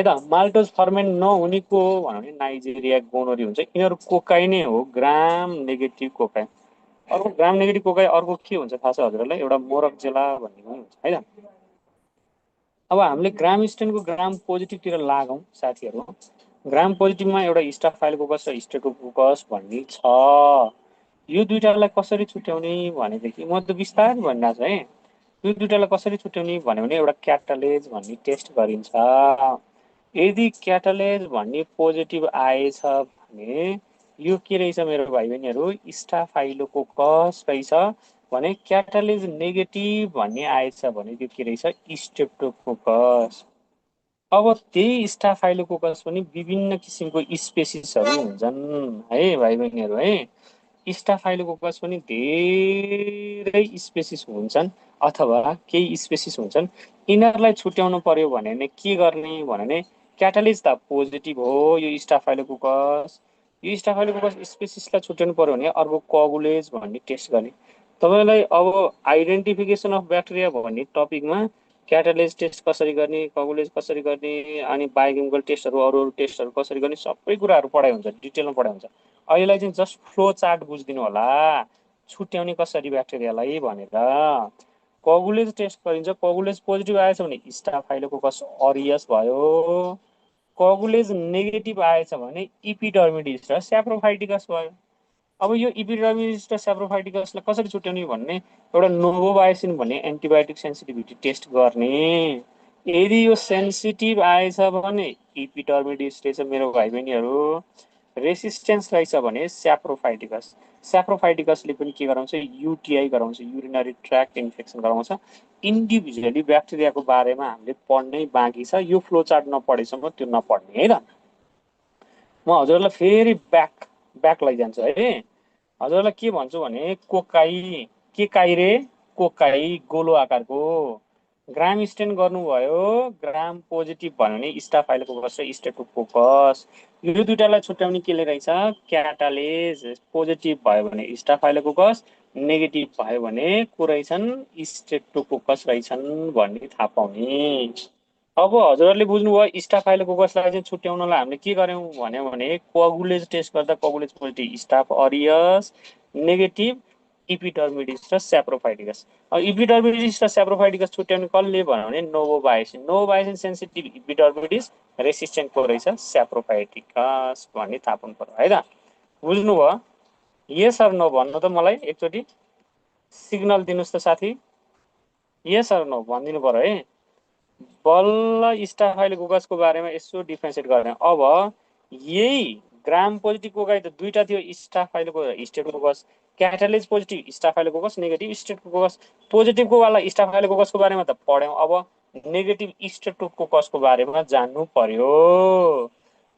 है त। Maltose ferment नहुनेको भनौँ भने नाइजेरिया गोनोरी हुन्छ, यिनीहरू कोकाई नै हो, ग्राम नेगेटिभ कोकाई। अर्को ग्राम नेगेटिभ कोकाई अर्को के हुन्छ थाहा छ हजुरहरूलाई? एउटा मोरक्जेला भन्ने पनि हुन्छ है त। अब हामीले ग्राम स्टेनको ग्राम पोजिटिभतिर लागौँ साथीहरू। ग्राम पोजिटिभमा एउटा स्टाफाइलोकोकस र स्ट्रेप्टोकोकस भन्ने छ। यो दुईटालाई कसरी छुट्याउने भनेदेखि म त बिस्तारै भनिरहेको छु है। यो दुईटालाई कसरी छुट्याउने भन्यो भने एउटा क्याटालेज भन्ने टेस्ट गरिन्छ। यदि क्याटालेज भन्ने पोजिटिभ आएछ भने यो के रहेछ मेरो भाइ बहिनीहरू? स्टाफाइलोकोकस रहेछ। भने क्याटालेज नेगेटिभ भन्ने आएछ भने त्यो के रहेछ? स्ट्रेप्टोकोकस। अब त्यही स्टाफाइलोकोकस पनि विभिन्न किसिमको स्पेसिसहरू हुन्छन् है भाइ बहिनीहरू है। स्टाफाइलोकोकस पनि धेरै स्पेसिस हुन्छन् अथवा केही स्पेसिस हुन्छन्। यिनीहरूलाई छुट्याउनु पर्यो भने के गर्ने भने क्याटालिज त पोजिटिभ हो यो स्टाफाइलोकोकस। यो स्टाफाइलोकोकस स्पेसिसलाई छुट्याउनु पर्यो भने अर्को कोगुलेज भन्ने टेस्ट गर्ने। तपाईँलाई अब आइडेन्टिफिकेसन अफ ब्याक्टेरिया भन्ने टपिकमा क्याटालेज टेस्ट कसरी गर्ने, कोगुलेज कसरी गर्ने, अनि बायोकेमिकल टेस्टहरू अरू टेस्टहरू कसरी गर्ने, सबै कुराहरू पढाइ हुन्छ, डिटेलमा पढाइ हुन्छ। अहिलेलाई चाहिँ जस्ट फ्लो चार्ट बुझिदिनु होला, छुट्याउने कसरी ब्याक्टेरियालाई भनेर। कोगुलेज टेस्ट गरिन्छ, कोगुलेज पोजिटिभ आएछ भने स्टाफाइलोकोकस अरियस भयो। कोगुलेज नेगेटिभ आएछ भने इपिडर्मिडिस र स्याप्रोफाइटिकस भयो। अब यो इपिडर्मिडिस र स्याप्रोफाइटिकसलाई कसरी छुट्याउने भन्ने एउटा नोभोबायोसिन भन्ने एन्टिबायोटिक सेन्सिटिभिटी टेस्ट गर्ने। यदि यो सेन्सिटिभ आएछ भने इपिडर्मिडिस रहेछ मेरो भाइ बहिनीहरू। रेसिस्टेन्स रहेछ भने स्याप्रोफाइटिकस। स्याप्रोफाइटिकसले पनि के गराउँछ? युटिआई गराउँछ, युरिनरी ट्र्याक्ट इन्फेक्सन गराउँछ। इन्डिभिजुअली ब्याक्टेरियाको बारेमा हामीले पढ्नै बाँकी छ, यो फ्लो चार्ट नपढेसम्म त्यो नपढ्ने है त। म हजुरहरूलाई फेरि ब्याक लैजान्छु है। हजुरलाई के भन्छु भने कोकाई, के काई रे? कोकाई गोलो आकारको। ग्राम स्टेन गर्नुभयो, ग्राम पोजिटिभ भन्यो भने स्टाफाइलोकोकस र स्ट्रेप्टोकोकस। यो दुईटालाई छुट्याउने के रहेछ? क्याटालेज। पोजिटिभ भयो भने स्टाफाइलोकोकस, नेगेटिभ भयो भने को रहेछन्? स्ट्रेप्टोकोकस रहेछन् भन्ने थाहा पाउने। अब हजुरहरूले बुझ्नुभयो स्टाफाइलोकोकसलाई चाहिँ छुट्याउनलाई हामीले के गर्यौँ भन्यो भने कोगुलेज टेस्ट गर्दा कोगुलेज पोजिटिभ स्टाफ अरियस, नेगेटिभ इपिडर्मिडिस र स्याप्रोफाइटिकस। अब इपिडर्मिडिस र स्याप्रोफाइटिकस छुट्याउने कसले भन्यो भने नोभोबायोसिन। नोभोबायोसिन सेन्सिटिभ इपिडर्मिडिस, रेसिस्टेन्ट को रहेछ? स्याप्रोफाइटिकस भन्ने थाहा पाउनु पर्यो है त। बुझ्नुभयो? यस अर नो भन्नु त मलाई एकचोटि सिग्नल दिनुहोस् त साथी। यस अर नो भनिदिनु पर्यो है। बल्ल स्टाफाइलोकोकसको बारेमा यसो डिफ्रेन्सिएट गर्ने। अब यही ग्राम पोजिटिभ कोकाई त दुईटा थियो, staphylococcus streptococcus. Catalase positive staphylococcus, negative streptococcus. पोजिटिभको वाला स्टाफाइलोकोकसको बारेमा त पढ्यौँ, अब नेगेटिभ स्ट्रेप्टोकोकसको बारेमा जान्नु पर्यो।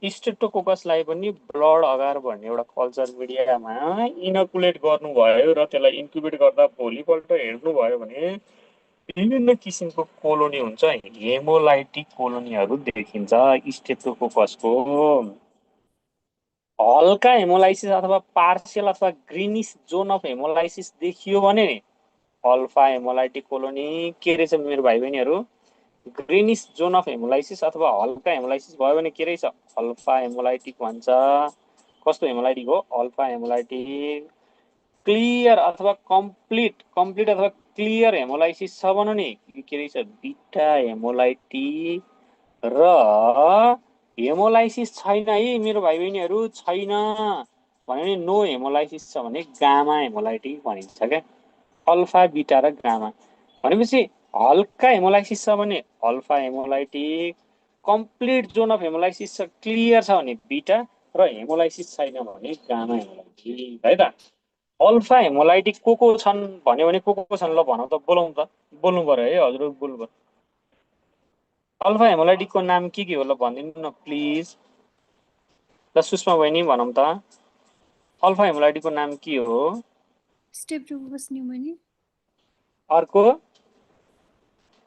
स्ट्रेप्टोकोकसलाई पनि ब्लड अगार भन्ने एउटा कल्चर मिडियामा इनकुलेट गर्नुभयो र त्यसलाई इन्क्युबेट गर्दा भोलिपल्ट हेर्नुभयो भने विभिन्न किसिमको कोलोनी हुन्छ, हेमोलाइटिक कोलोनीहरू देखिन्छ स्ट्रेप्टोकोकसको। हल्का हेमोलाइसिस अथवा पार्सियल अथवा ग्रिनिस जोन अफ हेमोलाइसिस देखियो भने अल्फा हेमोलाइटिक कोलोनी के रहेछ मेरो भाइ बहिनीहरू? ग्रिनिस जोन अफ हेमोलाइसिस अथवा हल्का हेमोलाइसिस भयो भने के रहेछ? अल्फा हेमोलाइटिक भन्छ। कस्तो हेमोलाइटिक हो? Alpha hemolytic. क्लियर अथवा कम्प्लिट अथवा क्लियर हेमोलाइसिस छ भने नि के रहेछ? बिटा हेमोलाइटिक। र हेमोलाइसिस छैन है मेरो भाइ बहिनीहरू, छैन भने नो हेमोलाइसिस छ भने गामा हेमोलाइटिक भनिन्छ क्या। अल्फा, बिटा र गामा भनेपछि हल्का हेमोलाइसिस छ भने alpha haemolytic, complete zone of haemolysis छ, क्लियर छ भने बिटा, र हेमोलाइसिस छैन भने गामा हेमोलाइटिक है त। अल्फा हेमोलाइटिक को छन् भन्यो भने को छन् ल भनौँ त, बोलाउँ त, बोल्नु पर्यो है हजुर, बोल्नु पर्यो। अल्फा हेमोलाइटिकको नाम के हो ल भनिदिनु न प्लिज। ल सुषमा बहिनी भनौँ त, अल्फा हेमोलाइटिकको नाम के हो? Streptococcus pneumonia. अर्को?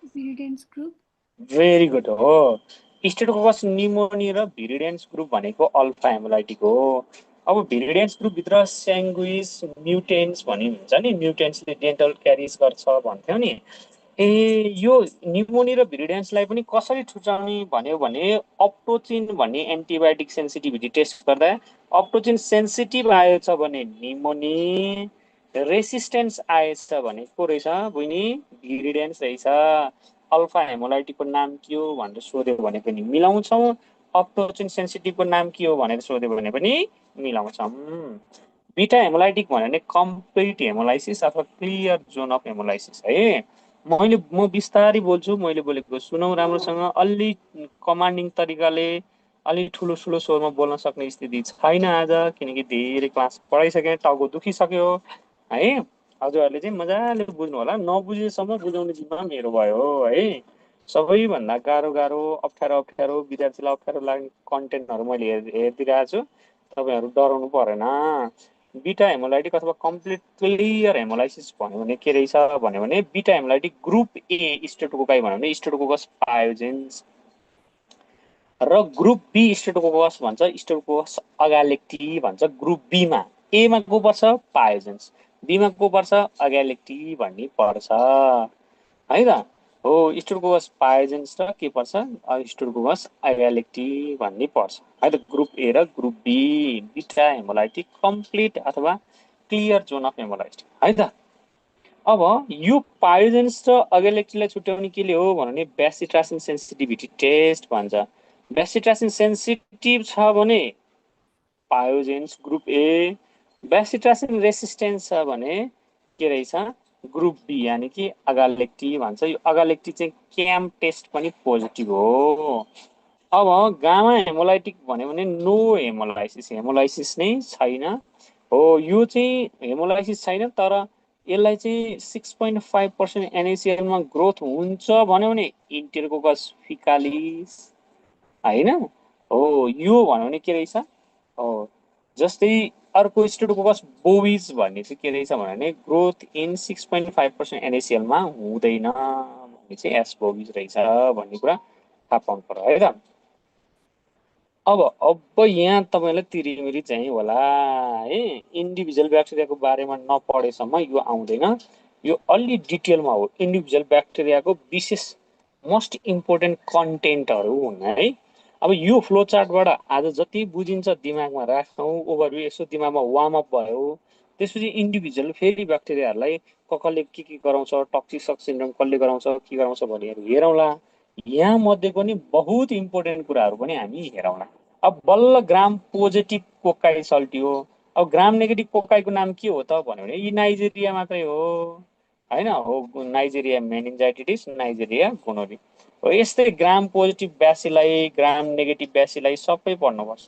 भिरिडेन्स ग्रुप। भेरी गुड हो। स्ट्रेप्टोकोकस न्युमोनिया र भिरिडेन्स ग्रुप भनेको अल्फा हेमोलाइटिक हो। अब भिरिडेन्स ग्रुपभित्र स्याङ्गुइस म्युटेन्स भन्ने हुन्छ नि, म्युटेन्सले डेन्टल क्यारिज गर्छ भन्थ्यो नि। ए यो निमोनिया र भिरिडेन्सलाई पनि कसरी छुट्याउने भन्यो भने अप्टोचिन भन्ने एन्टिबायोटिक सेन्सिटिभिटी टेस्ट गर्दा अप्टोचिन सेन्सिटिभ आएछ भने निमोनी, रेसिस्टेन्स आएछ भने को रहेछ बहिनी? भिरिडेन्स रहेछ। अल्फा हेमोलाइटिकको नाम के हो भनेर सोध्यो भने पनि मिलाउँछौँ, अप्टोचिन सेन्सिटिभको नाम के हो भनेर सोध्यो भने पनि मिलाउँछौँ। बिटा हेमोलाइटिक भन्यो भने कम्प्लिट हेमोलाइसिस अथवा क्लियर जोन अफ हेमोलाइसिस है। म बिस्तारै बोल्छु, मैले बोलेको सुनौ राम्रोसँग। अलि कमान्डिङ तरिकाले अलि ठुलो ठुलो स्वरमा बोल्न सक्ने स्थिति छैन आज, किनकि धेरै क्लास पढाइसकेँ, टाउको दुखिसक्यो है। हजुरहरूले चाहिँ मजाले बुझ्नु होला, नबुझेसम्म बुझाउने जिम्मा मेरो भयो है। सबैभन्दा गाह्रो गाह्रो अप्ठ्यारो अप्ठ्यारो विद्यार्थीलाई अप्ठ्यारो लाग्ने कन्टेन्टहरू मैले हेरिदिरहेको छु, तपाईँहरू डराउनु परेन। बिटा हेमोलाइटिक अथवा कम्प्लिट क्लियर हेमोलाइसिस भन्यो भने के रहेछ भन्यो भने बिटा हेमोलाइटिक ग्रुप ए स्ट्रेप्टोकोकाई भन्यो भने स्ट्रेप्टोकोकस पायोजेन्स, र ग्रुप बी स्ट्रेप्टोकोकस भन्छ, स्ट्रेप्टोकोकस अगालेक्टी भन्छ। ग्रुप बीमा एमा को पर्छ? पायोजेन्स, बीमा को पर्छ? अगालेक्टी भन्ने पर्छ है त। हो, स्ट्रेप्टोकोकस पायोजेन्स र के पर्छ? स्ट्रेप्टोकोकस अगालेक्टी भन्ने पर्छ है त। ग्रुप ए र ग्रुप बी बिटा हेमोलाइटिक कम्प्लिट अथवा क्लियर जोन अफ हेमोलाइटिक है त। अब यो पायोजेन्स र अगालेक्टीलाई छुट्याउने के हो भने बेसिट्रासिन सेन्सिटिभिटी टेस्ट भन्छ। बेसिट्रासिन सेन्सिटिभ छ भने पायोजेन्स ग्रुप ए, बेसिट्रासिन रेसिस्टेन्स छ भने के रहेछ? ग्रुप बी यानि कि अगालेक्टी भन्छ। यो अगालेक्टी चाहिँ क्याम टेस्ट पनि पोजिटिभ हो। अब गामा हेमोलाइटिक भन्यो भने नो हेमोलाइसिस, हेमोलाइसिस नै छैन हो। यो चाहिँ हेमोलाइसिस छैन, तर यसलाई चाहिँ 6.5% एनएसिएलमा ग्रोथ हुन्छ भन्यो भने इन्टेरोकोकस फिकालिस होइन हो। यो भन्यो भने के रहेछ हो। जस्तै अर्को स्ट्रेप्टोकोकस बोविज भन्ने चाहिँ के रहेछ भने ग्रोथ इन 6.5% एनएसिएलमा हुँदैन भन्ने चाहिँ एस बोविज रहेछ भन्ने कुरा थाहा पाउनु पर्यो है त। अब यहाँ तपाईँलाई तिरिमिरी चाहिँ होला है। इन्डिभिजुअल ब्याक्टेरियाको बारेमा नपढेसम्म यो आउँदैन। यो अलि डिटेलमा हो, इन्डिभिजुअल ब्याक्टेरियाको विशेष मोस्ट इम्पोर्टेन्ट कन्टेन्टहरू हुन् है। अब यो फ्लो चार्टबाट आज जति बुझिन्छ दिमागमा राख्छौँ, ओभरभ्यू यसो दिमागमा वार्मअप भयो। त्यसपछि इन्डिभिजुअल फेरि ब्याक्टेरियाहरूलाई कसले के गराउँछ, टक्सिक सक सिन्ड्रोम कसले गराउँछ, के गराउँछ भनेर हेरौँला। यहाँ मध्ये पनि बहुत इम्पोर्टेन्ट कुराहरू पनि हामी हेरौँला। अब बल्ल ग्राम पोजिटिभ कोकाई सल्टियो। अब ग्राम नेगेटिभ कोकाईको नाम के हो त भन्यो भने यी नाइजेरिया मात्रै हो होइन हो। नाइजेरिया मेनिन्जाइटिस, नाइजेरिया गोनोरी हो। यस्तै ग्राम पोजिटिभ ब्यासीलाई, ग्राम नेगेटिभ ब्यासीलाई सबै पढ्नुपर्छ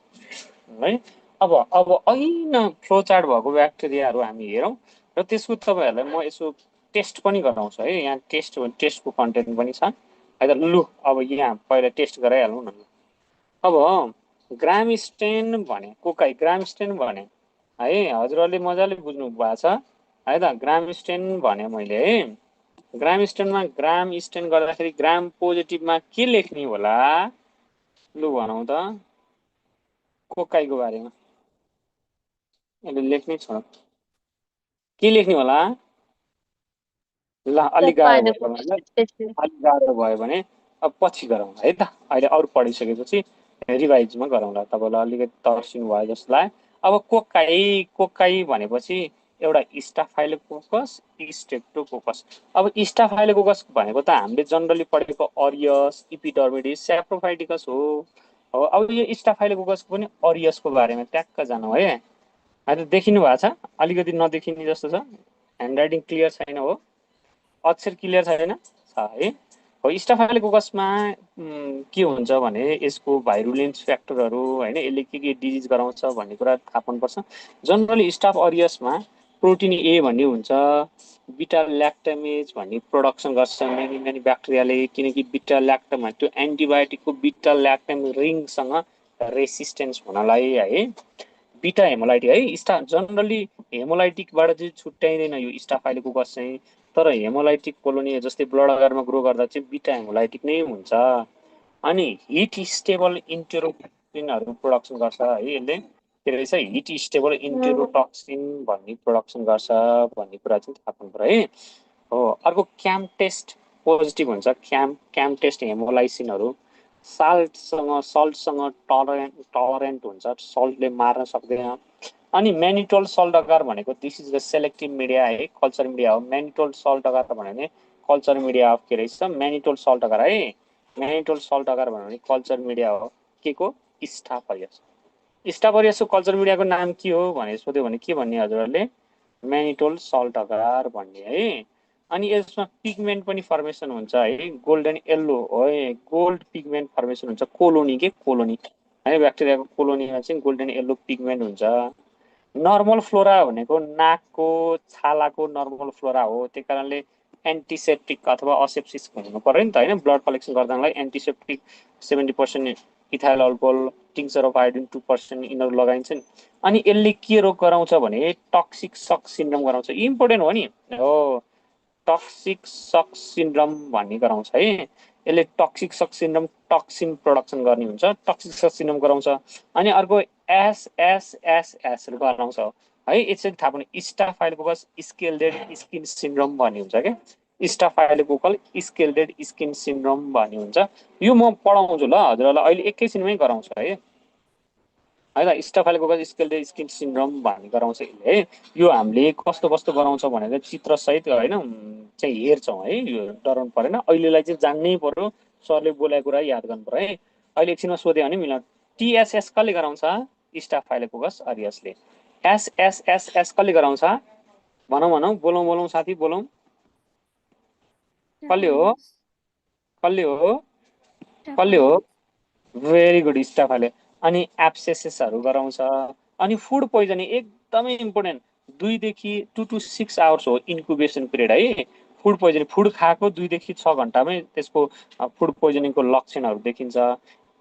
है। अब ऐन फ्लो चार्ट भएको ब्याक्टेरियाहरू हामी हेरौँ र त्यसको तपाईँहरूलाई म यसो टेस्ट पनि गराउँछु है। यहाँ टेस्टको कन्टेन्ट पनि छ है त। लु अब यहाँ पहिला टेस्ट गराइहालौँ न। अब ग्राम स्टेन भने कोकाई, ग्राम स्टेन भने है, हजुरहरूले मजाले बुझ्नु भएको छ है त। ग्राम स्टेन भने मैले है, ग्राम स्टेनमा ग्राम स्टेन गर्दाखेरि ग्राम पोजिटिभमा के लेख्ने होला? लु भनौँ त कोकाईको बारेमा यसले लेख्नै छोड, के लेख्ने होला? ल अलिक गाह्रो भयो तपाईँलाई, अलिक गाह्रो भयो भने अब पछि गरौँ है त। अहिले अरू पढिसकेपछि रिभाइजमा गरौँला, तपाईँलाई अलिकति तर्सिनु भयो जस्तो लाग्यो। अब कोकाई भनेपछि एउटा स्टाफाइलोकोकस, स्ट्रेप्टोकोकस। अब स्टाफाइलोकोकस भनेको त हामीले जनरली पढेको अरियस, इपिडर्मिडिस, स्याप्रोफाइटिकस हो। अब यो स्टाफाइलोकोकसको पनि अरियसको बारेमा ट्याक्क जानौँ है। अहिले देखिनु भएको छ? अलिकति नदेखिने जस्तो छ, ह्यान्ड क्लियर छैन हो, अक्षर क्लियर छैन छ है हो। स्टाफाइलोकोकसमा के हुन्छ भने यसको भाइरुलेन्स फ्याक्टरहरू होइन, यसले के डिजिज गराउँछ भन्ने कुरा थाहा पाउनुपर्छ। जनरली स्टाफ अरियसमा प्रोटिन ए भन्ने हुन्छ, बिटा ल्याक्टामेज भन्ने प्रोडक्सन गर्छ मेनी ब्याक्टेरियाले, किनकि बिटा ल्याक्टम त्यो एन्टिबायोटिकको बिटा ल्याक्टम रिङसँग रेसिस्टेन्स हुनलाई है। बिटा हेमोलाइटिक है, जनरली हेमोलाइटिकबाट चाहिँ छुट्याइँदैन यो स्टाफाइलोकोकस चाहिँ, तर हेमोलाइटिक कोलोनी जस्तै ब्लड अगारमा ग्रो गर्दा चाहिँ बिटा हेमोलाइटिक नै हुन्छ। अनि हिट स्टेबल इन्टेरोटोक्सिनहरू प्रोडक्सन गर्छ है यसले, के रहेछ हिट स्टेबल इन्टेरोटोक्सिन भन्ने प्रोडक्सन गर्छ भन्ने कुरा चाहिँ थाहा पाउनु पर्यो है हो। अर्को क्याम टेस्ट पोजिटिभ हुन्छ क्याम टेस्ट हेमोलाइसिनहरू सल्टसँग टलरेन्ट हुन्छ, सल्टले मार्न सक्दैन। अनि मेनिटोल सल्ट अगार भनेको this is the selective media है, कल्चर मिडिया हो। मेनिटोल सल्ट अगार भन्यो भने कल्चर मिडिया अफ के रहेछ मेनिटोल सल्ट अगार है। मेनिटोल सल्ट अगार भन्यो भने कल्चर मिडिया हो के को स्टाफोरियस। स्टाफोरियसको कल्चर मिडियाको नाम के हो भने सोध्यो भने के भन्ने हजुरहरूले मेनिटोल सल्ट अगार भन्ने है। अनि यसमा पिगमेन्ट पनि फर्मेसन हुन्छ है, गोल्डन येल्लो है, गोल्ड पिगमेन्ट फर्मेसन हुन्छ, कोलोनी के कोलोनी है, ब्याक्टेरियाको कोलोनीमा चाहिँ गोल्डन येल्लो पिगमेन्ट हुन्छ। नर्मल फ्लोरा भनेको नाकको छालाको नर्मल फ्लोरा हो, त्यही कारणले एन्टिसेप्टिक अथवा असेप्सिस हुनु पर्यो नि त होइन, ब्लड कलेक्सन गर्दालाई antiseptic 70% ethyl alcohol tincture of iodine 2% यिनीहरू लगाइन्छ नि। अनि यसले के रोग गराउँछ भने टक्सिक सक सिन्ड्रोम गराउँछ, इम्पोर्टेन्ट हो नि हो, टक्सिक सक सिन्ड्रोम भन्ने गराउँछ है। यसले टक्सिक सक सिन्ड्रोम टक्सिन प्रोडक्सन गर्ने हुन्छ, टक्सिक सक सिन्ड्रोम गराउँछ। अनि अर्को एसएसएसएस गराउँछ है, यसरी थाहा पाउने स्टाफाइलोकोकस स्केल्डेड स्किन सिन्ड्रोम भन्ने हुन्छ क्या, स्टाफाइलोकोकल स्केल्डेड स्किन सिन्ड्रोम भन्ने हुन्छ। यो म पढाउँछु ल हजुरहरूलाई, अहिले एकैछिनमै गराउँछु है है स्टाफाइलोकोकस स्केल्डेड स्किन सिन्ड्रोम भन्ने गराउँछ है। यो हामीले कस्तो कस्तो गराउँछ भनेर चित्रसहित होइन चाहिँ हेर्छौँ है, यो डराउनु परेन, अहिलेलाई चाहिँ जान्नै पर्यो, सरले बोलेको कुरा याद गर्नु पर्यो है। अहिले एकछिनमा सोध्यो भने मिल्छ। टिएसएस कसले गराउँछ स्टाफाइलोकोकस अरियसले। एसएसएसएस कसले गराउँछ भनौँ भनौँ, बोलौँ साथी बोलौँ, कसले हो कसले हो कसले हो, भेरी गुड स्टाफाइले। अनि एब्सेसेसहरू गराउँछ। अनि फुड पोइजनिङ एकदमै इम्पोर्टेन्ट, 2 देखि 2 to 6 आवर्स हो इन्क्युबेसन पिरियड है। फुड पोइजनिङ फुड खाएको 2 देखि 6 घन्टामै त्यसको फुड पोइजनिङको लक्षणहरू देखिन्छ।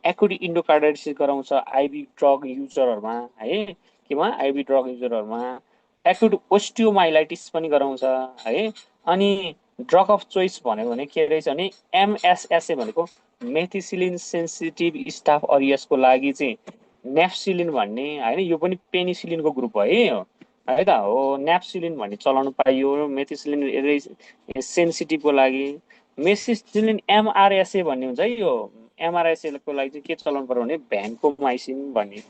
एकुट इन्डोकार्डाइटिस गराउँछ आइबी ड्रग युजरहरूमा है, केमा आइबी ड्रग युजरहरूमा। एकुट ओस्टियोमाइलाइटिस पनि गराउँछ है। अनि ड्रग अफ चोइस भन्यो भने के रहेछ भने एमएसएसए भनेको मेथिसिलिन सेन्सिटिभ स्टाफ अरियसको लागि चाहिँ नेप्सिलिन भन्ने होइन, यो पनि पेनिसिलिनको ग्रुप है त हो, नेप्सिलिन भन्ने चलाउनु पाइयो। मेथिसिलिन सेन्सिटिभको लागि मेथिसिलिन एमआरएसए भन्ने हुन्छ है, यो एमआरएसएको लागि चाहिँ के चलाउनु पर्यो भने भ्यान्कोमाइसिन भन्ने।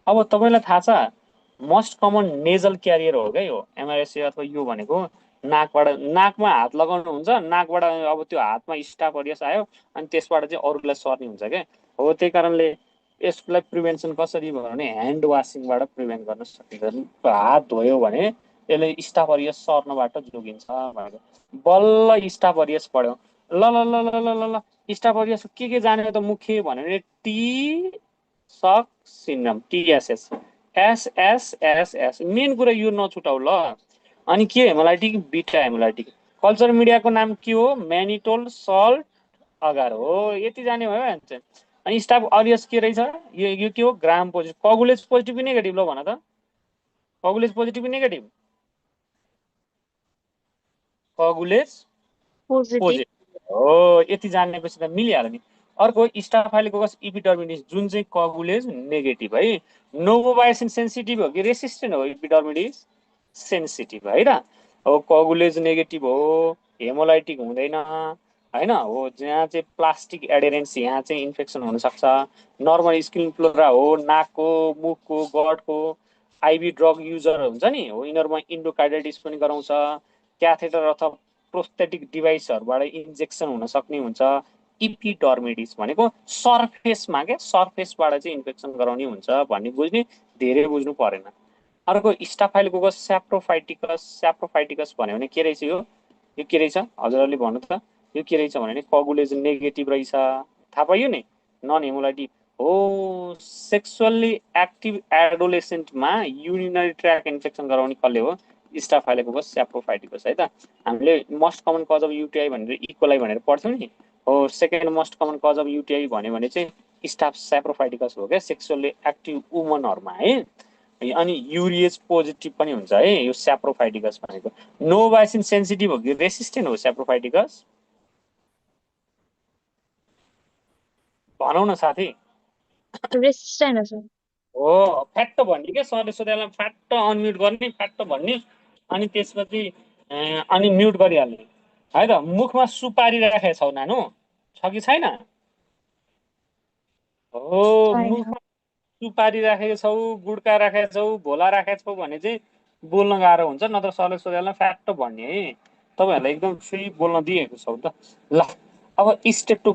अब तपाईँलाई थाहा छ मोस्ट कमन नेजल क्यारियर हो क्या यो एमआरएसए अथवा यो भनेको नाकबाट, नाकमा हात लगाउनु हुन्छ, नाकबाट अब त्यो हातमा स्टाफ अरियस आयो अनि त्यसबाट चाहिँ अरूलाई सर्ने हुन्छ क्या हो। त्यही कारणले यसलाई प्रिभेन्सन कसरी भयो भने ह्यान्ड वासिङबाट प्रिभेन्ट गर्न सकिन्छ। हात धोयो भने यसले स्टाफ अरियस सर्नबाट जोगिन्छ भनेको। बल्ल स्टाफ अरियस पढ्यो, ल ल ल ल ल ल ल स्टाफ अरियस के जाने त मुख्य भन्यो भने टी सक सिन्ड्रोम टिएसएस एसएसएसएस मेन कुरा यो नछुटाउ ल। अनि के हेमोलाइटिक बिटा हेमोलाइटिक। कल्चर मिडियाको नाम के हो मेनिटोल सल्ट अगार हो, यति जाने भयो भन्छ। अनि स्टाफ अरियस के रहेछ यो के हो ग्राम पोजिटिभ, कगुलेज पोजिटिभ कि नेगेटिभ ल भन त, कगुलेज पोजिटिभ कि नेगेटिभ, कगुलेज पोजिटिभ हो, यति जानेपछि त मिलिहाल्यो नि। अर्को स्टाफाइलोकोकस इपिडर्मिडिस जुन चाहिँ कगुलेज नेगेटिभ है। नोभोबायोसिन सेन्सिटिभ हो कि रेसिस्टेन्ट हो इपिडर्मिडिस सेन्सिटिभ है त हो, कगुलेज नेगेटिभ हो, हेमोलाइटिक हुँदैन होइन हो, जहाँ चाहिँ प्लास्टिक एडेरेन्स यहाँ चाहिँ इन्फेक्सन हुनसक्छ। नर्मल स्किन फ्लोरा हो, नाकको मुखको गडको। आइबी ड्रग युजर हुन्छ नि हो, यिनीहरूमा इन्डोकार्डाइटिस पनि गराउँछ। क्याथेटर अथवा प्रोस्थेटिक डिभाइसहरूबाट इन्जेक्सन हुन सक्ने हुन्छ। इपिडर्मिडिस भनेको सर्फेसमा क्या, सर्फेसबाट चाहिँ इन्फेक्सन गराउने हुन्छ भन्ने बुझ्ने, धेरै बुझ्नु परेन। अर्को स्टाफाइलोकोकस स्याप्रोफाइटिकस भन्यो भने के रहेछ यो के रहेछ हजुरहरूले भन्नु त, यो के रहेछ भने कगुलेज नेगेटिभ रहेछ, थाहा पाइयो नि, नन हेमोलाइटिक हो। सेक्सुअल्ली एक्टिभ एडोलेसेन्टमा युरिनरी ट्र्याक इन्फेक्सन गराउने कसले हो स्टाफाइलोकोकस स्याप्रोफाइटिकस है त। हामीले most common cause of UTI भनेर इकोलाई भनेर पढ्थ्यौँ नि हो, second most common cause of UTI भन्यो भने चाहिँ स्टाफ स्याप्रोफाइटिकस हो क्या, सेक्सुअल्ली एक्टिभ वुमनहरूमा है। अनि युरिएज पोजिटिभ पनि हुन्छ है यो स्याप्रोफाइटिकस भनेको। नोभाइसिन सेन्सिटिभ हो कि रेसिस्टेन्ट हो स्याप्रोफाइटिकस भनौँ न साथी, रेसिस्टेन्ट हो फ्याक्ट भन्ने क्या, सरले सोधेलाई फ्याक्ट अनम्युट गर्ने फ्याक्ट भन्ने अनि त्यसपछि अनि म्युट गरिहाल्ने। है त मुखमा सुपारी राखेको छौ नानु छ कि छैन हो छैन। मुखमा सुपारी राखेको छौ गुड्का राखेको छौ भोला राखेको छौ भने चाहिँ बोल्न गाह्रो हुन्छ नत्र सरले सोधेलाई फ्याक्ट भन्ने है तपाईँहरूलाई एकदम फ्री बोल्न दिएको छौ त ल अब स्टेप टु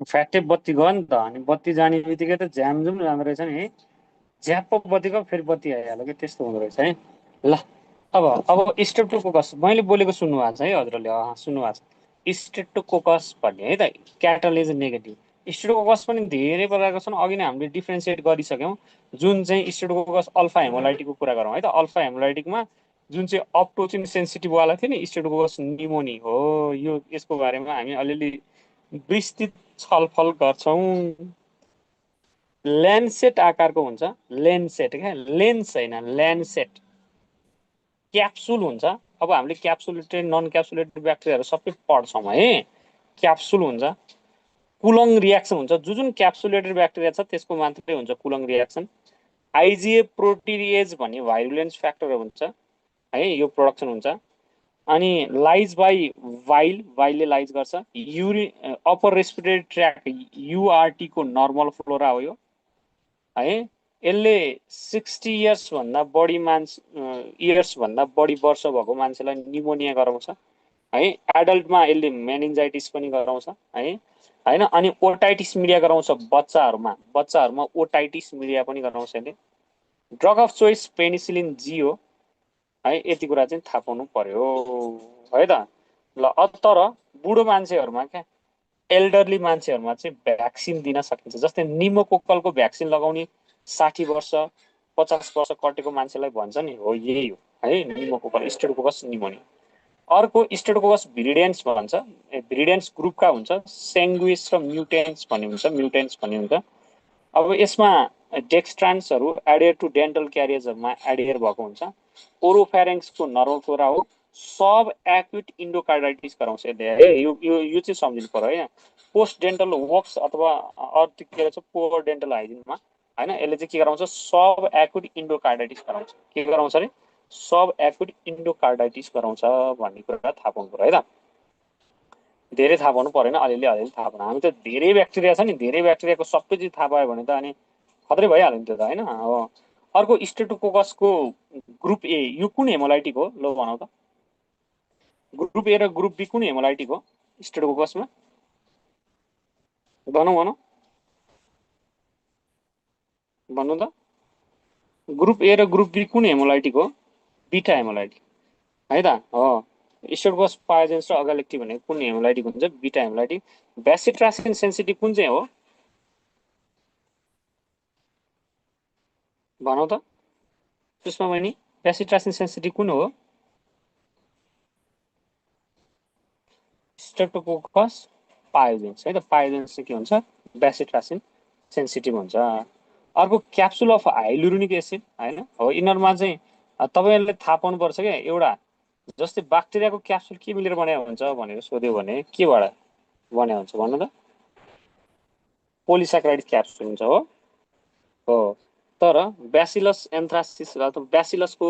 फ्याक्टै बत्ती गयो नि त अनि बत्ती जाने बित्तिकै त झ्यामझुम जाँदो रहेछ नि है झ्याप्प बत्ती गयो फेरि बत्ती आइहाल्यो कि त्यस्तो हुँदो रहेछ है ल अब स्टेप टु फोकस मैले बोलेको सुन्नु भएको छ है हजुरले सुन्नु भएको छ स्टेटोकोकस भन्ने है त क्याटलेज नेगेटिभ स्टेटोकोकस पनि धेरै प्रकारको छन् अघि नै हामीले डिफ्रेन्सिएट गरिसक्यौँ जुन चाहिँ स्टेटोकोकस अल्फा हेमोलाइटिकको कुरा गरौँ है त अल्फा हेमोलाइटिकमा जुन चाहिँ अप्टोचिन सेन्सिटिभवाला थियो नि स्टेटोकोकस निमोनी हो यो यसको बारेमा हामी अलिअलि विस्तृत छलफल गर्छौँ ल्यान्डसेट आकारको हुन्छ लेन्सेट क्या लेन्स होइन ल्यान्डसेट क्याप्सुल हुन्छ अब हामीले क्याप्सुलेटेड नन क्याप्सुलेटेड ब्याक्टेरियाहरू सबै पढ्छौँ है क्याप्सुल हुन्छ कुलङ रियाक्सन हुन्छ जुन क्याप्सुलेटेड ब्याक्टेरिया छ त्यसको मात्रै हुन्छ कुलङ रियाक्सन आइजिए प्रोटिएज भन्ने भाइरुलेन्स फ्याक्टर हुन्छ है यो प्रोडक्सन हुन्छ अनि लाइज बाई वाइलले लाइज गर्छ अप्पर रेस्पिरेटरी ट्र्याक युआरटीको नर्मल फ्लोरा हो यो है यसले 60 इयर्सभन्दा बढी इयर्सभन्दा बढी वर्ष भएको मान्छेलाई निमोनिया गराउँछ है एडल्टमा यसले मेनिन्जाइटिस पनि गराउँछ है होइन अनि ओटाइटिस मिडिया गराउँछ बच्चाहरूमा ओटाइटिस मिडिया पनि गराउँछ यसले drug of choice penicillin G हो है यति कुरा चाहिँ थाहा पाउनु पर्यो है त ल तर बुढो मान्छेहरूमा क्या एल्डरली मान्छेहरूमा चाहिँ भ्याक्सिन दिन सकिन्छ जस्तै निमोकोकलको भ्याक्सिन लगाउने 60 वर्ष 50 वर्ष कटेको मान्छेलाई भन्छ नि हो यही हो है निमोकोकल स्टेटोकोकस निमोनिया अर्को स्टेटोकोकस भिरिडेन्स भन्छ भिरिडेन्स ग्रुपका हुन्छ सेङ्गुइस र म्युटेन्स भन्ने हुन्छ अब यसमा डेक्स्ट्रान्सहरू एडियर टु डेन्टल क्यारियर्सहरूमा एडियर भएको हुन्छ ओरोफ्यारेन्क्सको नर्मल फ्लोरा हो सब एक्युट इन्डोकार्डाइटिस गराउँछ यसले है यो चाहिँ सम्झिनु पर्यो है पोस्ट डेन्टल वर्क्स अथवा अर्थ के भन्छ पोवर डेन्टल हाइजिनमा होइन यसले चाहिँ के गराउँछ सब एक्युट इन्डोकार्डाइटिस गराउँछ के गराउँछ अरे सब एक्युट इन्डोकार्डाइटिस गराउँछ भन्ने कुरा थाहा पाउनु पर्यो है त धेरै थाहा पाउनु परेन अलिअलि थाहा पाउनु हामी त धेरै ब्याक्टेरिया छ नि धेरै ब्याक्टेरियाको सबै चिज थाहा पायो भने त अनि खत्रै भइहाल्यो नि त्यो त होइन अब अर्को स्टेटोकोकसको ग्रुप ए यो कुन हेमोलाइटिक हो ल भनौँ त ग्रुप ए र ग्रुप बी कुन हेमोलाइटिक हो स्टेटोकोकसमा भनौँ भन्नु त ग्रुप ए र ग्रुप बी कुन हेमोलाइटिक हो बिटा हेमोलाइटिक है त हो स्टेटोकोकस पायोजेन्स र अगालेक्टिभ भनेको कुन हेमोलाइटिक हुन्छ बिटा हेमोलाइटिक बेसिट्रासिन सेन्सिटिभ कुन चाहिँ हो भनौँ त सुषमा बहिनी बेसिट्रासिन सेन्सिटिभ कुन हो स्ट्रेप्टोकोकस पायोजेन्स है त पायोजेन्स चाहिँ के हुन्छ बेसिट्रासिन सेन्सिटिभ हुन्छ अर्को क्याप्सुल अफ हाइलुरोनिक एसिड होइन हो यिनीहरूमा चाहिँ तपाईँहरूले थाहा पाउनुपर्छ क्या एउटा जस्तै ब्याक्टेरियाको क्याप्सुल के मिलेर बनाएको हुन्छ भनेर सोध्यो भने केबाट बनाएको हुन्छ भन्नु त पोलिसाक्राइड क्याप्सुल हुन्छ हो तर ब्यासिलस एन्थ्रासिस अथवा ब्यासिलसको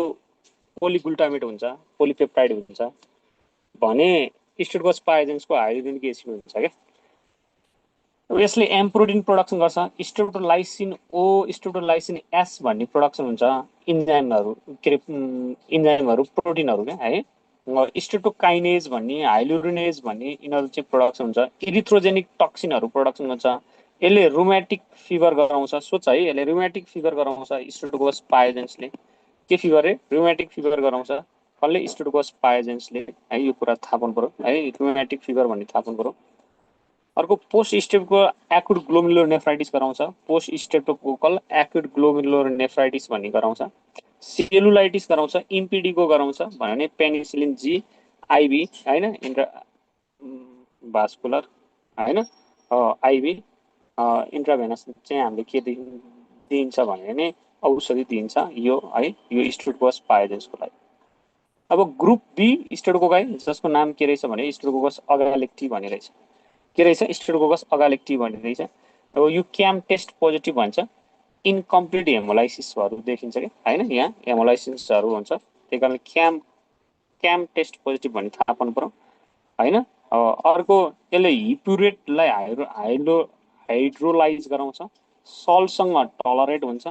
पोलिग्लुटामेट हुन्छ पोलिपेप्टाइड हुन्छ भने स्टेटोकोकस पायोजेन्सको हाइड्रोनिक एसिड हुन्छ क्या यसले एम प्रोटिन प्रोडक्सन गर्छ स्टेटोलाइसिन ओ स्टेटोलाइसिन एस भन्ने प्रोडक्सन हुन्छ इन्जाइमहरू के अरे इन्जाइमहरू प्रोटिनहरू क्या है स्टेटोकाइनेज भन्ने हाइलुरिनेज भन्ने यिनीहरू चाहिँ प्रोडक्सन हुन्छ इरिथ्रोजेनिक टक्सिनहरू प्रोडक्सन हुन्छ यसले रुमेटिक फिभर गराउँछ सोच है यसले रुमेटिक फिभर गराउँछ स्टेटोकोकस पायोजेन्सले के फिभर है रुमेटिक फिभर गराउँछ कसले स्टेटोकोकस पायोजेन्सले है यो कुरा थाहा पाउनु पऱ्यो है रुमेटिक फिभर भन्ने थाहा पाउनु पऱ्यो अर्को पोस्ट स्टेपको एक्युट ग्लोमेरुलर नेफ्राइटिस गराउँछ post streptococcal acute glomerular nephritis भन्ने गराउँछ सेलुलाइटिस गराउँछ इम्पिडीको गराउँछ भन्यो भने पेनिसिलिन जी आइबी होइन इन्ट्रा भास्कुलर होइन आइबी इन्ट्राभेनस चाहिँ हामीले के दिन्छ भन्यो भने औषधि दिन्छ यो है यो स्टेटोकोकस पायोजेन्सको लागि अब ग्रुप बी स्टेटोकोकाई जसको नाम के रहेछ भने स्टेटोकोकस अगालेक्टी भन्ने रहेछ के रहेछ स्टेटोकोकस अगालेक्टी भन्ने रहेछ अब यो क्याम टेस्ट पोजिटिभ भन्छ इन्कम्प्लिट हेमोलाइसिसहरू देखिन्छ कि होइन यहाँ हेमोलाइसिसहरू हुन्छ त्यही कारण क्याम टेस्ट पोजिटिभ भन्ने थाहा पाउनु पर्यो होइन। अर्को यसले हिप्युरेटलाई हाइड्रोलाइज गराउँछ, सल्टसँग टलरेट हुन्छ,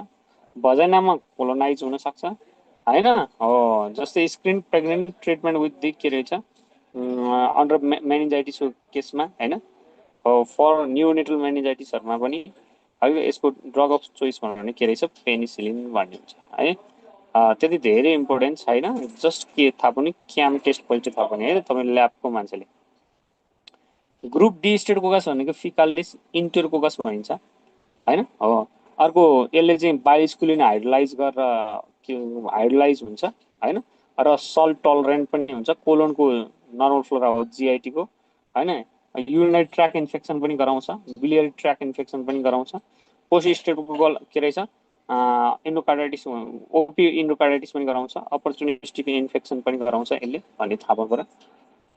भजाइनामा कोलोनाइज हुनसक्छ होइन। जस्तै screen pregnant treatment with the के रहेछ अन्डर मेनिन्जाइटिसको केसमा होइन, फर न्युनेटल मेनिन्जाइटिसहरूमा पनि है यसको ड्रग अफ चोइस भन्यो भने के रहेछ पेनिसिलिन भन्ने हुन्छ है। त्यति धेरै इम्पोर्टेन्ट छैन, जस्ट के थाहा पनि क्याम टेस्ट पोजिटिभ थाहा पनि है तपाईँले ल्याबको मान्छेले। ग्रुप डी स्टेटोकोकस भनेको फिकालिस इन्टेरोकोकस भनिन्छ होइन। हो अर्को यसले चाहिँ बायोस्कुलिन हाइड्रोलाइज गरेर के हाइड्रोलाइज हुन्छ होइन, र सल्ट टलरेन्ट पनि हुन्छ, कोलोनको नर्मल फ्लोरा हो जिआइटीको होइन, युरिनरी ट्र्याक इन्फेक्सन पनि गराउँछ, बिलियरी ट्र्याक इन्फेक्सन पनि गराउँछ, पोस्ट स्टेटोकोकल के रहेछ इन्डोकार्डाइटिस ओपी इन्डोकार्डाइटिस पनि गराउँछ, अपर्चुनिस्टिक इन्फेक्सन पनि गराउँछ यसले भन्ने थाहा पाउनु पर्यो।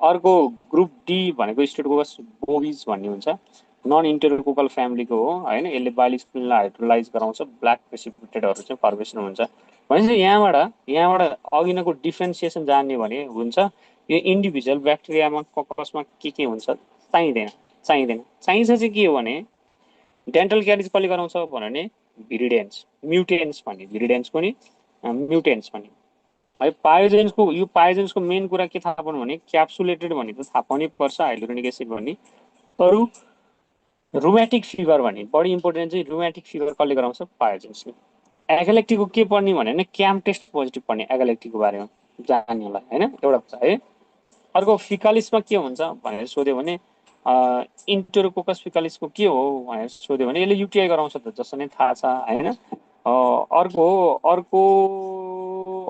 अर्को ग्रुप डी भनेको स्टेटोकोकस बोभिज भन्ने हुन्छ, नन इन्टेरोकोकल फ्यामिलीको हो होइन, यसले बायोस्कुलिनलाई हाइड्रोलाइज गराउँछ, ब्ल्याक प्रेसिपिटेडहरू चाहिँ फर्मेसन हुन्छ भनेपछि यहाँबाट अघिनको डिफ्रेन्सिएसन जान्ने भने हुन्छ यो इन्डिभिजुअल ब्याक्टेरियामा ककसमा के हुन्छ चाहिँदैन चाहिन्छ चाहिँ के हो भने डेन्टल क्यारिज कसले गराउँछ भने भिरिडेन्स म्युटेन्स भन्ने भिरिडेन्सको नि म्युटेन्स भन्ने है। पायोजेन्सको यो पायोजेन्सको मेन कुरा के थाहा पाउनु भने क्याप्सुलेटेड भन्ने त थाहा पाउनै पर्छ हाइड्रोक्लोरिक एसिड भन्ने, अरू रुमेटिक फिभर भन्ने बढी इम्पोर्टेन्ट चाहिँ रुमेटिक फिभर कसले गराउँछ पायोजेन्सले। एगालेक्टीको के पर्ने भने क्याम टेस्ट पोजिटिभ पर्ने एगालेक्टीको बारेमा जान्नेलाई होइन एउटा छ है। अर्को फिकालिसमा के हुन्छ भनेर सोध्यो भने इन्टेरोकोकस फिकालिसको के हो भनेर सोध्यो भने यसले युटिआई गराउँछ त जस्तो नै थाहा छ होइन। अर्को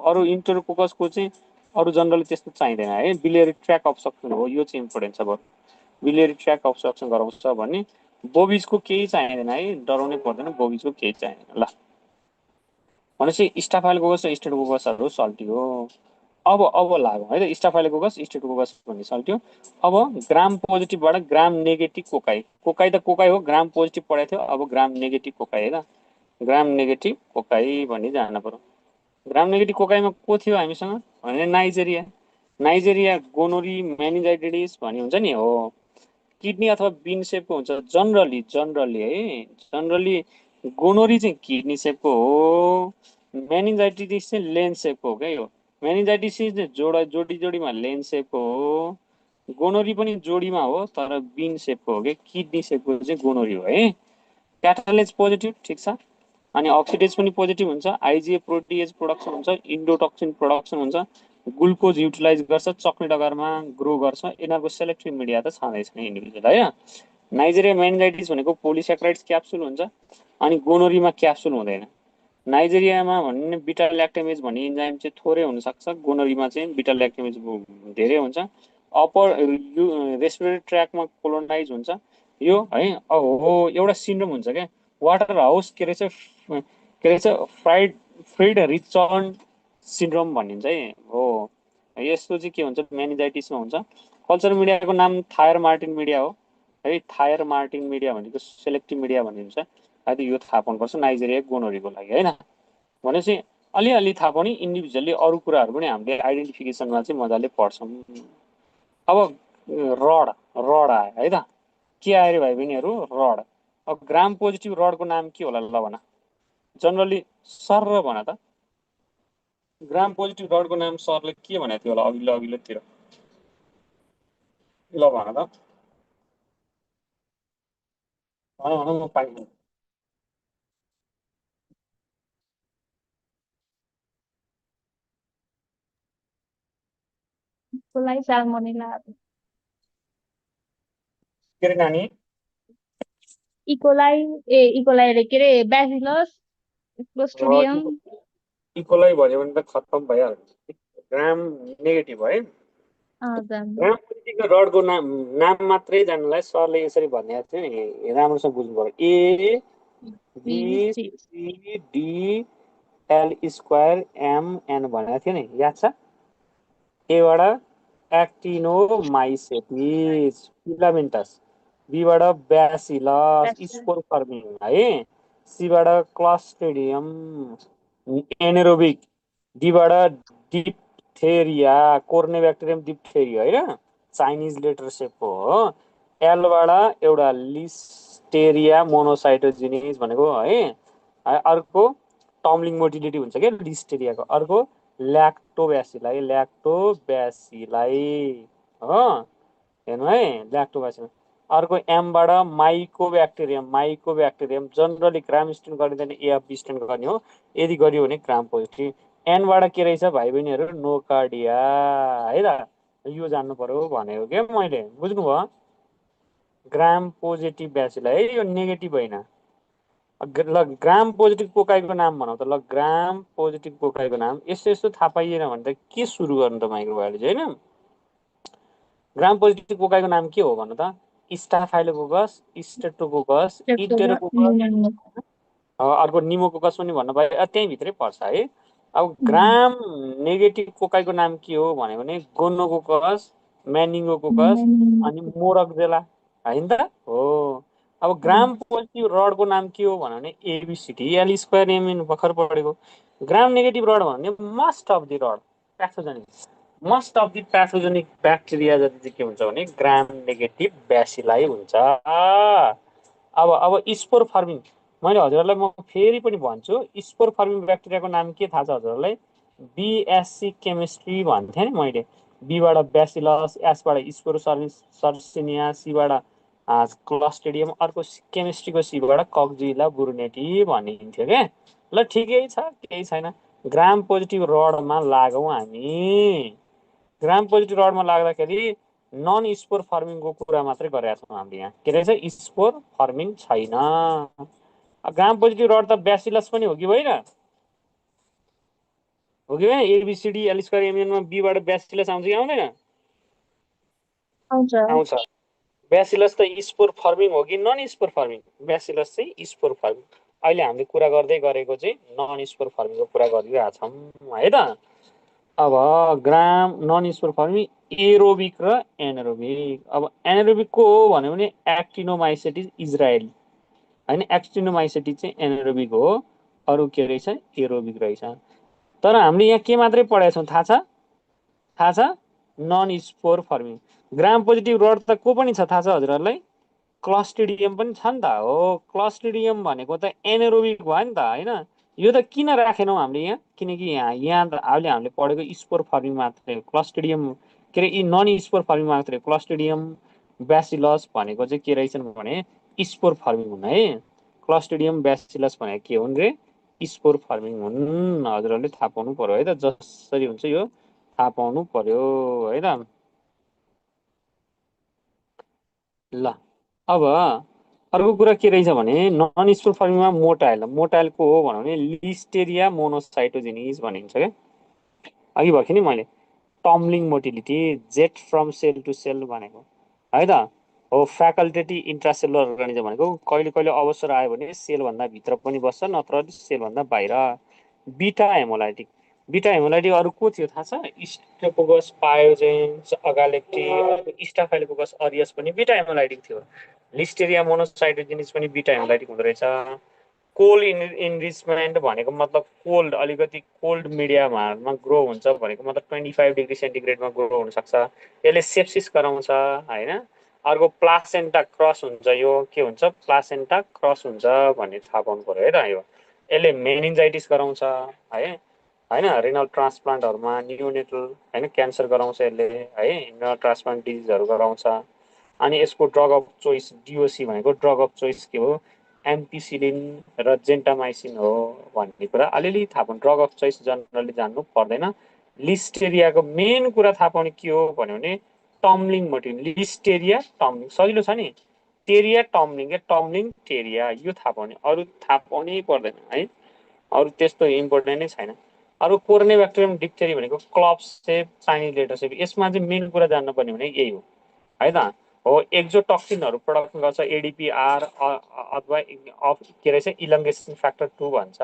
अरू इन्टेरोकोकसको चाहिँ अरू जनरली त्यस्तो चाहिँदैन है, बिलियरी ट्र्याक अब्स्ट्रक्सन हो यो चाहिँ इम्पोर्टेन्ट छ भयो, बिलियरी ट्र्याक अब्स्ट्रक्सन गराउँछ भन्ने। बोभिजको केही चाहिँदैन है, डराउनै पर्दैन, बोभिजको केही चाहिँदैन ल भनेपछि स्टाफाइलोकोकस र स्टेटोकोकसहरू सल्टियो। अब लागौँ है त, स्टाफाइलोकोकस स्टेटोकोकस भन्ने सल्ट्यो। अब ग्राम पोजिटिभबाट ग्राम नेगेटिभ कोकाई त कोकाई हो, ग्राम पोजिटिभ पढाएको थियो, अब ग्राम नेगेटिभ कोकाई है त, ग्राम नेगेटिभ कोकाई भन्ने जान्न पर्यो। ग्राम नेगेटिभ कोकाईमा को थियो हामीसँग भने नाइजेरिया गोनोरी मेनिन्जाइटिस भन्ने हुन्छ नि हो, किडनी अथवा बिन सेपको हुन्छ जनरली है, जनरली गोनोरी चाहिँ किडनी सेपको हो, मेनिन्जाइटिस चाहिँ लेन सेपको हो क्या यो, मेनिन्जाइटिस चाहिँ जोडीमा लेन सेपको हो, गोनोरी पनि जोडीमा हो तर बिन सेपको हो क्या, किडनी सेपको चाहिँ गोनोरी हो है। क्याटालेज पोजिटिभ ठिक छ, अनि अक्सिडेज पनि पोजिटिभ हुन्छ, आइजिए प्रोटिएज प्रोडक्सन हुन्छ, इन्डोटक्सिन प्रोडक्सन हुन्छ, ग्लुकोज युटिलाइज गर्छ, चक्ने डगरमा ग्रो गर्छ, यिनीहरूको सेलेक्टिभ मिडिया त छँदैछ इन्डिभिजुअल है। नाइजेरिया मेनिन्जाइटिस भनेको पोलिस्याक्राइड्स क्याप्सुल हुन्छ, अनि गोनोरीमा क्याप्सुल हुँदैन। नाइजेरियामा भन्ने बिटा ल्याक्टेमेज भन्ने इन्जाइम चाहिँ थोरै हुनसक्छ, गोनोरीमा चाहिँ बिटा ल्याक्टेमेज धेरै हुन्छ, अप्पर रेस्पिरेटरी ट्र्याकमा कोलोनाइज हुन्छ यो है। हो एउटा सिन्ड्रोम हुन्छ क्या वाटर हाउस के रहेछ फ्राइड रिचर्न सिन्ड्रोम भनिन्छ है हो, यस्तो चाहिँ के हुन्छ मेनिन्जाइटिसमा हुन्छ। कल्चर मिडियाको नाम थायर मार्टिन मिडिया हो है, थायर मार्टिन मिडिया भनेको सेलेक्टिभ मिडिया भन्ने हुन्छ है, यो थाहा पाउनुपर्छ नाइजेरिया गोनोरीको लागि होइन। भनेपछि अलिअलि थाहा पाउने इन्डिभिजुअली अरू कुराहरू पनि हामीले आइडेन्टिफिकेसनमा चाहिँ मजाले पढ्छौँ। अब रड आयो है त, के आयो अरे भाइ बहिनीहरू रड। अब ग्राम पोजिटिभ रडको नाम के होला ल भन, जनरली सर र भन त, ग्राम पोजिटिभ रडको नाम सरले के भनेको थियो होला अघिल्लोतिर ल भन त, भन म पाइनँ। इकोलाई साल्मोनेला के अरे नानी इकोलाई अरे के अरे ब्यासिलस क्लोस्ट्रिडियम। इकोलाई भन्यो भने त खत्तम भइहाल्छ, ग्राम नेगेटिभ है। हजुर ग्राम पोजिटिभको रडको नाम मात्रै जान्नलाई सरले यसरी भनिएको थियो नि, राम्रोसँग बुझ्नु पर्यो, A B C D L square MN भनेको थियो नि याद छ। एबाट एक्टिनोमाइसेटिस फिलामेन्टस, बीबाट ब्यासिलस स्पोर फर्मिङ है, सीबाट क्लस्ट्रिडियम एनेरोबिक, डीबाट डिप्थेरिया, कोर्नेब्याक्टेरियम डिप्थेरिया होइन, चाइनिज लेटर सेपको हो। एलबाट एउटा लिस्टेरिया मोनोसाइटोजिनिस भनेको है। अर्को टम्लिङ मोटिलिटी हुन्छ क्या लिस्टेरियाको। अर्को ल्याक्टोब्यासिलाई हो, हेर्नु है, ल्याक्टोब्यासिलाई। अर्को एमबाट माइकोब्याक्टेरियम जनरली ग्राम स्टेन गरिँदैन, एएफ स्टेन गर्ने हो, यदि गरियो भने ग्राम पोजिटिभ। एनबाट के रहेछ भाइ बहिनीहरू, नोकार्डिया है त, यो जान्नु पर्यो भनेको क्या मैले, बुझ्नुभयो। ग्राम पोजिटिभ ब्यासिलाई है, यो नेगेटिभ होइन। ल ग्राम पोजिटिभ कोकाइको नाम भनौँ त, ल ग्राम पोजिटिभ कोकाइको नाम यस्तो यस्तो थाहा पाइएन भने त के सुरु गर्नु त माइक्रोबायोलोजी होइन। ग्राम पोजिटिभ कोकाइको नाम के हो भन्नु त, स्टाफाइलोकोकस, स्ट्रेप्टोकोकस, इन्टेरोकोकस, अर्को निमोकोकस पनि भन्नु पायो, त्यहीँभित्रै पर्छ है। अब ग्राम नेगेटिभ कोकाइको नाम के हो भन्यो भने गोनोकोकस, मेनिङ्गोकोकस अनि मोरक्जेला होइन त हो। अब ग्राम पोजिटिभ रडको नाम के हो भन्यो भने एबिसिडी, एल स्क्वायर एमएन भर्खर पढेको। ग्राम नेगेटिभ रड भन्यो भने most of the rod pathogenic, most of the pathogenic bacteria जति चाहिँ के हुन्छ भने ग्राम नेगेटिभ ब्यासिलाई हुन्छ। अब स्पोर फर्मिङ, मैले हजुरहरूलाई म फेरि पनि भन्छु, स्पोर फर्मिङ ब्याक्टेरियाको नाम के थाहा छ हजुरहरूलाई? बिएससी केमिस्ट्री भन्थेँ नि मैले। बीबाट ब्यासिलस, एसबाट स्पोरोसर्सिनिया, सीबाट क्लस्ट्रिडियम, अर्को केमिस्ट्रीको सीबाट कक्जिला बुर्नेटी भनिन्थ्यो क्या। ल ठिकै छ, केही छैन। ग्राम पोजिटिभ रडमा लागौँ हामी। ग्राम पोजिटिभ रडमा लाग्दाखेरि नन स्पोर फर्मिङको कुरा मात्रै गरेका छौँ हामीले यहाँ। के रहेछ? स्पोर फर्मिङ छैन। ग्राम पोजिटिभ रड त ब्यासिलस पनि हो कि होइन? हो कि होइन? एबिसिडी एल स्क्वायर एमएनमा बीबाट ब्यासिलस आउँछ कि आउँदैन? आउँछ। ब्यासिलस त स्पोर फर्मिङ हो कि नन स्पोर फर्मिङ? ब्यासिलस चाहिँ स्पोर फर्मिङ। अहिले हामीले कुरा गर्दै गरेको चाहिँ नन स्पोर फर्मिङको कुरा गरिरहेछौँ है त। अब ग्राम नन स्पोर फर्मिङ एरोबिक र एनारोबिक। अब एनारोबिक को हो भन्यो भने एक्टिनोमाइसेटिस इजरायली होइन, एक्टिनोमाइसेटिस चाहिँ एनारोबिक हो, अरू के रहेछ? एरोबिक रहेछ। तर हामीले यहाँ के मात्रै पढेका छौँ थाहा छ? थाहा छ? Non spore forming. Gram positive rod त को पनि छ थाहा छ हजुरहरूलाई? क्लस्ट्रिडियम पनि छ नि त हो। क्लस्ट्रिडियम भनेको त एनारोबिक भयो नि त होइन। यो त किन राखेनौँ हामीले यहाँ? किनकि यहाँ त हामीले पढेको स्पोर फर्मिङ मात्रै, क्लस्ट्रिडियम के अरे नन स्पोर फर्मिङ मात्रै। क्लस्ट्रिडियम ब्यासिलस भनेको चाहिँ के रहेछन् भने स्पोर फर्मिङ हुन् है। क्लस्ट्रिडियम ब्यासिलस भनेको के हुन् रे? स्पोर फर्मिङ हुन्। हजुरहरूले थाहा पाउनु पर्यो है त, जसरी हुन्छ यो थाहा पाउनु पर्यो है त। ल अब अर्को कुरा के रहेछ भने नन स्पोर फर्मिङमा मोटाइल, मोटाइल को हो भने लिस्टेरिया मोनोसाइटोजिनिस भनिन्छ क्या। अघि भएको नि मैले tumbling motility, jet from cell to cell भनेको है त हो। फ्याकल्टेटिभ इन्ट्रासेलुलर अर्गानिजम भनेको कहिले कहिले अवसर आयो भने सेलभन्दा भित्र पनि बस्छ, नत्र सेलभन्दा बाहिर। बिटा हेमोलाइटिक, बिटा हेमोलाइटिक अरू को थियो थाहा छ? स्ट्रेप्टोकोकस पायोजेन्स, अगालेक्टी, स्टाफाइलोकोकस अरियस पनि बिटा हेमोलाइटिक थियो। लिस्टेरिया मोनोसाइटोजिनिस पनि बिटा हेमोलाइटिक हुँदो रहेछ। कोल्ड इनरिचमेन्ट भनेको मतलब कोल्ड, अलिकति कोल्ड मिडियामा ग्रो हुन्छ भनेको मतलब 25 डिग्री सेन्टिग्रेडमा ग्रो हुनसक्छ। यसले सेप्सिस गराउँछ होइन। अर्को प्लासेन्टा क्रस हुन्छ, यो के हुन्छ? प्लासेन्टा क्रस हुन्छ भन्ने थाहा पाउनु पर्यो है त। यो यसले मेनिन्जाइटिस गराउँछ है होइन। रिनल ट्रान्सप्लान्टहरूमा नियोनेटल होइन क्यान्सर गराउँछ यसले है, रिनल ट्रान्सप्लान्ट डिजिजहरू गराउँछ। अनि यसको ड्रग अफ चोइस डिओसी भनेको ड्रग अफ चोइस के हो? एम्पिसिलिन र जेन्टामाइसिन हो भन्ने कुरा अलिअलि थाहा पाउनु। ड्रग अफ चोइस जनरली जान्नु पर्दैन। लिस्टेरियाको मेन कुरा थाहा पाउने के हो भन्यो भने टम्लिङ मोटिलिटी। लिस्टेरिया टम्लिङ सजिलो छ नि, टेरिया टम्लिङ, टम्लिङ टेरिया, यो थाहा पाउने, अरू थाहा पाउनै पर्दैन है, अरू त्यस्तो इम्पोर्टेन्ट नै छैन। अरू कोर्नेब्याक्टेरियम डिप्थेरी भनेको क्लब सेप, चाइनिज लेटर सेप। यसमा चाहिँ मेन कुरा जान्नुपर्ने भने यही हो है त हो। एक्जोटक्सिनहरू प्रडक्सन गर्छ एडिपिआर अथवा के रहेछ इलङ्गेसन फ्याक्टर 2 भन्छ।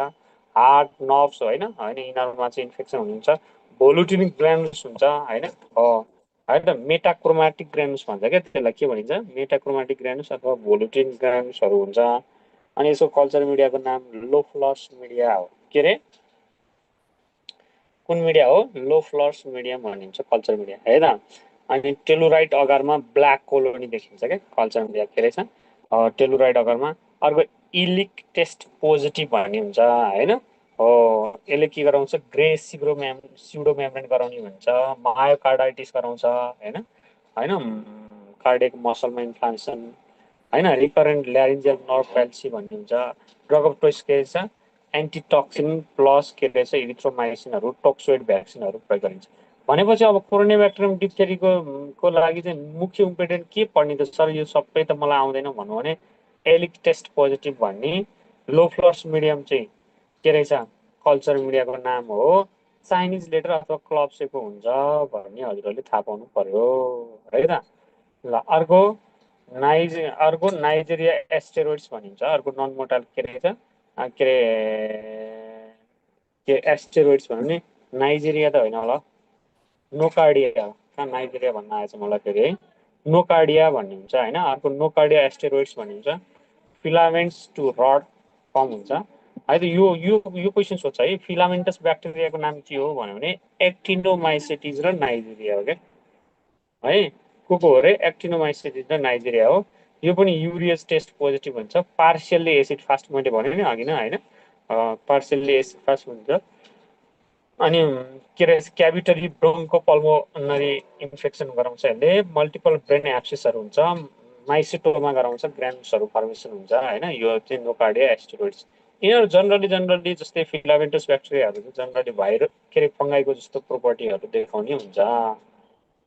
हार्ट नर्भ्स होइन होइन, यिनीहरूमा चाहिँ इन्फेक्सन हुन्छ। भोलुटिनिक ग्रानुल्स हुन्छ होइन हो है त। मेटाक्रोमेटिक ग्रानुल्स भन्छ क्या त्यसलाई, के भनिन्छ? मेटाक्रोमेटिक ग्रानुल्स अथवा भोलुटिनिक ग्रानुल्सहरू हुन्छ। अनि यसको कल्चर मिडियाको नाम लोफ्लस मिडिया हो। के अरे कुन मिडिया हो? लो फ्लर्स मिडियम भनिन्छ कल्चर मिडिया है त। अनि टेलुराइट अगारमा ब्ल्याक कोलोनी देखिन्छ क्या कल्चर मिडिया के रहेछ टेलुराइट अगारमा। अर्को इलिक टेस्ट पोजिटिभ भन्ने हुन्छ होइन हो। यसले के गराउँछ? ग्रे सिउडो मेम्ब्रेन गराउने भन्छ, मायोकार्डाइटिस गराउँछ होइन होइन कार्डियक मसलमा इन्फ्लामेसन होइन, रिकरेन्ट ल्यारिन्जियल नर्भ प्याल्सी भन्ने हुन्छ। ड्रग अफ चोइस के रहेछ? एन्टिटक्सिन प्लस के रहेछ इरिथ्रोमाइसिनहरू टोक्सोइड भ्याक्सिनहरू प्रयोग गरिन्छ। भनेपछि अब कोरोना ब्याक्टेरियम डिप्थेरीको को लागि चाहिँ मुख्य इम्पोर्टेन्ट के पढ्ने त सर? यो सबै त मलाई आउँदैन भन्नु भने एलिक टेस्ट पोजिटिभ भन्ने लो फ्लर्स मिडियम चाहिँ के रहेछ? कल्चर मिडियाको नाम हो। चाइनिज लेटर अथवा क्लब सेपको हुन्छ भन्ने हजुरहरूले थाहा पाउनु पर्यो है त। ल अर्को नाइजेरिया एस्टेरोइड्स भनिन्छ। अर्को नन मोर्टाल के रहेछ? के अरे के एस्टेरोइड्स भन्यो भने नाइजेरिया त होइन होला, नोकार्डिया हो। कहाँ नाइजेरिया भन्न आएछ मलाई फेरि है। नोकार्डिया भन्ने हुन्छ होइन। अर्को नोकार्डिया एस्टेरोइड्स भन्ने हुन्छ। फिलामेन्ट्स टु रड फर्म हुन्छ है त। यो यो यो क्वेसन सोध्छ है, फिलामेन्टस ब्याक्टेरियाको नाम के हो भन्यो भने एक्टिनोमाइसेटिज र नाइजेरिया हो क्या है। को हो रे? एक्टिनोमाइसेटिज र नाइजेरिया हो। यो पनि युरियस टेस्ट पोजिटिभ हुन्छ। पार्सियल्ली एसिड फास्ट मैले भने नि अघि नै होइन, पार्सियल्ली एसिड फास्ट हुन्छ। अनि के अरे क्याभिटरी ब्रोङ्को पल्मोनरी इन्फेक्सन गराउँछ यसले। मल्टिपल ब्रेन एब्सेसहरू हुन्छ, माइसिटोमा गराउँछ, ग्रानुसहरू फर्मेसन हुन्छ होइन। यो चाहिँ नोकार्डिया एस्टेरोइड्स। यिनीहरू जनरली जस्तै फिलामेन्टस ब्याक्टेरियाहरू चाहिँ जनरली भाइरस के अरे फङ्गाइको जस्तो प्रोपर्टीहरू देखाउने हुन्छ।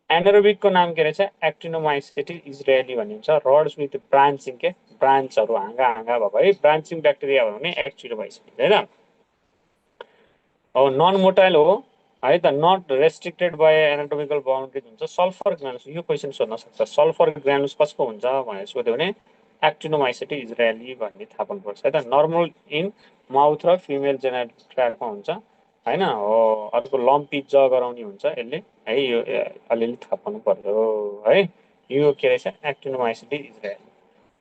एनारोबिकको नाम के रहेछ? एक्टिनोमाइसेटिस इजरायली भनिन्छ। रड्स विथ ब्रान्चिङ के ब्रान्चहरू हाँगा हाँगा भएको है, ब्रान्चिङ ब्याक्टेरिया भयो भने एक्टिनोमाइसेटिस होइन। अब नन मोटाइल हो है त, not restricted by anatomical boundaries हुन्छ। सल्फर ग्रानुस, यो क्वेसन सोध्न सक्छ, सल्फर ग्रानुस कसको हुन्छ भनेर सोध्यो भने एक्टिनोमाइसेटिस इजरायली भन्ने थाहा पाउनुपर्छ है त। नर्मल इन माउथ र फिमेल जेनेटल ट्र्याकमा हुन्छ होइन हो। अर्को लम्पी ज गराउने हुन्छ यसले है, यो अलिअलि थाहा पाउनु पर्यो है। यो के रहेछ? एक्टिनोमाइसेटिस इजरायली।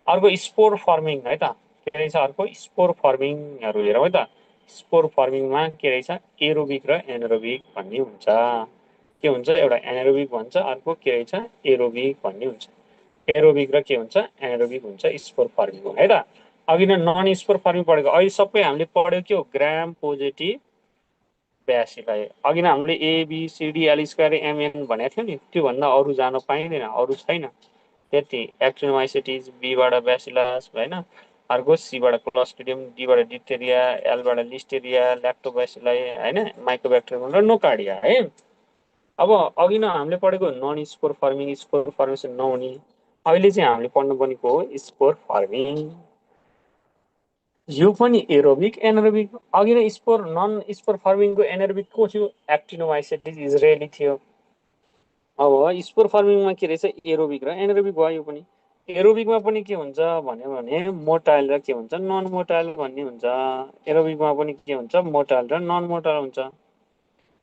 अर्को स्पोर फर्मिङ है त, के रहेछ? अर्को स्पोर फर्मिङहरू हेरौँ है त। स्पोर फर्मिङमा के रहेछ? एरोबिक र एनारोबिक भन्ने हुन्छ। के हुन्छ? एउटा एनारोबिक भन्छ, अर्को के रहेछ? एरोबिक भन्ने हुन्छ। एरोबिक र के हुन्छ? एनारोबिक हुन्छ स्पोर फर्मिङ है त। अघि नै नन स्पोर फर्मिङ पढेको, अहिले सबै हामीले पढ्यो के हो? ग्राम पोजिटिभ ब्यासीलाई। अघि नै हामीले एबिसिडी एल स्क्वायर एमएन भनेको थियो नि, त्योभन्दा अरू जान पाइँदैन, अरू छैन त्यति। एक्टिनोमाइसेटिस, बीबाट ब्यासिलस होइन, अर्को सीबाट क्लोस्ट्रिडियम, डीबाट डिप्थेरिया, एलबाट लिस्टेरिया, ल्याक्टोब्यासिलाई होइन, माइक्रोब्याक्टेरियम र नोकार्डिया है। अब अघि नै हामीले पढेको non spore forming, spore formation नहुने। अहिले चाहिँ हामीले पढ्नु पर्नेको हो स्पोर फर्मिङ। यो पनि एरोबिक एनारोबिक। अघि नै स्पोर नन स्पोर फर्मिङको एनारोबिक को थियो? एक्टिनोमाइसेटिस इजरायली थियो। अब स्पोर फर्मिङमा के रहेछ? एरोबिक र एनारोबिक भयो। यो पनि एरोबिकमा पनि के हुन्छ भन्यो भने मोटाइल र के हुन्छ? नन मोटाइल भन्ने हुन्छ। एरोबिकमा पनि के हुन्छ? मोटाइल र नन मोटाइल हुन्छ।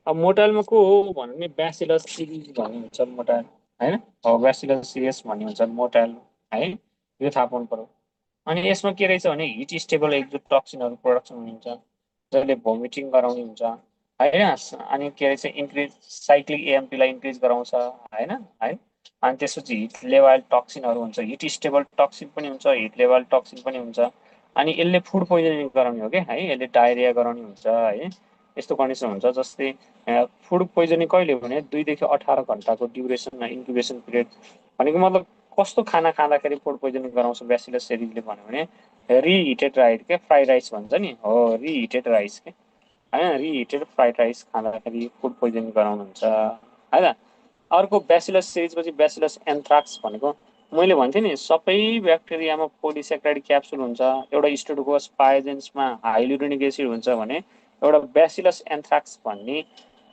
अब मोटाइलमा को हो भन्यो भने ब्यासिलस सिरिज भन्ने हुन्छ मोटाइल होइन, हो ब्यासिलस सिरियस भन्ने हुन्छ मोटाइल है, यो थाहा पाउनु पर्यो। अनि यसमा के रहेछ भने हिट स्टेबल एक्जोटोक्सिनहरू प्रोडक्सन हुन्छ, जसले भोमिटिङ गराउने हुन्छ होइन। अनि के रहेछ? इन्क्रिज साइक्लिक एएमपीलाई इन्क्रिज गराउँछ होइन है। अनि त्यसपछि हिट लेभल टक्सिनहरू हुन्छ, हिट स्टेबल टक्सिन पनि हुन्छ, हिट लेभल टक्सिन पनि हुन्छ। अनि यसले फुड पोइजनिङ गराउने हो क्या है, यसले डायरिया गराउने हुन्छ है। यस्तो कन्डिसन हुन्छ। जस्तै फुड पोइजनिङ कहिले भने 2 देखि 18 घन्टाको ड्युरेसनमा इन्क्युबेसन पिरियड भनेको मतलब कस्तो खाना खाँदाखेरि फुड पोइजनिङ गराउँछ ब्यासिलस सेरिजले भन्यो भने रिहिटेड राइस के फ्राइड राइस भन्छ नि हो, रिहिटेड राइस के होइन, रिहिटेड फ्राइड राइस खाँदाखेरि फुड पोइजनिङ गराउनुहुन्छ है त। अर्को ब्यासिलस सिरिजपछि ब्यासिलस एन्थ्राक्स भनेको मैले भन्थेँ नि, सबै ब्याक्टेरियामा पोलिसेक्राइड क्याप्सुल हुन्छ। एउटा स्टेरोकोकस पायोजेन्समा हाइलुरोनिक एसिड हुन्छ भने एउटा ब्यासिलस एन्थ्राक्स भन्ने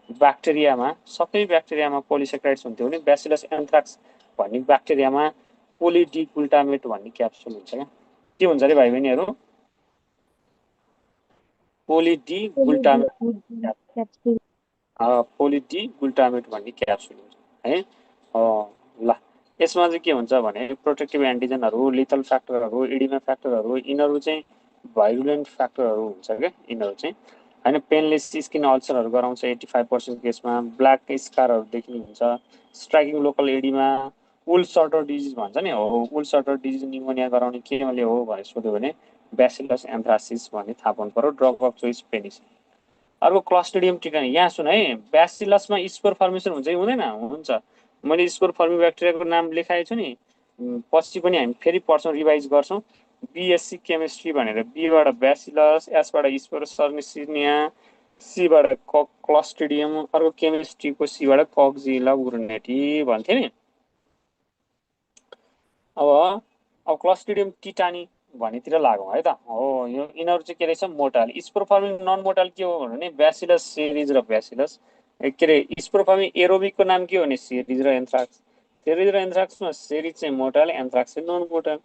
ब्याक्टेरियामा, सबै ब्याक्टेरियामा पोलिसेक्राइड्स हुन्थ्यो भने ब्यासिलस एन्थ्राक्स भन्ने ब्याक्टेरियामा पोलिडिग्लुटामेट भन्ने क्याप्सुल हुन्छ क्या। के हुन्छ अरे भाइ बहिनीहरू? पोलिडिग्लुटामेट, Capsule. पोलिडिग्लुटामेट भन्ने क्याप्सुल हुन्छ है। ल यसमा चाहिँ के हुन्छ भने प्रोटेक्टिभ एन्टिजनहरू, लिथल फ्याक्टरहरू, इडिमा फ्याक्टरहरू, यिनीहरू चाहिँ भाइरुलेन्ट फ्याक्टरहरू हुन्छ क्या यिनीहरू चाहिँ। होइन पेनलेस स्किन अल्सरहरू गराउँछ 85% केसमा, ब्ल्याक स्कारहरू देखिने हुन्छ, स्ट्राइकिङ लोकल एडीमा, वुल सर्टर डिजिज भन्छ नि हो, वुल सर्टर डिजिज निमोनिया गराउने केले हो भनेर सोध्यो भने ब्यासिलस एन्थ्रासिस भन्ने थाहा पाउनु पर्यो, ड्रग अफ चोइस पेनिस। अर्को क्लस्ट्रिडियम टिटानी, यहाँ सुन है, ब्यासिलसमा स्पोर फर्मेसन हुन्छ कि हुँदैन? हुन्छ। मैले स्पोर फर्मी ब्याक्टेरियाको नाम लेखाएको छु नि, पछि पनि हामी फेरि पढ्छौँ, रिभाइज गर्छौँ। बिएससी केमिस्ट्री भनेर बीबाट ब्यासिलस, एसबाट स्पोर सर्निसिनिया, सीबाट क्लस्ट्रिडियम, अर्को केमिस्ट्रीको सीबाट कक्जिला उर्नेटी भन्थ्यो नि। अब क्लस्ट्रिडियम टिटानी भन्नेतिर लागौँ है त। हो, यो यिनीहरू चाहिँ के रहेछ, मोटाल। स्पोरोफर्मिङ नन मोटाल के हो भने ब्यासिलस सेरिज र ब्यासिलस के अरे स्पोरोफर्मिङ एरोबिकको नाम के हो भने सेरिज र एन्थ्राक्स। सेरिज र एन्थ्राक्समा सेरिज चाहिँ मोटाल, एन्थ्राक्स चाहिँ नन मोटाल।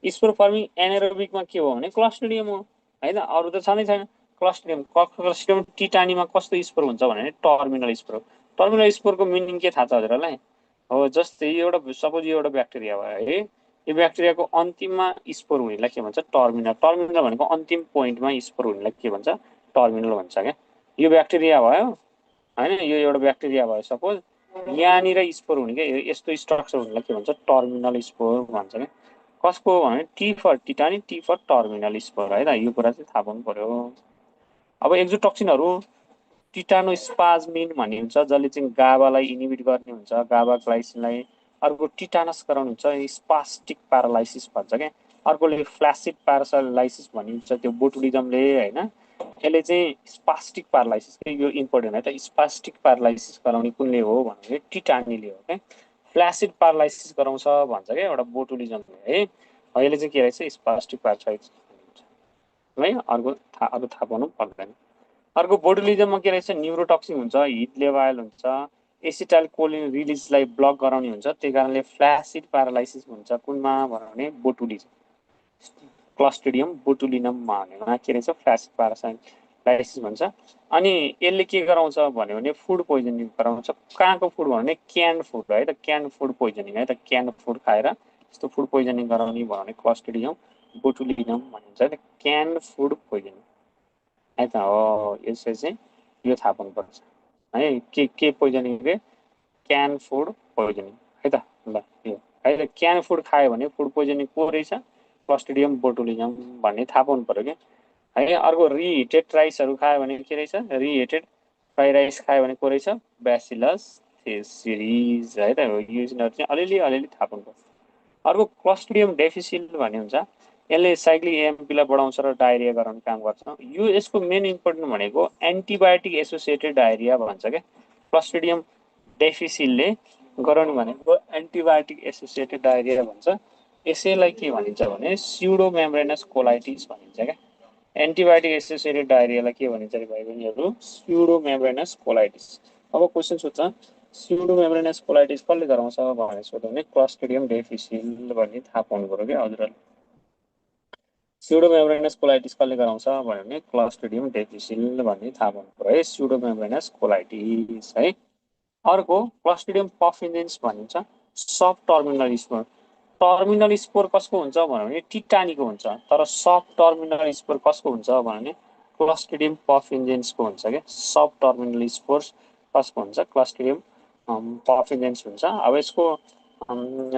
स्पोरोफर्मिङ एनारोबिकमा के हो भने क्लस्ट्रिडियम हो होइन, अरू त छँदै छैन। क्लस्ट्रिडियम टिटानीमा कस्तो स्पोर हुन्छ भने टर्मिनल स्पोर। टर्मिनल स्पोरको मिनिङ के थाहा छ हजुरहरूलाई? हो, जस्तै एउटा सपोज यो एउटा ब्याक्टेरिया भयो है, यो ब्याक्टेरियाको अन्तिममा स्पोर हुनेलाई के भन्छ? टर्मिनल। टर्मिनल भनेको अन्तिम पोइन्टमा स्पोर हुनेलाई के भन्छ? टर्मिनल भन्छ क्या। यो ब्याक्टेरिया भयो होइन, यो एउटा ब्याक्टेरिया भयो सपोज, यहाँनिर स्पोर हुने क्या, यस्तो स्ट्रक्चर हुनेलाई के भन्छ? टर्मिनल स्पोर भन्छ क्या। कसको हो भने T for tetani, T for terminal spore है त, यो कुरा चाहिँ थाहा पाउनु पर्यो। अब एक्जोटोक्सिनहरू, टिटानोस्पाज्मिन भन्ने हुन्छ जसले चाहिँ गाबालाई इनिबिट गर्ने हुन्छ, गाबा ग्लाइसिनलाई। अर्को टिटानस गराउनु हुन्छ, स्पास्टिक प्यारालाइसिस भन्छ क्या। अर्कोले फ्ल्यासिड प्यारालाइसिस भनिन्छ, त्यो बोटुलिजमले होइन, यसले चाहिँ स्पास्टिक प्यारालाइसिस, यो इम्पोर्टेन्ट है त, स्पास्टिक प्यारालाइसिस गराउने कुनले हो भने टिटानीले हो क्या। फ्ल्यासिड प्यारालाइसिस गराउँछ भन्छ क्या एउटा बोटुलिजमले है, यसले चाहिँ के रहेछ? स्पास्टिक प्यारालाइसिस है। अर्को थाहा पाउनु पर्दैन। अर्को बोटुलिजममा के रहेछ? न्युरोटक्सिन हुन्छ, हिट लेभल हुन्छ, एसिटाइल कोलिन रिलिजलाई ब्लक गराउने हुन्छ, त्यही कारणले फ्ल्यासिड प्यारालाइसिस हुन्छ। कुनमा भने बोटुलिजम, क्लस्ट्रिडियम बोटुलिनममा भनेमा के रहेछ? फ्ल्यासिड प्यारालाइसिस भन्छ। अनि यसले के गराउँछ भन्यो भने फुड पोइजनिङ गराउँछ। कहाँको फुड भने क्यान्ड फुड है त, क्यान्ड फुड पोइजनिङ है त, क्यान्ड फुड खाएर यस्तो फुड पोइजनिङ गराउने भने क्लस्ट्रिडियम बोटुलिनम भनिन्छ है त, क्यान्ड फुड पोइजनिङ है त। हो, यसरी चाहिँ यो थाहा पाउनुपर्छ है, के पोइजनिङ रे? क्यान फुड पोइजनिङ है त। ल यो है त, क्यान फुड खायो भने फुड पोइजनिङ को रहेछ? क्लस्ट्रिडियम बोटुलिजम भन्ने थाहा पाउनु पऱ्यो क्या है। अर्को रिहिटेड राइसहरू खायो भने के रहेछ? रिहिटेड फ्राई राइस खायो भने को रहेछ? ब्यासिलस सिरिज है त। यो यिनीहरू चाहिँ अलिअलि थाहा पाउनु पर्छ। अर्को क्लस्ट्रिडियम डेफिसिल भन्ने हुन्छ, यसले साइक्लिक एएमपीलाई बढाउँछ र डायरिया गराउने काम गर्छ। यो यसको मेन इम्पोर्टेन्ट भनेको एन्टिबायोटिक एसोसिएटेड डायरिया भन्छ क्या। क्लस्ट्रिडियम डेफिसिलले गराउने भनेको एन्टिबायोटिक एसोसिएटेड डायरिया भन्छ। यसैलाई के भनिन्छ भने स्युडो मेम्ब्रेनस कोलाइटिस भनिन्छ क्या। एन्टिबायोटिक एसोसिएटेड डायरियालाई के भनिन्छ अरे भाइ बहिनीहरू? Pseudo membranes colitis. अब क्वेसन सोध्छ स्युडो मेम्ब्रेनस कोलाइटिस कसले गराउँछ भनेर सोध्यो भने क्लस्ट्रिडियम डेफिसिल भन्ने थाहा पाउनु पऱ्यो क्या हजुरहरूले। स्युडो मेम्ब्रेनस कोलाइटिस कसले गराउँछ भन्यो भने क्लस्ट्रिडियम डेफिसिल भन्ने थाहा पाउनु पऱ्यो है, स्युडो मेम्ब्रेनस कोलाइटिस है। अर्को क्लस्ट्रिडियम पफिन्जेन्स भनिन्छ, सब टर्मिनल स्पोर। टर्मिनल स्पोर कसको हुन्छ भने टिटानीको हुन्छ, तर सब टर्मिनल स्पोर कसको हुन्छ भने क्लस्ट्रिडियम पफिन्जेन्सको हुन्छ क्या। सब टर्मिनल स्पोर कसको हुन्छ? क्लस्ट्रिडियम पफिन्जेन्स हुन्छ। अब यसको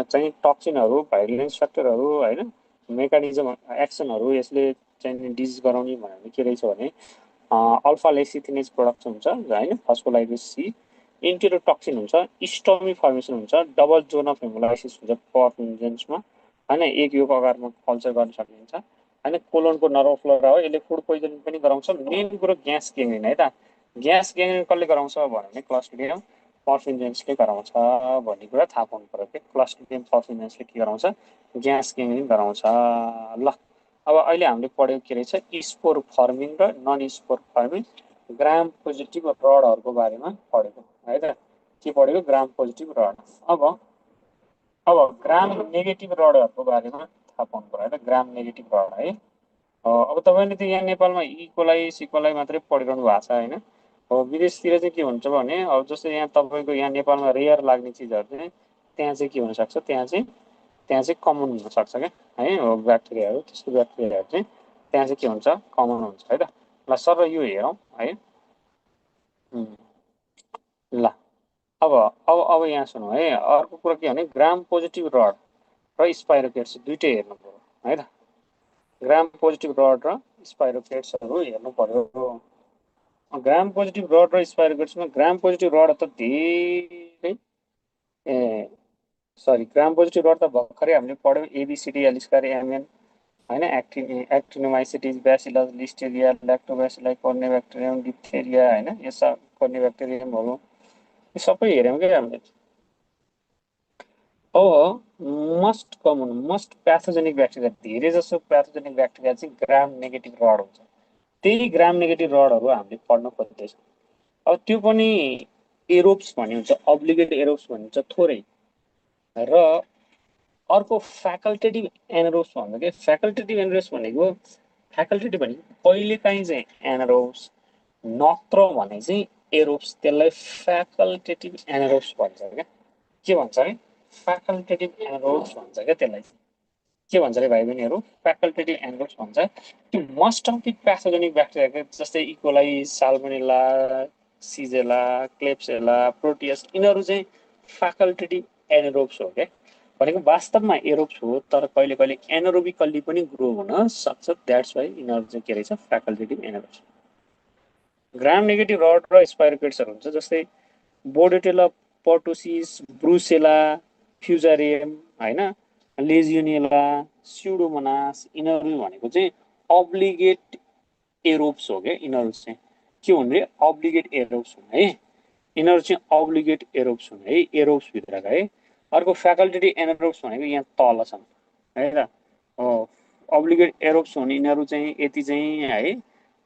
चाहिँ टक्सिनहरू, भाइलेन्स फ्याक्टरहरू होइन, मेकानिजम एक्सनहरू यसले चाहिँ डिजिज गराउने भन्यो भने के रहेछ भने अल्फा लेसिथिनेज प्रोडक्ट हुन्छ होइन, फस्फोलाइपेस सी, इन्टेरोटक्सिन हुन्छ, स्टमी फर्मेसन हुन्छ, डबल जोन अफ हेमोलाइसिस हुन्छ पफिन्जेन्समा होइन, एक यो आकारमा कल्चर गर्न सकिन्छ होइन। कोलोनको नर्भोफ्लोरा हो, यसले फुड पोइजनिङ पनि गराउँछ। मेन कुरो ग्यास गेङ्ग्रिन है त। ग्यास गेङ्ग्रिन कसले गराउँछ भने क्लस्ट्रिडियम पफिन्जेन्सले गराउँछ भन्ने कुरा थाहा पाउनु पऱ्यो कि क्लस्ट्रिडियम पफिन्जेन्सले के गराउँछ? ग्यास गेङ्ग्रिन गराउँछ। ल अब अहिले हामीले पढ्यो के रहेछ? स्पोर फर्मिङ र non spore forming gram positive रडहरूको बारेमा पढेको है त। के पढेको? ग्राम पोजिटिभ रड। अब ग्राम नेगेटिभ रडहरूको बारेमा थाहा पाउनु पऱ्यो है त, ग्राम नेगेटिभ रड है। अब तपाईँले त यहाँ नेपालमा इकोलाई सिकोलाई मात्रै पढिरहनु भएको छ होइन। अब विदेशतिर चाहिँ के हुन्छ भने अब जस्तै यहाँ तपाईँको यहाँ नेपालमा रेयर लाग्ने चिजहरू चाहिँ त्यहाँ चाहिँ के हुनसक्छ, त्यहाँ चाहिँ कमन हुनसक्छ क्या है। हो, ब्याक्टेरियाहरू, त्यस्तो ब्याक्टेरियाहरू चाहिँ त्यहाँ चाहिँ के हुन्छ? कमन हुन्छ है त। ल सर यो हेरौँ है। ल अब यहाँ सुनौ है। अर्को कुरा के भने ग्राम पोजिटिभ रड र स्पाइरोकेट्स दुइटै हेर्नु पर्यो है त। ग्राम पोजिटिभ रड र स्पाइरोकेट्सहरू हेर्नु पर्यो। ग्राम पोजिटिभ रड र स्पाइरोकेट्समा ग्राम पोजिटिभ रड त धेरै ए सरी ग्राम पोजिटिभ रड त भर्खरै हामीले पढ्यौँ एबिसिडी एलिस्कार एमएन होइन एक्टिनोमाइसिटिस ब्यासिलस लिस्टेरिया ल्याक्टोब्यासिलाई कर्नेब्याक्टेरियम डिप्थेरिया होइन यो सब कर्नेब्याक्टेरियमहरू यो सबै हेऱ्यौँ क्या हामीले। Most common most pathogenic bacteria धेरै जसो प्याथोजेनिक ब्याक्टेरिया चाहिँ ग्राम नेगेटिभ रड हुन्छ। त्यही ग्राम नेगेटिभ रडहरू हामीले पढ्न खोज्दैछौँ। अब त्यो पनि एरोप्स भन्ने हुन्छ, अब्लिगेट एरोप्स भनिन्छ थोरै। र अर्को फ्याकल्टेटिभ एनारोब्स भन्छ कि फ्याकल्टेटिभ एनारोब्स भनेको फ्याकल्टेटिभ भनेको कहिलेकाहीँ चाहिँ एनारोब्स नत्र भने चाहिँ एरोब्स, त्यसलाई फ्याकल्टेटिभ एनारोब्स भन्छ क्या। के भन्छ अरे फ्याकल्टेटिभ एनारोब्स भन्छ क्या त्यसलाई। के भन्छ अरे भाइ बहिनीहरू फ्याकल्टेटिभ एनारोब्स भन्छ। त्यो most of the pathogenic bacteria जस्तै इकोलाई साल्मोनेला सिजेला क्लेप्सेला प्रोटियस यिनीहरू चाहिँ फ्याकल्टेटिभ एनारोब्स हो क्या। भनेको वास्तवमा एरोब्स हो तर कहिले कहिले एनारोबिकल्ली पनि ग्रो हुन सक्छ। द्याट्स वाइ यिनीहरू चाहिँ के रहेछ फ्याकल्टेटिभ एनारोब्स। ग्राम नेगेटिभ रड र स्पाइरोकेट्सहरू हुन्छ जस्तै बोडेटेला पर्टोसिस ब्रुसेला फ्युजारियम होइन लेजियोनेला स्युडोमोनास यिनीहरू भनेको चाहिँ अब्लिगेट एरोब्स हो क्या। यिनीहरू चाहिँ के हुन् रे अब्लिगेट एरोब्स हुन् है। यिनीहरू चाहिँ अब्लिगेट एरोब्स हुन् है, एरोब्स भित्रका है। अर्को फ्याकल्टेटिभ एनारोब्स भनेको यहाँ तल छन् है त। हो अब्लिगेट एरोब्स हुन् यिनीहरू चाहिँ यति चाहिँ है।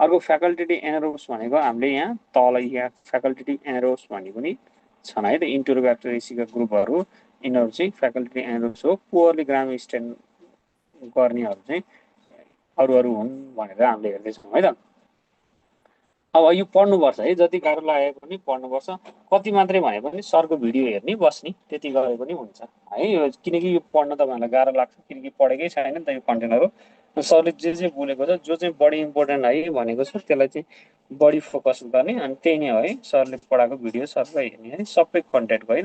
अर्को फ्याकल्टेटिभ एनारोब्स भनेको हामीले यहाँ तल यहाँ फ्याकल्टेटिभ एनारोब्स भनेको नि छन् है त। इन्टरोब्याक्टेरियसीका ग्रुपहरू यिनीहरू चाहिँ फ्याकल्टेटिभ एनारोब्स हो। पुवरली ग्राम स्टेन गर्नेहरू चाहिँ अरू हुन् भनेर हामीले हेर्दैछौँ है त। अब यो पढ्नुपर्छ है, जति गाह्रो लागे पनि पढ्नुपर्छ। कति मात्रै भने पनि सरको भिडियो हेर्ने बस्ने त्यति गरे पनि हुन्छ है। यो किनकि यो पढ्न तपाईँहरूलाई गाह्रो लाग्छ किनकि पढेकै छैन नि त यो कन्टेन्टहरू। सरले जे बोलेको छ जो चाहिँ बढी इम्पोर्टेन्ट है भनेको छ त्यसलाई चाहिँ बढी फोकस गर्ने अनि त्यही नै हो है। सरले पढाएको भिडियो सबलाई हेर्ने है सबै कन्टेन्टको है।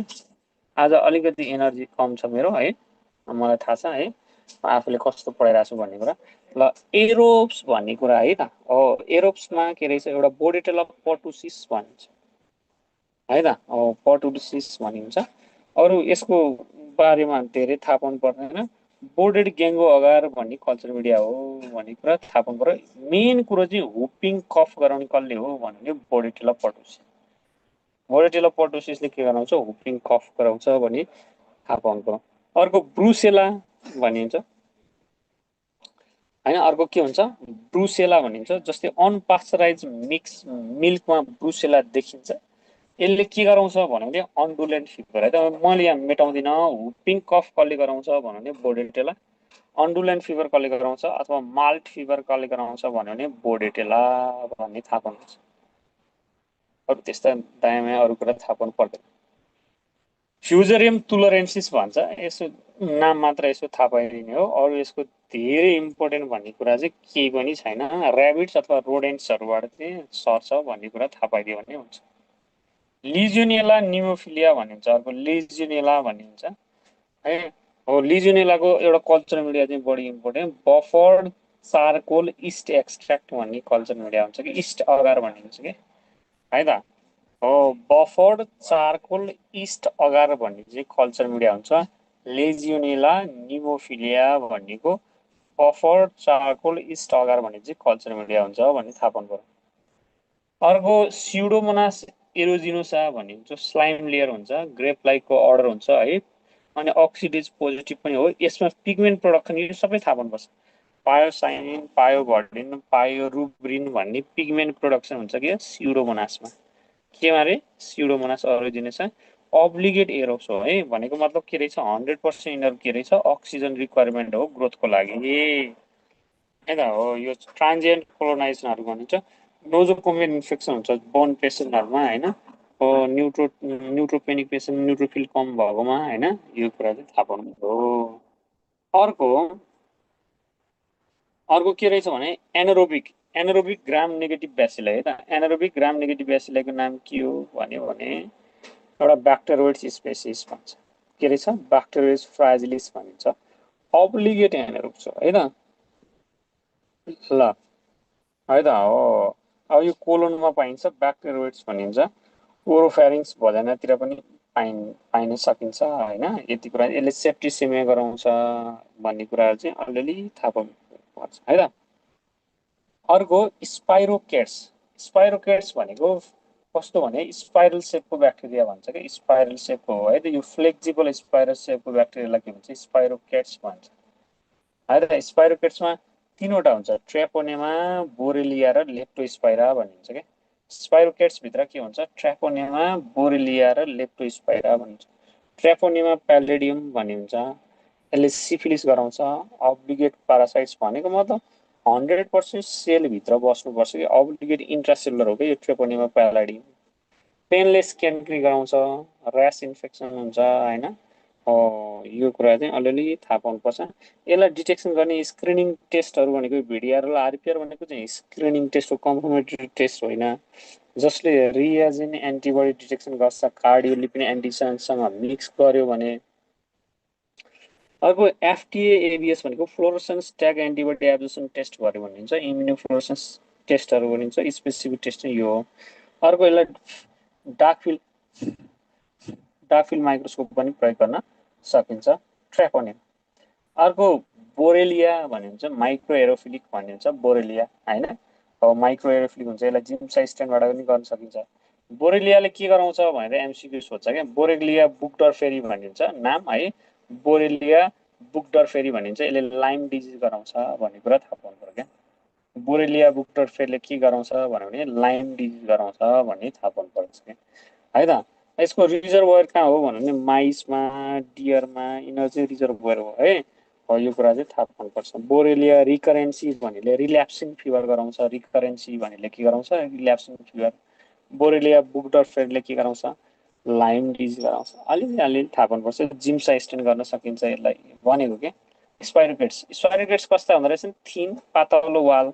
आज अलिकति एनर्जी कम छ मेरो है, मलाई थाहा छ है आफूले कस्तो पढाइरहेको छु भन्ने कुरा। ल एरोब्स भन्ने कुरा है त। हो एरोब्समा के रहेछ एउटा बोडेटेला पर्टुसिस भनिन्छ है त। पर्टुसिस भनिन्छ। अरू यसको बारेमा धेरै थाहा पाउनु पर्दैन। बोर्डेड गेङ्गो अगार भन्ने कल्चर मिडिया हो भन्ने कुरा थाहा पाउनु पर्यो। मेन कुरो चाहिँ हुपिङ कफ गराउने कसले हो भन्ने बोडेटेला पर्टुसिस। बोडेटेला पर्टुसिसले के गराउँछ हुपिङ कफ गराउँछ भन्ने थाहा पाउनु पर्यो। अर्को ब्रुसेला भनिन्छ होइन। अर्को के हुन्छ ब्रुसेला भनिन्छ। जस्तै अनपास्चराइज मिक्स मिल्कमा ब्रुसेला देखिन्छ। यसले के गराउँछ भन्यो भने अन्डुलेन्ट फिभर है त। मैले यहाँ मेटाउँदिनँ हुपिङ कफ कसले गराउँछ भन्यो भने बोडेटेला। अन्डुलेन्ट फिभर कसले गराउँछ अथवा माल्ट फिभर कसले गराउँछ भन्यो भने बोडेटेला भन्ने थाहा पाउनुपर्छ। अरू त्यस्ता दायाँ अरू कुरा थाहा पाउनु पर्दैन। फ्युजरियम टुलरेन्सिस भन्छ, यसो नाम मात्र यसो थाहा पाइदिने हो। अरू यसको धेरै इम्पोर्टेन्ट भन्ने कुरा चाहिँ केही पनि छैन। ऱ्याबिट्स अथवा रोडेन्ट्सहरूबाट चाहिँ सर्छ भन्ने कुरा थाहा पाइदियो भने हुन्छ। लिजियोनेला निमोफिलिया भनिन्छ। अर्को लिजियोनेला भनिन्छ है। हो लिजियोनेलाको एउटा कल्चर मिडिया चाहिँ बढी important buffered charcoal east extract भन्ने कल्चर मिडिया हुन्छ कि इस्ट अगार भनिन्छ कि है त। हो बफर्ड चारकोल इस्ट अगार भन्ने चाहिँ कल्चर मिडिया हुन्छ। लेजियोनेला निमोफिलिया भन्नेको बफर्ड चारकोल इस्ट अगार भन्ने चाहिँ कल्चर मिडिया हुन्छ भन्ने थाहा पाउनु पर्यो। अर्को स्युडोमोनास एरोजिनोसा भन्ने हुन्छ स्लाइम लेयर हुन्छ ग्रेप लाइकको अर्डर हुन्छ है। अनि अक्सिडेज पोजिटिभ पनि हो। यसमा पिगमेन्ट प्रोडक्सन यो सबै थाहा पाउनुपर्छ। पायोसाइनिन पायोभर्डिन पायोरुब्रिन भन्ने पिगमेन्ट प्रोडक्सन हुन्छ कि स्युडोमोनासमा। केमा रे स्युडोमोनास ओरिजिनेसा अब्लिगेट एरोब्स हो है। भनेको मतलब के रहेछ 100% यिनीहरू के रहेछ अक्सिजन रिक्वायरमेन्ट हो ग्रोथको लागि है त। हो यो ट्रान्जिएन्ट कोलोनाइजेसनहरू भनिन्छ। नोजोकोमियल इन्फेक्सन हुन्छ बोन पेसेन्टहरूमा होइन। हो न्युट्रोपेनिक पेसेन्ट न्युट्रोफिल कम भएकोमा होइन। यो कुरा चाहिँ थाहा पाउनु हो। अर्को के रहेछ भने एनारोबिक एनारोबिक ग्राम नेगेटिभ ब्यासिलाई है त। एनारोबिक ग्राम नेगेटिभ ब्यासिलाईको नाम के हो भन्यो भने एउटा ब्याक्टेरोइड्स स्पेसिस भन्छ। के रहेछ? ब्याक्टेरोइड्स फ्राजिलिस भनिन्छ। अब्लिगेट एनारोब छ है त। ल है त हो। अब यो कोलोनमा पाइन्छ, ब्याक्टेरोइड्स भनिन्छ। ओरोफेरिङ्स भजानातिर पनि पाइन सकिन्छ होइन। यति कुरा यसले सेप्टिसेमिया गराउँछ भन्ने कुराहरू चाहिँ अलिअलि थाहा पाउनुपर्छ है त। अर्को स्पाइरोकेट्स। स्पाइरोकेट्स भनेको कस्तो भने स्पाइरल सेपको ब्याक्टेरिया भन्छ कि, स्पाइरल सेपको हो है त। यो फ्लेक्जिबल स्पाइरल सेपको ब्याक्टेरियालाई के भन्छ? स्पाइरोकेट्स भन्छ है त। स्पाइरोकेट्समा तीनवटा हुन्छ, ट्रेपोनेमा, बोरेलिया र लेप्टोस्पाइरा भनिन्छ क्या। स्पाइरोकेट्सभित्र के हुन्छ? ट्रेपोनेमा, बोरेलिया र लेप्टोस्पाइरा भनिन्छ। ट्रेपोनेमा प्यालेडियम भनिन्छ। यसले सिफिलिस गराउँछ। अब्लिगेट प्यारासाइट्स भनेको मतलब 100% सेलभित्र बस्नुपर्छ कि, अब्लिगेट इन्ट्रासेलुलर हो कि यो ट्रेपोनेमा प्यालेडियम। पेनलेस क्यान्क्री गराउँछ, ऱ्यास इन्फेक्सन हुन्छ होइन। यो कुरा चाहिँ अलिअलि थाहा पाउनुपर्छ। यसलाई डिटेक्सन गर्ने स्क्रिनिङ टेस्टहरू भनेको भिडिआर र आरपिआर भनेको चाहिँ स्क्रिनिङ टेस्ट हो, कन्फर्मेटरी टेस्ट होइन, जसले रिएजेन्ट एन्टिबडी डिटेक्सन गर्छ। कार्डियोलिपिन एन्टिसेन्ससँग मिक्स गर्यो भने। अर्को एफटिए एबिएस भनेको फ्लोरोसेन्स ट्याग एन्टिबडी एब्जर्सन टेस्ट गर्यो भनिन्छ। इम्युनोफ्लोरोसेन्स टेस्टहरू भनिन्छ। स्पेसिफिक टेस्ट चाहिँ यो हो। अर्को यसलाई डार्कफिल्ड माइक्रोस्कोप पनि प्रयोग गर्न सकिन्छ, ट्रेपोनिम। अर्को बोरेलिया भनिन्छ, माइक्रो एरोफिलिक भनिन्छ बोरेलिया होइन। अब माइक्रो एरोफिलिक हुन्छ, यसलाई जिम्सा स्ट्यान्डबाट पनि गर्न सकिन्छ। बोरेलियाले के गराउँछ भनेर एमसिक्यू सोध्छ क्या। बोरेलिया बुकडरफेरी भनिन्छ नाम है। बोरेलिया बुकडरफेरी भनिन्छ। यसले लाइम डिजिज गराउँछ भन्ने कुरा थाहा पाउनु पर्यो क्या। बोरेलिया बुकडरफेरीले के गराउँछ भन्यो भने लाइम डिजिज गराउँछ भन्ने थाहा पाउनु पर्छ क्या है त। यसको रिजर्भर कहाँ हो भन्यो भने माइसमा, डियरमा, यिनीहरू चाहिँ रिजर्भर हो है। यो कुरा चाहिँ थाहा पाउनुपर्छ। बोरेलिया रिकरेन्सी भन्नेले रिल्याप्सिङ फिभर गराउँछ। रिकरेन्सी भन्नेले के गराउँछ? रिल्याप्सिङ फिभर। बोरेलिया बुकडरफेरीले के गराउँछ? लाइम डिजिज गराउँछ। अलिअलि थाहा पाउनुपर्छ। जिम्सा स्टेन गर्न सकिन्छ यसलाई भनेको के। स्पाइरोकेट्स। स्पाइरोकेट्स कस्ता हुँदो रहेछन्? थिन, पातलो वाल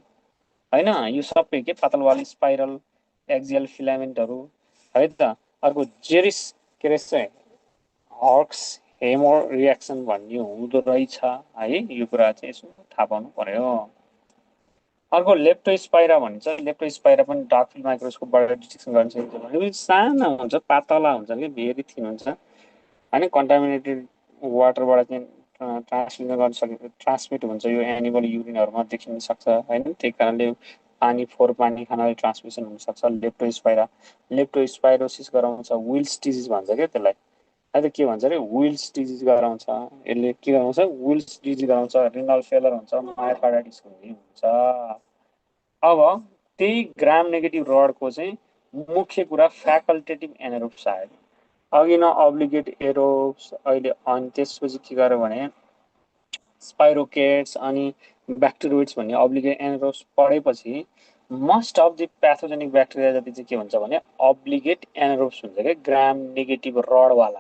होइन। यो सबै के पातलो वाल, स्पाइरल, एक्जियल फिलामेन्टहरू है त। अर्को जेरिस के रहेछ? हर्क्स हेमर रियाक्सन भन्ने हुँदो रहेछ है। यो कुरा चाहिँ यसो थाहा पाउनु पर्यो। अर्को लेप्टोस्पाइरा भन्छ। लेप्टोस्पाइरा पनि डार्कफिल्ड माइक्रोस्कोपबाट डिटेक्सन गर्न सकिन्छ भने सानो हुन्छ, पातला हुन्छ कि, भेरी थिन हुन्छ होइन। कन्टामिनेटेड वाटरबाट चाहिँ ट्रान्समिट गर्न सकिन्छ, ट्रान्समिट हुन्छ। यो एनिमल युरिनहरूमा देखिन सक्छ होइन। त्यही कारणले पानी, फोहोर पानी खानाले ट्रान्समिसन हुनसक्छ। लेप्टोस्पाइरोसिस गराउँछ। विल्स डिजिज भन्छ क्या त्यसलाई है त। के भन्छ अरे? विल्स डिजिज गराउँछ। यसले के गराउँछ? विल्स डिजिज गराउँछ। रिनल फेलर हुन्छ, मायोकार्डाइटिस हुने हुन्छ। अब त्यही ग्राम नेगेटिभ रडको चाहिँ मुख्य कुरा फ्याकल्टेटिभ एनारोब्स आयो। अघि न अब्लिगेट एरोब्स, अहिले अनि त्यसपछि के गर्यो भने स्पाइरोकेट्स अनि ब्याक्टेरोइड्स भन्ने अब्लिगेट एनारोब्स पढेपछि most of the pathogenic bacteria जति चाहिँ के हुन्छ भने अब्लिगेट एनारोब्स हुन्छ क्या, ग्राम नेगेटिभ रडवाला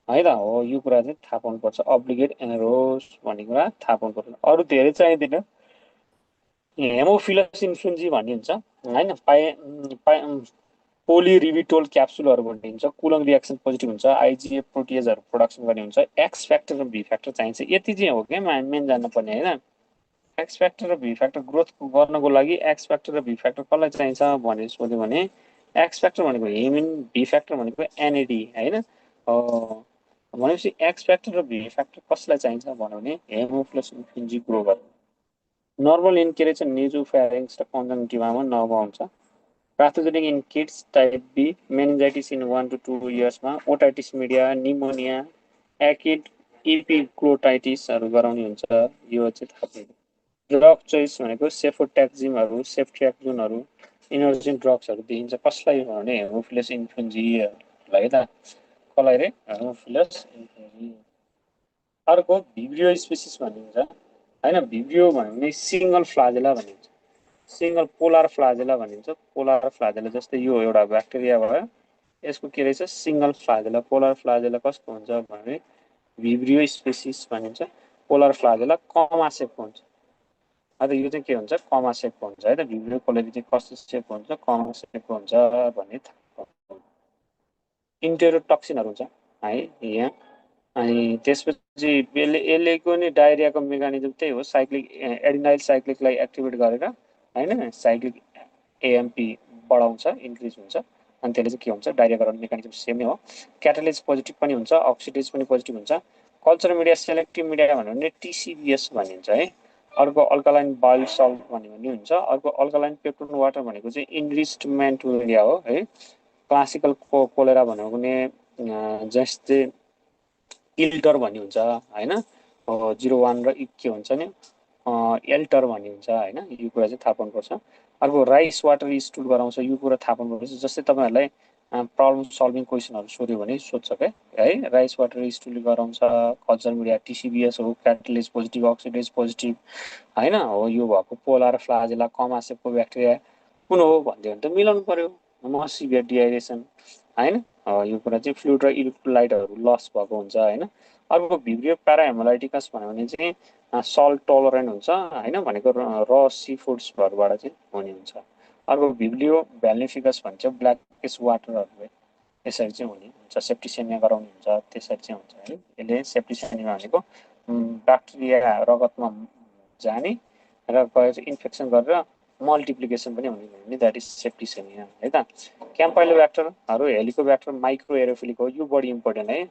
है त। हो यो कुरा चाहिँ थाहा पाउनुपर्छ। अब्लिगेट एनारोब्स भन्ने कुरा थाहा पाउनुपर्छ। अरू धेरै चाहिँदैन। हेमोफिलस इन्फ्लुएन्जी भन्ने हुन्छ होइन। पोलिरिबिटोल क्याप्सुलहरू भन्ने हुन्छ। कुलङ रियाक्सन पोजिटिभ हुन्छ। आइजिएफ प्रोटिएजहरू प्रोडक्सन गर्ने हुन्छ। एक्स फ्याक्टर र भी फ्याक्टर चाहिन्छ। यति चाहिँ हो क्या मेन जान्नुपर्ने होइन। एक्स फ्याक्टर र भी फ्याक्टर ग्रोथ गर्नको लागि एक्स फ्याक्टर र भी फ्याक्टर कसलाई चाहिन्छ भनेर सोध्यो भने एक्स फ्याक्टर भनेको हेमिन, भी फ्याक्टर भनेको एनएडी होइन। भनेपछि एक्स फ्याक्टर र भी फ्याक्टर कसलाई चाहिन्छ भन्यो भने हेमोफिलस इन्फ्लुएन्जी ग्रो गर्नु। नर्मल इन के रहेछ? नेजोफ्यारिङ्स र कन्जङ्टिभामा नर्मल हुन्छ। Pathogenic in kids type B, meningitis in 1 to 2 इयर्समा, ओटाइटिस मिडिया, निमोनिया, एकिड इपिग्लोटाइटिसहरू गराउने हुन्छ। यो चाहिँ थाहा पाइन्छ। ड्रग चोइस भनेको सेफोट्याक्जिमहरू, सेफ्ट्रियाक्जुनहरू, यिनीहरू चाहिँ ड्रग्सहरू दिइन्छ। कसलाई भने हेमोफिलस इन्फ्लुएन्जीलाई त। कसलाई रे? हेमोफिलस इन्फ्लुएन्जी। अर्को भिब्रियो स्पेसिस भनिन्छ होइन। भिब्रियो भन्यो भने सिङ्गल फ्लाजेला भनिन्छ। सिङ्गल पोलार फ्लाजेला भनिन्छ। पोलार फ्लाजेला जस्तै यो एउटा ब्याक्टेरिया भयो, यसको के रहेछ? Single flagella. पोलार फ्लाजेला कस्तो हुन्छ भने भिब्रियो स्पेसिस भनिन्छ। पोलार फ्लाजेला कमा सेपको हुन्छ। अन्त यो चाहिँ के हुन्छ कमा सेपको हुन्छ है त भिब्रियो कोलेरी चाहिँ कस्तो सेपको हुन्छ कमा सेपको हुन्छ भन्ने थाहा पाउनु। इन्टेरोटक्सिनहरू हुन्छ है यहाँ अनि त्यसपछि यसलेको नि डायरियाको मेकानिजम त्यही हो साइक्लिक एडिनाइल साइक्लिकलाई एक्टिभेट गरेर होइन साइक्लिक एएमपी बढाउँछ इन्क्रिज हुन्छ अनि त्यसले चाहिँ के हुन्छ डायरिया गराउने मेकानिजम सेमै हो क्याटालिज पोजिटिभ पनि हुन्छ अक्सिडेज पनि पोजिटिभ हुन्छ कल्चर मिडिया सेलेक्टिभ मिडिया भन्यो भने टिसिबिएस भनिन्छ है अर्को अल्कालाइन बाइल सल्ट भन्यो भने हुन्छ अर्को अल्कालाइन पेप्टोन वाटर भनेको चाहिँ इन्रिचमेन्ट मिडिया हो है क्लासिकल कोलेरा भन्यो भने जस्तै इल्टर भन्ने हुन्छ होइन 01 र के हुन्छ नि एल्टर भन्ने हुन्छ होइन यो कुरा चाहिँ थाहा पाउनुपर्छ अर्को राइस वाटर स्टुल गराउँछ यो कुरा थाहा पाउनुपर्छ जस्तै तपाईँहरूलाई प्रब्लम सल्भिङ क्वेसनहरू सोध्यो भने सोध्छ क्या है राइस वाटर स्टुल गराउँछ कल्चर मिडिया टिसिबिएस हो क्याटलिज पोजिटिभ अक्सिडेज पोजिटिभ होइन हो यो भएको पोलार फ्लाजेला कमासेपको ब्याक्टेरिया कुन हो भनिदियो भने त मिलाउनु पर्यो मसिभियर डिहाइड्रेसन होइन यो कुरा चाहिँ फ्लुइड र इलेक्ट्रोलाइटहरू लस भएको हुन्छ होइन अर्को भिब्रियो प्याराहेमोलाइटिकस भन्यो भने चाहिँ सल्ट टलरेन्ट हुन्छ होइन भनेको र सी फुड्सहरूबाट चाहिँ हुने हुन्छ अर्को भिब्रियो भ्याल्निफिकस भन्छ ब्ल्याकिस वाटरहरू त्यसरी चाहिँ हुने हुन्छ सेप्टिसेमिया गराउने हुन्छ त्यसरी चाहिँ हुन्छ है यसले सेप्टिसेमिया भनेको ब्याक्टेरिया रगतमा जाने र गएर इन्फेक्सन गरेर मल्टिप्लिकेसन पनि हुने द्याट इज सेप्टिसेमिया है त क्याम्पाइलोब्याक्टरहरू हेलिकोब्याक्टर माइक्रो एरोफिलिक हो यो बढी इम्पोर्टेन्ट है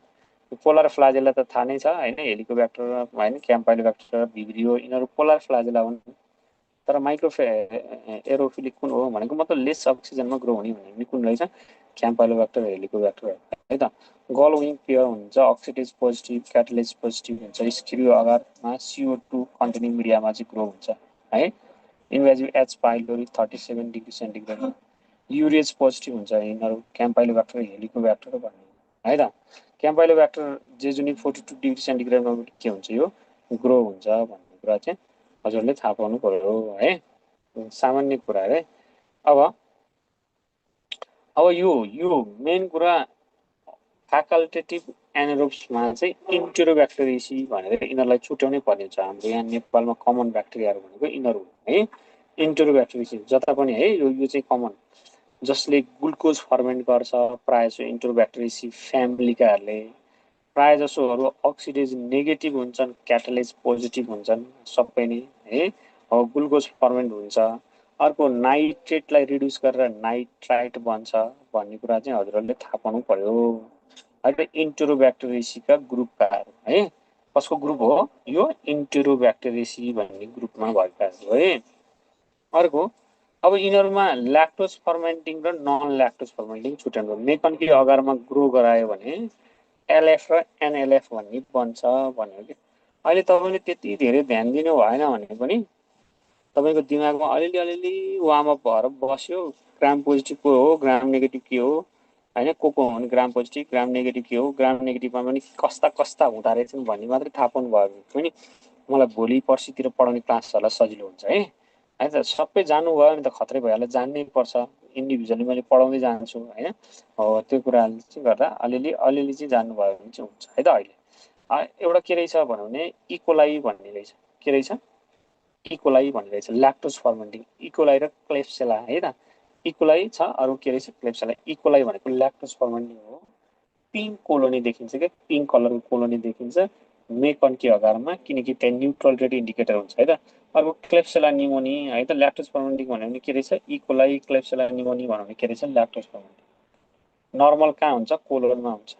पोलर फ्लाजेला त थाहा नै छ होइन हेलिकोब्याक्टर होइन क्याम्पाइलोब्याक्टर भिब्रियो यिनीहरू पोलर फ्लाजेला हुन् तर माइक्रो एरोफिलिक कुन हो भनेको मतलब लेस अक्सिजनमा ग्रो हुने भन्ने कुन रहेछ क्याम्पाइलोब्याक्टर हेलिकोब्याक्टर है त गल विङ पेयर हुन्छ अक्सिडेज पोजिटिभ क्याटलेज पोजिटिभ हुन्छ स्क्रियो अगारमा CO2 कन्टेनिङ मिडियामा चाहिँ ग्रो हुन्छ है invasive H pylori 37 degree centigrade urease positive हुन्छ यिनीहरू क्याम्पाइलोब्याक्टर हेलिकोब्याक्टर भन्ने है त क्याम्पाइलोब्याक्टर जेजुनी 42 डिग्री सेन्टिग्रेडमा के हुन्छ यो ग्रो हुन्छ भन्ने कुरा चाहिँ हजुरले थाहा पाउनु पर्यो है सामान्य कुरा है अब यो मेन कुरा फ्याकल्टेटिभ एनारोब्समा चाहिँ इन्टेरोब्याक्टेरियसी भनेर यिनीहरूलाई छुट्याउनै पर्ने हुन्छ हाम्रो यहाँ नेपालमा कमन ब्याक्टेरियाहरू भनेको यिनीहरू है इन्टेरोब्याक्टेरियसी जता पनि है यो चाहिँ कमन जसले ग्लुकोज फर्मेन्ट गर्छ प्रायः जसो इन्टेरोब्याक्टेरियसी फ्यामिलीकाहरूले प्रायः जसोहरू अक्सिडेज नेगेटिभ हुन्छन् क्याटालिज पोजिटिभ हुन्छन् सबै नै है ग्लुकोज फर्मेन्ट हुन्छ अर्को नाइट्रेटलाई रिड्युस गरेर नाइट्राइट बन्छ भन्ने कुरा चाहिँ हजुरहरूले थाहा पाउनु पर्यो है इन्टेरोब्याक्टेरियसीका ग्रुपकाहरू है कसको ग्रुप हो यो इन्टेरोब्याक्टेरियसी भन्ने ग्रुपमा भएकाहरू है अर्को अब यिनीहरूमा ल्याक्टोज फर्मेन्टिङ र नन ल्याक्टोज फर्मेन्टिङ छुट्याउनु मेकन कि अगारमा ग्रो गरायो भने एलएफ र एनएलएफ भन्ने बन्छ भन्यो कि अहिले तपाईँले त्यति धेरै ध्यान दिनु भएन भने पनि तपाईँको दिमागमा अलिअलि वार्मअप भएर बस्यो ग्राम पोजिटिभको हो ग्राम नेगेटिभ के हो होइन को हो भने ग्राम पोजिटिभ ग्राम नेगेटिभ के हो ग्राम नेगेटिभमा पनि कस्ता कस्ता हुँदो रहेछन् भन्ने मात्रै थाहा पाउनु भयो भने पनि मलाई भोलि पर्सितिर पढाउने क्लासहरूलाई सजिलो हुन्छ है त सबै जान्नुभयो भने त खत्रै भइहाल्यो जान्नै पर्छ इन्डिभिजुअली मैले पढाउँदै जान्छु होइन हो त्यो कुराहरूले चाहिँ गर्दा अलिअलि चाहिँ जान्नुभयो भने चाहिँ हुन्छ है त अहिले एउटा के रहेछ भन्यो भने इकोलाई भन्ने रहेछ के रहेछ इकोलाई भन्ने रहेछ ल्याक्टोज फर्मेन्टिङ इकोलाई र क्लेप्सेला है त इकोलाई छ अरू के रहेछ क्लेप्सेला इकोलाई भनेको ल्याक्टोज फर्मेन्टिङ हो पिङ्क कोलोनी देखिन्छ क्या पिङ्क कलरको कोलोनी देखिन्छ मेकनकी अगारमा किनकि त्यहाँ न्युट्रल रेड इन्डिकेटर हुन्छ है त अर्को क्लेप्सेला निमोनी है त ल्याक्टोज फर्मेन्टिङ भन्यो भने के रहेछ इकोलाई क्लेप्सेला निमोनी भन्यो भने के रहेछ ल्याक्टोज फर्मेन्टिङ नर्मल कहाँ हुन्छ कोलोनमा हुन्छ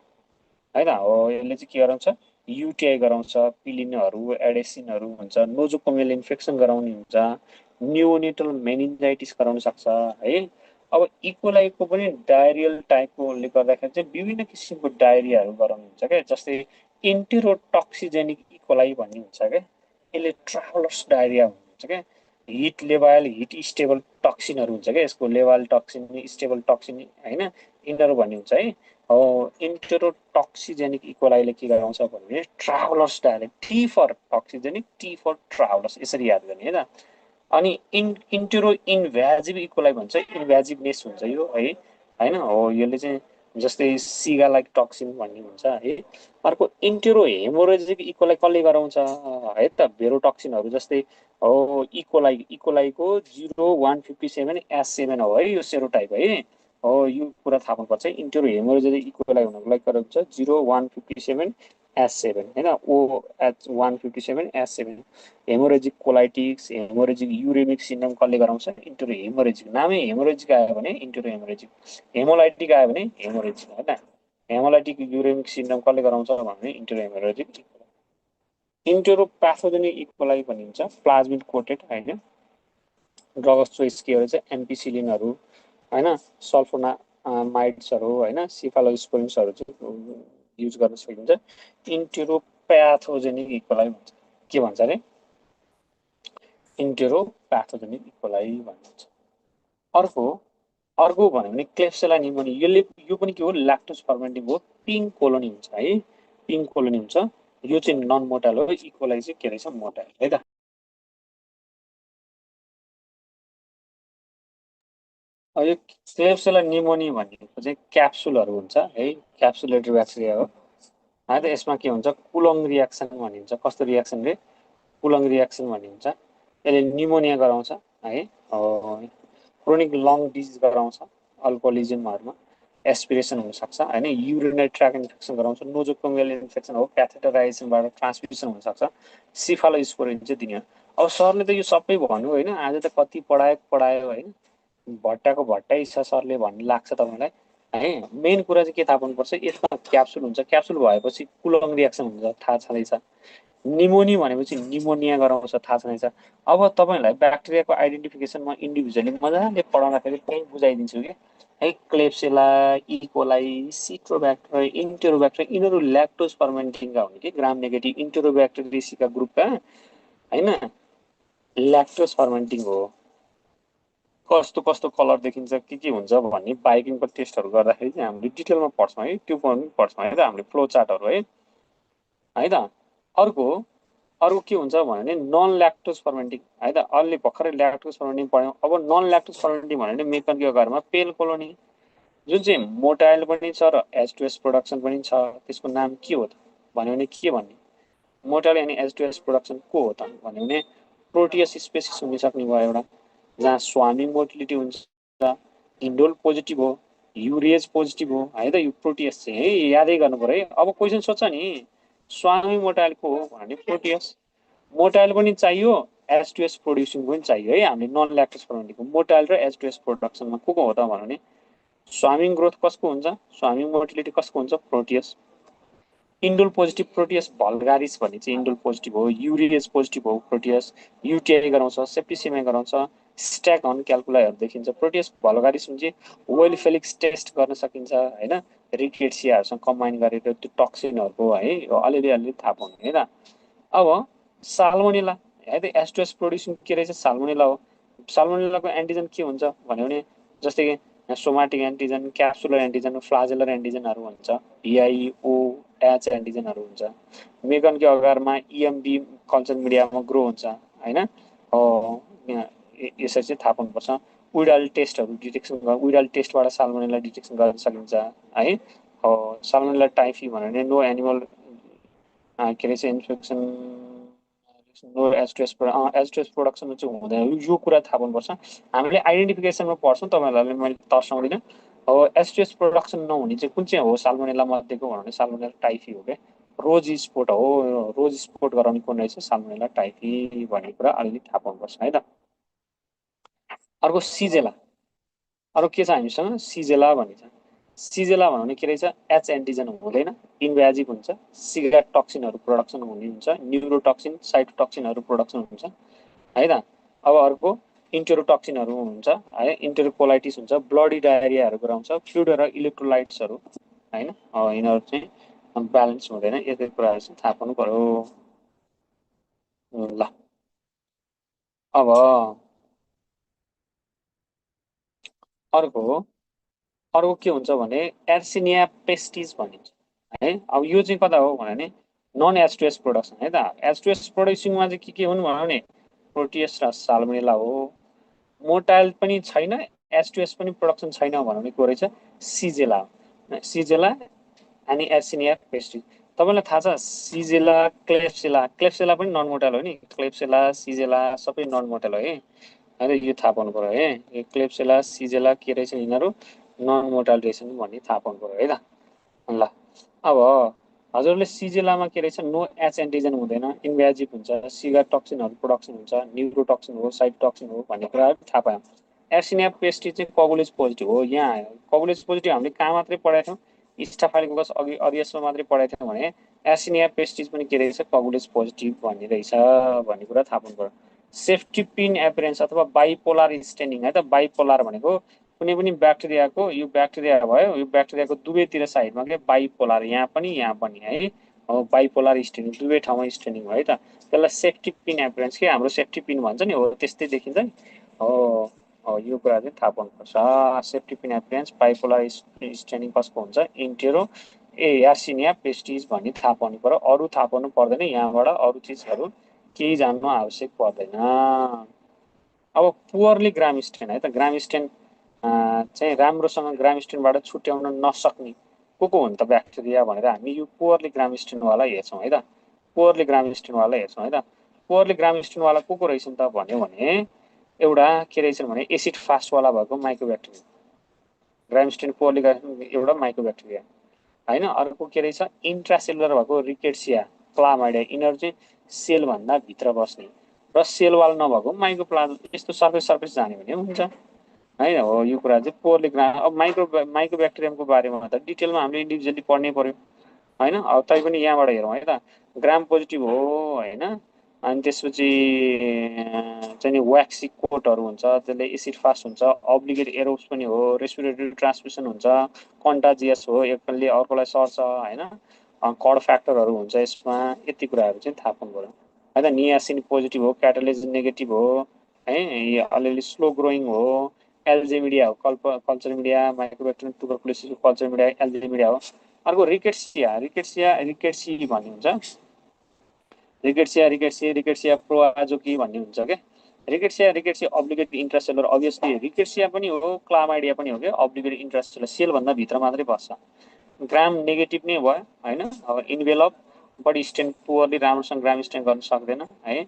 है त हो यसले चाहिँ के गराउँछ युटिआई गराउँछ पिलिनहरू एडेसिनहरू हुन्छ नोजोकोमियल इन्फेक्सन गराउने हुन्छ न्युनेटल मेनिन्जाइटिस गराउन सक्छ है अब इकोलाइको पनि डायरियल टाइपकोले गर्दाखेरि चाहिँ विभिन्न किसिमको डायरियाहरू गराउनु हुन्छ क्या जस्तै इन्टेरोटक्सिजेनिक इकोलाई भन्ने हुन्छ क्या यसले ट्राभलर्स डायरिया हुन्छ क्या हिट लेभल हिट स्टेबल टक्सिनहरू हुन्छ क्या यसको लेभल टक्सिन स्टेबल टक्सिन होइन यिनीहरू भन्ने हुन्छ है हो इन्टेरोटक्सिजेनिक इकोलाइले के गराउँछ भने traveller's diarrhoea T for toxigenic T for travellers यसरी याद गर्ने है त अनि इन्टेरो इन्भ्याजिभ इकोलाई भन्छ इन्भ्याजिभनेस हुन्छ यो है होइन हो यसले चाहिँ जस्तै सिगालाइक टक्सिन भन्ने हुन्छ है। अर्को इन्टेरो हेमोरेजिक इकोलाई कसले गराउँछ है त, भेरोटक्सिनहरू जस्तै हो इकोलाईको 0157S7 हो है, यो सेरोटाइप है हो। यो कुरा थाहा हुनुपर्छ, इन्टेरो हेमोरेजिक इकोलाई हुनको लागि गराउँछ 0157S7 होइन, OH157S7। हेमोरेजिक कोलाइटिक्स, हेमोरेजिक युरेमिक सिन्ड्रोम कसले गराउँछ, इन्टेरो हेमोरेजिक। नामै हेमोरेजिक आयो भने इन्टेरो हेमोरेजिक, हेमोलाइटिक आयो भने हेमोरेजिक होइन। हेमोलाइटिक युरेमिक सिन्ड्रोम कसले गराउँछ भने इन्टेरो हेमोरेजिक। इन्टेरोप्याथोजेनिक इकोलाई भनिन्छ, प्लाज्मिड कोटेड होइन। ड्रग अफ चोइस के भन्छ, एम्पिसिलिनहरू होइन, सल्फोनामाइड्सहरू होइन, सिफालोस्पोरिन्सहरू चाहिँ युज गर्न सकिन्छ। इन्टेरोप्याथोजेनिक इकोलाई भन्छ, के भन्छ अरे, इन्टेरोप्याथोजेनिक इकोलाई भनिन्छ। अर्को अर्को भन्यो भने क्लेप्सेला निमोनिया, यो पनि के हो, ल्याक्टोज फर्मेन्टिङ हो, पिङ्क कोलोनी हुन्छ है, पिङ्क कोलोनी हुन्छ। यो चाहिँ नन मोटाइल हो, इकोलाई चाहिँ के रहेछ, मोटाइल है त। अब यो क्लेप्सेला निमोनिया भनेको चाहिँ क्याप्सुलहरू हुन्छ है, क्याप्सुलेटरी ब्याक्टेरिया हो है त। यसमा के हुन्छ, कुलङ रियाक्सन भनिन्छ। कस्तो रियाक्सन रे, कुलङ रियाक्सन भनिन्छ। यसले निमोनिया गराउँछ है, क्रोनिक लङ डिजिज गराउँछ, अल्कोहोलिजमहरूमा एस्पिरेसन हुनसक्छ होइन, युरिनरी ट्र्याक इन्फेक्सन गराउँछ, नोजोकोमियल इन्फेक्सन हो, क्याथेटराइजेसनबाट ट्रान्समिसन हुनसक्छ, सिफालोस्पोरिन चाहिँ दिने हो। अब सरले त यो सबै भन्नु होइन, आज त कति पढायो होइन, भट्टाको भट्टै छ सरले भन्ने लाग्छ तपाईँलाई है। मेन कुरा चाहिँ के थाहा पाउनुपर्छ, यसमा क्याप्सुल हुन्छ, क्याप्सुल भएपछि कुलङ रियाक्सन हुन्छ, थाहा छँदैछ। निमोनिया भनेपछि निमोनिया गराउँछ, थाहा छँदैछ। अब तपाईँहरूलाई ब्याक्टेरियाको आइडेन्टिफिकेसन म इन्डिभिजुअली मजाले पढाउँदाखेरि त्यही बुझाइदिन्छु कि है। क्लेप्सेला, इकोलाई, सिट्रोब्याक्टर, इन्टेरोब्याक्टर, यिनीहरू ल्याक्टोज फर्मेन्टिङका हुन् कि ग्राम नेगेटिभ, इन्टेरोब्याक्टेरियसीका ग्रुपका होइन, ल्याक्टोज फर्मेन्टिङ हो। कस्तो कस्तो कलर देखिन्छ, के हुन्छ भन्ने बाइकिङको टेस्टहरू गर्दाखेरि चाहिँ हामीले डिटेलमा पढ्छौँ है, त्यो पनि पढ्छौँ है त, हामीले फ्लो चार्टहरू है त। अर्को के हुन्छ भने नन ल्याक्टोज फर्मेन्टिङ है त। अलि भर्खरै ल्याक्टोज फर्मेन्टिङ पढ्यौँ, अब नन ल्याक्टोज फर्मेन्टिङ भने मेकनको घरमा पेल कोलोनी, जुन चाहिँ मोटाइल पनि छ र H2S प्रोडक्सन पनि छ। त्यसको नाम के हो त भन्यो भने के भन्ने, मोटाइल अनि H2S प्रोडक्सन को हो त भन्यो भने प्रोटियस स्पेसिस हुनसक्ने भयो एउटा, जहाँ स्वामिङ मोटिलिटी हुन्छ, इन्डोल पोजिटिभ हो, युरेज पोजिटिभ हो है त। यो प्रोटियस चाहिँ है यादै गर्नु पऱ्यो है। अब क्वेसन सोध्छ नि, स्वामिङ मोटाइल को हो भने प्रोटियस, मोटाइल पनि चाहियो, H2S प्रोड्युसिङ पनि चाहियो है। हामीले नन ल्याक्टोज फर्मेन्टिङको मोटाइल र H2S प्रोडक्सनमा को हो त भन्यो भने स्वामिङ ग्रोथ कसको हुन्छ, स्वामिङ मोटिलिटी कसको हुन्छ, प्रोटियस। इन्डोल पोजिटिभ प्रोटियस भल्गारिस भन्ने चाहिँ इन्डोल पोजिटिभ हो, युरिएज पोजिटिभ हो प्रोटियस, युटिआई गराउँछ, सेप्टिसिमाई गराउँछ, स्ट्याक हन क्याल्कुलाईहरू देखिन्छ। प्रोटियस भल्गारिस चाहिँ वेल फेलिक्स टेस्ट गर्न सकिन्छ होइन, रिकेट्सियाहरूसँग कम्बाइन गरेर त्यो टक्सिनहरूको है अलिअलि थाहा पाउने है त। अब साल्मोनेला है त, H2S प्रोड्युसिङ के रहेछ, साल्मोनेला हो। साल्मोनेलाको एन्टिजन के हुन्छ भन्यो भने जस्तै सोमाटिक एन्टिजन, क्याप्सुलर एन्टिजन, फ्लाजेलर एन्टिजनहरू हुन्छ, VIOH एन्टिजनहरू हुन्छ। मेगनको अगारमा EMB कल्चर मिडियामा ग्रो हुन्छ होइन। यसरी चाहिँ थाहा पाउनुपर्छ। उइडाल टेस्टहरू डिटेक्सन, उइडाल टेस्टबाट साल्मोनेला डिटेक्सन गर्न सकिन्छ है। साल्मोनेला टाइफी भन्यो भने नो एनिमल के रहेछ इन्फेक्सन, नो H2S प्रोडक्सन चाहिँ हुँदैन, यो कुरा थाहा पाउनुपर्छ। हामीले आइडेन्टिफिकेसनमा पढ्छौँ, तपाईँहरूलाई मैले तर्साउँदिनँ। अब H2S प्रोडक्सन नहुने चाहिँ कुन चाहिँ हो साल्मोनेला मध्येको भने साल्मोनेला टाइफी हो क्या, रोज स्पोट हो, रोज स्पोट गराउने कुन रहेछ, साल्मोनेला टाइफी भन्ने कुरा अलिअलि थाहा पाउनुपर्छ है त। अर्को सिजेला, अर्को के छ हामीसँग, सिजेला भन्ने छ। सिजेला भन्ने के रहेछ, एच एन्टिजन हुँदैन, इन्भ्याजिभ हुन्छ, सिगारेट टक्सिनहरू प्रोडक्सन हुने हुन्छ, न्युरोटक्सिन, साइटोटक्सिनहरू प्रोडक्सन हुन्छ है त। अब अर्को इन्टेरोटक्सिनहरू हुन्छ है, इन्टेरोकोलाइटिस हुन्छ, ब्लडी डायरियाहरू गराउँछ, फ्लुइड र इलेक्ट्रोलाइट्सहरू होइन, यिनीहरू चाहिँ ब्यालेन्स हुँदैन। यस्तै कुराहरू चाहिँ थाहा पाउनु पर्यो। ल अब अर्को अर्को के हुन्छ भने एर्सिनिया पेस्टिज भनिन्छ है। अब यो चाहिँ कता हो भने नन H2S प्रोडक्सन है त। H2S प्रोड्युसिङमा चाहिँ के हुनु भन्यो भने प्रोटियस र साल्मोनेला हो। मोटाइल पनि छैन, H2S पनि प्रोडक्सन छैन भन्ने को रहेछ, सिजेला। सिजेला अनि एर्सिनिया पेस्टिज। तपाईँलाई थाहा छ सिजेला क्लेप्सेला पनि नन मोर्टल हो नि। क्लेप्सेला सिजेला सबै नन मोर्टल हो है। होइन यो थाहा पाउनु पऱ्यो है। यो क्लेप्सेला सिजेला के रहेछ यिनीहरू नन मोर्टल रहेछन् भन्ने थाहा पाउनु पऱ्यो है त। ल अब हजुरले सिजेलामा के रहेछ नो एच एन्टिजन हुँदैन, इन्भ्याजिभ हुन्छ, सिगा टक्सिनहरू प्रोडक्सन हुन्छ, न्युरोटक्सिन हो, साइटोटक्सिन हो भन्ने कुराहरू थाहा पायौँ। एर्सिनिया पेस्टिज चाहिँ कबुलेज पोजिटिभ हो। यहाँ आयो कबुलेज पोजिटिभ हामीले कहाँ मात्रै पढाएको थियौँ, स्टाफाइलोकोकस अघि अरियसमा मात्रै पढाएको थियौँ भने एर्सिनिया पेस्टिज पनि के रहेछ कबुलेज पोजिटिभ भन्ने रहेछ भन्ने कुरा थाहा पाउनु पर्यो। सेफ्टी पिन एपिरेन्स अथवा बाइपोलार स्टेनिङ है त। बाइपोलार भनेको कुनै पनि ब्याक्टेरियाको यो ब्याक्टेरिया भयो, यो ब्याक्टेरियाको दुवैतिर साइडमा के बाइपोलार यहाँ पनि है बाइपोलार स्टेनिङ दुवै ठाउँमा स्टेनिङ हो है त। त्यसलाई सेफ्टी पिन एपिरेन्स के हाम्रो सेफ्टी पिन भन्छ नि हो त्यस्तै देखिन्छ नि हो। यो कुरा चाहिँ थाहा पाउनुपर्छ। सेफ्टी पिन एपिरेन्स बाइपोलार स्टेनिङ कसको हुन्छ इन्टेरो एर्सिनिया पेस्टिज भन्ने थाहा पाउनु पर्यो। अरू थाहा पाउनु पर्दैन यहाँबाट, अरू चिजहरू केही जान्नु आवश्यक पर्दैन। अब पुवरली ग्रामस्टेन है त। ग्रामस्टेन चाहिँ राम्रोसँग ग्रामस्टेनबाट छुट्याउन नसक्ने को हुन् त ब्याक्टेरिया भनेर हामी यो पुवरली ग्रामस्टेनवाला हेर्छौँ है त। पुवरली ग्रामस्टेनवाला हेर्छौँ है त। पुवरली ग्रामस्टेनवाला को रहेछन् त भन्यो भने एउटा के रहेछन् भने एसिड फास्टवाला भएको माइक्रोब्याक्टेरिया। ग्रामस्टेन पुवरली एउटा माइक्रोब्याक्टेरिया होइन। अर्को के रहेछ इन्ट्रासेलुलर भएको रिकेट्सिया क्लामाइडिया, यिनीहरू चाहिँ सेलभन्दा भित्र बस्ने र सेलवाल नभएको माइक्रोप्लाज्म। यस्तो सर्फेस सर्फेस जाने भने हुन्छ होइन हो। यो कुरा चाहिँ पोरली ग्राम। अब माइक्रोब्याक्टेरियमको बारेमा त डिटेलमा हामीले इन्डिभिजुअली पढ्नै पर्यो होइन। अब तैपनि यहाँबाट हेरौँ है त। ग्राम पोजिटिभ हो होइन। अनि त्यसपछि चाहिँ नि व्याक्सी कोटहरू हुन्छ, त्यसले एसिड फास्ट हुन्छ, अब्लिगेट एरोब्स पनि हो, रेस्पिरेटरी ट्रान्समिसन हुन्छ, कन्टाजियस हो, एकले अर्कोलाई सर्छ होइन। कड फ्याक्टरहरू हुन्छ यसमा। यति कुराहरू चाहिँ थाहा पाउनु पऱ्यो है त। नियासिन पोजिटिभ हो, क्याटालिज नेगेटिभ हो है, अलिअलि स्लो ग्रोइङ हो, एल्जेमिडिया हो, कल्चर मिडिया माइक्रोब्याक्टेरियम टुबरकुलोसिसको कल्चर मिडिया एल्जेमिडिया हो। अर्को रिकेट्सी भन्ने हुन्छ। रिकेट्सिया प्रोआजोकी भन्ने हुन्छ क्या। रिकेट्सिया अब्लिगेट इन्ट्रासेलर अभियसली रिकेट्सिया पनि हो क्लामाइडिया पनि हो क्या। अब्लिगेट इन्ट्रासेलर सेलभन्दा भित्र मात्रै बस्छ। ग्राम नेगेटिभ नै भयो होइन। अब इन्भेलप बडी स्टेन पुवरली राम्रोसँग ग्राम स्टेन गर्न सक्दैन है।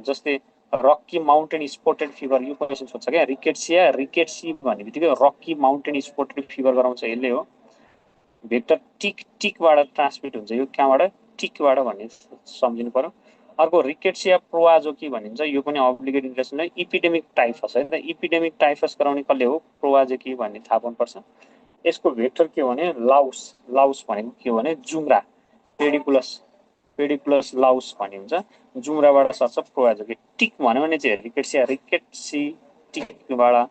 जस्तै रक्की माउन्टेन स्पोर्टेड फिभर यो क्वेसन सोध्छ क्या। रिकेट्सी भन्ने बित्तिकै रक्की माउन्टेन स्पोर्टेड फिभर गराउँछ यसले हो। भेक्टर टिकबाट ट्रान्समिट हुन्छ यो कहाँबाट टिकबाट भन्ने सम्झिनु पर्यो। अर्को रिकेट्सिया प्रोआजोकी भनिन्छ यो पनि अब्लिगेट इन्ट्रेसन इपिडेमिक टाइफस है त। इपिडेमिक टाइफस गराउने कसले हो प्रोआजोकी भन्ने थाहा पाउनुपर्छ। यसको भेक्टर के हो भने लाउस भनेको के हो भने जुम्रा पेडिकुलस लाउस भन्ने हुन्छ। जुम्राबाट सर्छ प्रोआजोकी। टिक भन्यो भने चाहिँ रिकेट्सी टिकबाट,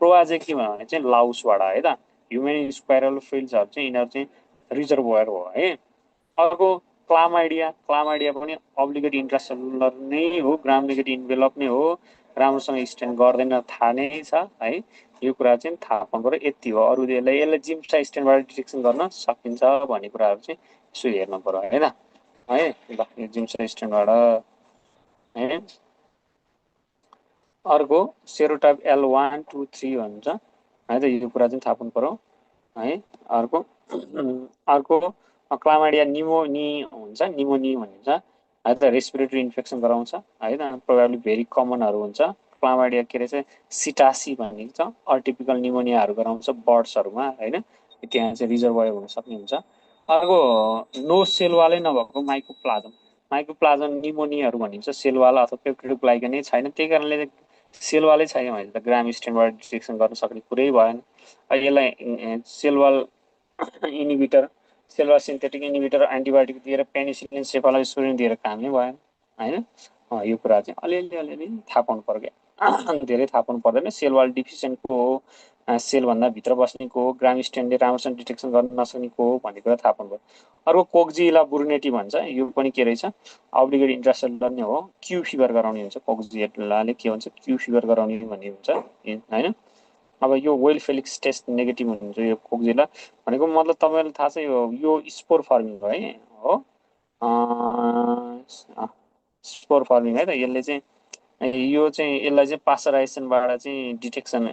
प्रोआजोकी भन्यो भने चाहिँ लाउसबाट है त। ह्युमेन स्पाइरल फिल्ड्सहरू चाहिँ यिनीहरू चाहिँ रिजर्भोयर हो है। अर्को क्लामाइडिया पनि अब्लिगेट इन्ट्रासेलुलर नै हो, ग्राम नेगेटिभ इन्भेलप नै हो, राम्रोसँग स्टेन्ड गर्दैन थाहा नै छ है। यो कुरा चाहिँ थाहा पाउनु पर्यो यति हो। अरू यसलाई जिम्सा स्टेन्डबाट डिटेक्सन गर्न सकिन्छ भन्ने कुराहरू चाहिँ यसो हेर्नु पर्यो है त है। ल यो जिम्सा स्टेन्डबाट है। अर्को सेरोटाइप L123 भन्छ है त। यो कुरा चाहिँ थाहा पाउनु पर्यो है। अर्को क्लामाइडिया निमोनी हुन्छ, निमोनी भनिन्छ है त। रेस्पिरेटरी इन्फेक्सन गराउँछ है त। प्रोभाब्ली भेरी कमनहरू हुन्छ। क्लामाइडिया के रहेछ सिटासी भनिन्छ। अटिपिकल निमोनियाहरू गराउँछ बर्ड्सहरूमा होइन। त्यहाँ चाहिँ रिजर्भोयर हुन सक्ने हुन्छ। अर्को नो सेलवालै नभएको माइक्रोप्लाज्म निमोनियाहरू भनिन्छ। सेलवाला अथवा पेप्टिडोग्लाइकन नै छैन, त्यही कारणले सेलवालै छैन भने त ग्राम स्टेनबाट डिटेक्सन गर्न सक्ने कुरै भएन। यसलाई सेलवाल इनिभिटर, सेलुलर सिन्थेटिक इनिभिटर एन्टिबायोटिक दिएर पेनिसिलिन सेफालोस्पुरिन दिएर कामै भएन होइन। यो कुरा चाहिँ अलिअलि थाहा पाउनु पर्यो क्या। धेरै थाहा पाउनु पर्दैन। सेलवाल डिफिसियन्टको हो, सेलभन्दा भित्र बस्नेको हो, ग्राम स्टेनले राम्रोसँग डिटेक्सन गर्न नसक्नेको हो भन्ने कुरा थाहा पाउनु पर्यो। अर्को कोक्जिला बुर्नेटी भन्छ। यो पनि के रहेछ अब्लिगेट इन्ट्रासेलुलर नै हो। क्यू फिभर गराउने हुन्छ। कोक्जिलाले के भन्छ क्यू फिभर गराउने भन्ने हुन्छ होइन। अब यो वेल फेलिक्स टेस्ट नेगेटिभ हुन्छ यो कोक्जिला भनेको मतलब तपाईँलाई थाहा छ यो स्पोर फर्मिङ हो है हो। स्पोर फर्मिङ है त। यसले चाहिँ यो चाहिँ यसलाई चाहिँ पास्चराइजेसनबाट चाहिँ डिटेक्सन,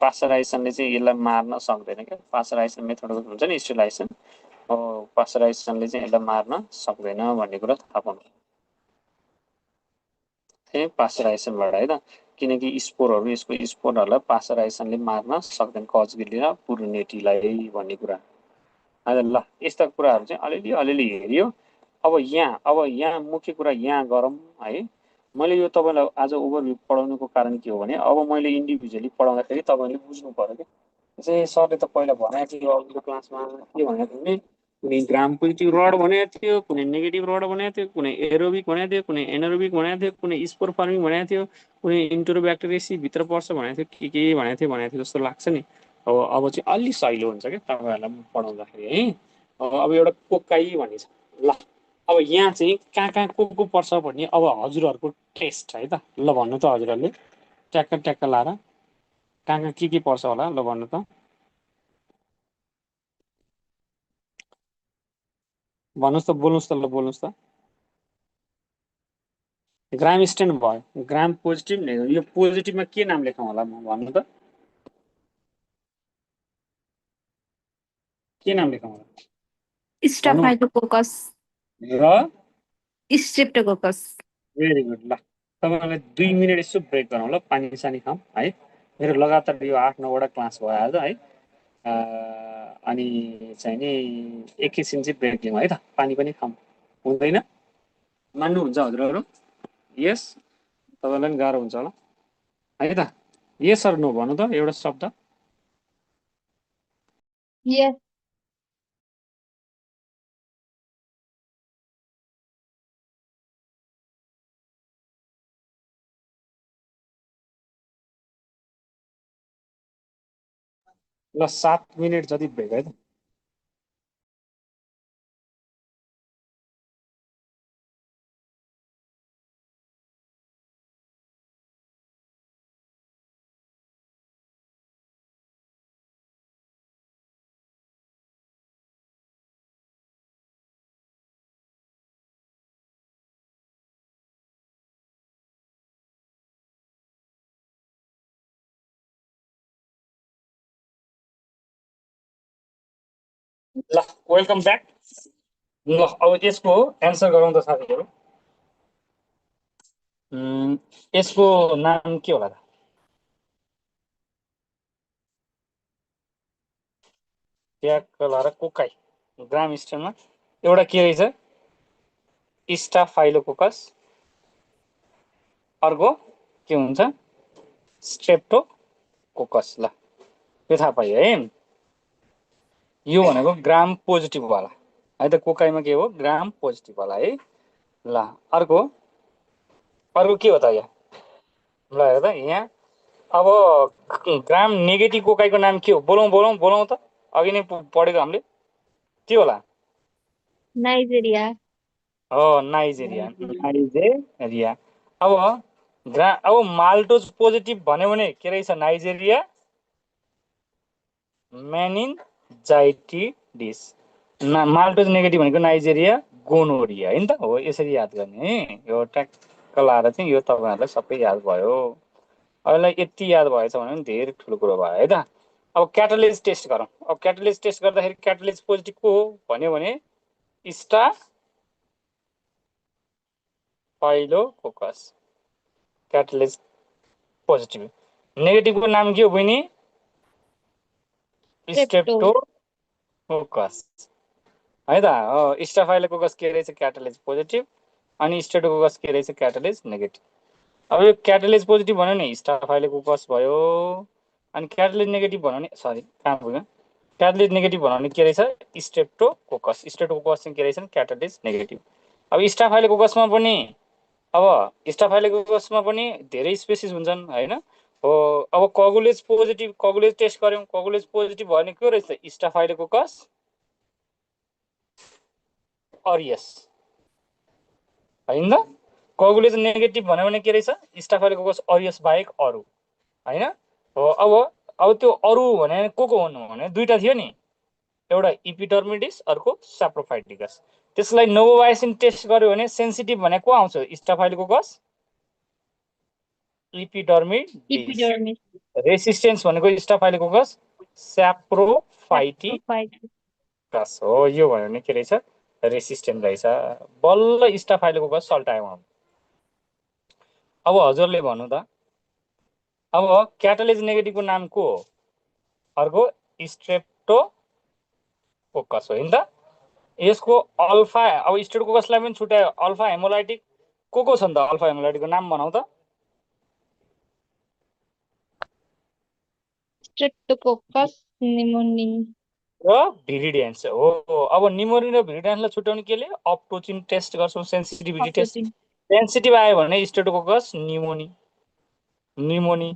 पास्चराइजेसनले चाहिँ यसलाई मार्न सक्दैन क्या। पास्चराइजेसन मेथड हुन्छ नि, स्टेरिलाइजेसन, पास्चराइजेसनले चाहिँ यसलाई मार्न सक्दैन भन्ने कुरा थाहा पाउनु चाहिँ पास्चराइजेसनबाट है त। किनकि स्पोरहरू, यसको स्पोरहरूलाई पास्चराइजेसनले मार्न सक्दैन, कजगिली र पुरुनेटीलाई भन्ने कुरा। ल यस्ता कुराहरू चाहिँ अलिअलि अलिअलि हेऱ्यो। अब यहाँ मुख्य कुरा यहाँ गरौँ है। मैले यो तपाईँलाई आज ओभरभ्यू पढाउनुको कारण के हो भने, अब मैले इन्डिभिजुअली पढाउँदाखेरि तपाईँले बुझ्नु पऱ्यो कि चाहिँ सरले त पहिला भनेको थियो अघिल्लो क्लासमा, के भनेको थियो भने कुनै ग्राम पोजिटिभ रड भनेको थियो, कुनै नेगेटिभ रड भनेको थियो, कुनै एरोबिक भनेको थियो, कुनै एनरोबिक भनेको थियो, कुनै स्पोर फार्मिङ भनेको थियो, कुनै इन्टरोब्याक्टेरियसी भित्र पर्छ भनेको थियो, के भनेको थियो जस्तो लाग्छ नि। अब चाहिँ अलि सहिलो हुन्छ क्या तपाईँहरूलाई पढाउँदाखेरि है। अब एउटा कोकाई भन्ने छ। ल अब यहाँ चाहिँ कहाँ कहाँ को पर्छ भन्ने अब हजुरहरूको टेस्ट है त। ल भन्नु त हजुरहरूले ट्याक्क ट्याक्क लाएर कहाँ कहाँ के पर्छ होला, ल भन्नु त, भन्नुहोस् त, बोल्नुहोस् त, ल बोल्नुहोस् त। ग्राम स्टेन भयो, ग्राम पोजिटिभ नै, यो पोजिटिभमा के नाम लेखौँ होला म भन्नु त, के नाम लेखौँ होला भन्नु स्टाफाइलोकोकस र स्ट्रेप्टोकोकस। Very good. ल तपाईँलाई 2 मिनट यसो ब्रेक गरौँ ल, पानी सानी खाऊँ है। मेरो लगातार यो 8-9वटा क्लास भयो आज है। अनि चाहिँ नि एकैछिन चाहिँ ब्रेक लिउँ है त, पानी पनि खाऊँ, हुँदैन? मान्नुहुन्छ हजुरहरू? यस, तपाईँलाई पनि गाह्रो हुन्छ होला है त। यस सर नो भन्नु त एउटा शब्द। Yes. ल 7 मिनट जति ब्रेक है त। ल वेलकम ब्याक। ल अब यसको एन्सर गरौँ त साथीहरू। यसको नाम के होला त? ट्याक्क लाएर कोकाई ग्राम स्टेनमा एउटा के रहेछ, स्टाफाइलोकोकस, अर्को के हुन्छ, स्ट्रेप्टोकोकस। ल यो थाहा पाइयो है। यो भनेको ग्राम पोजिटिभ वाला है त, कोकाइमा के हो, ग्राम पोजिटिभ वाला है। ल अर्को के हो त यहाँ, ल हेर त यहाँ। अब ग्राम नेगेटिभ कोकाइको नाम के हो, बोलौँ त, अघि नै पढेको हामीले, के होला? नाइजेरिया। हो नाइजेरिया। अब माल्टोज पोजिटिभ भन्यो भने के रहेछ, नाइजेरिया मेनिन्जाइटिडिस। माल्टोज नेगेटिभ भनेको नाइजेरिया गोनोरिया है नि त। हो यसरी याद गर्ने है। यो ट्याक्क लाएर चाहिँ यो तपाईँहरूलाई सबै याद भयो। अहिलेलाई यति याद भएछ भने पनि धेरै ठुलो कुरो भयो है त। अब क्याटालिज टेस्ट गरौँ। अब क्याटालिज टेस्ट गर्दाखेरि क्याटालिज पोजिटिभ को हो भन्यो भने स्टाफाइलोकोकस क्याटालिज पोजिटिभ। नेगेटिभको नाम के हो बहिनी? स्ट्रेप्टोकोकस है त। स्टाफाइलोकोकस के रहेछ, क्याटालिज पोजिटिभ, अनि स्ट्रेप्टोकोकस के रहेछ, क्याटालिज नेगेटिभ। अब यो क्याटालिज पोजिटिभ भन्यो नि स्टाफाइलोकोकस भयो, अनि क्याटालिज नेगेटिभ भन्यो भने सरी कहाँ पुग्यो, क्याटालिज नेगेटिभ भन्यो भने के रहेछ, स्ट्रेप्टोकोकस। स्ट्रेप्टोकोकस चाहिँ के रहेछ, क्याटालिज नेगेटिभ। अब स्टाफाइलोकोकसमा पनि धेरै स्पेसिस हुन्छन् होइन। हो अब कगुलेज पोजिटिभ, कगुलेज टेस्ट गऱ्यौँ, कगुलेज पोजिटिभ भयो भने के रहेछ, स्टाफाइलोकोकस अरियस होइन त। कगुलेज नेगेटिभ भन्यो भने के रहेछ, स्टाफाइलोकोकस अरियस बाहेक अरू होइन। हो अब त्यो अरू भने को हुनु भने दुईवटा थियो नि, एउटा इपिडर्मिडिस, अर्को साप्रोफाइटिकस। त्यसलाई नोभोबायोसिन टेस्ट गर्यो भने सेन्सिटिभ भने को आउँछ, स्टाफाइलोकोकस इपिडर्मिडिस। epidermis, रेसिस्टेन्स भनेको स्टाफाइलोकोकस स्याप्रोफाइटिकस saprophyte, हो। यो भयो भने के रहेछ? रेसिस्टेन्ट रहेछ। बल्ल स्टाफाइलोकोकस सल्टायो। अब हजुरले भन्नु त, अब क्याटालिज नेगेटिभको नाम को हो? अर्को स्ट्रेप्टोकोकस हो नि त। यसको अल्फा, अब स्ट्रेप्टोकोकसलाई पनि छुट्यायो। अल्फा हेमोलाइटिक को छ नि त? अल्फा हेमोलाइटिकको नाम भनौ त। streptococcus pneumoniae, र भिरिडियन्स हो। अब निमोनिया र भिरिडियन्सलाई छुट्याउने केले अप्टोचिन टेस्ट गर्छौँ, सेन्सिटिभिटी टेस्ट। optocin, सेन्सिटिभ आयो भने स्ट्रेप्टोकोकस निमोनी।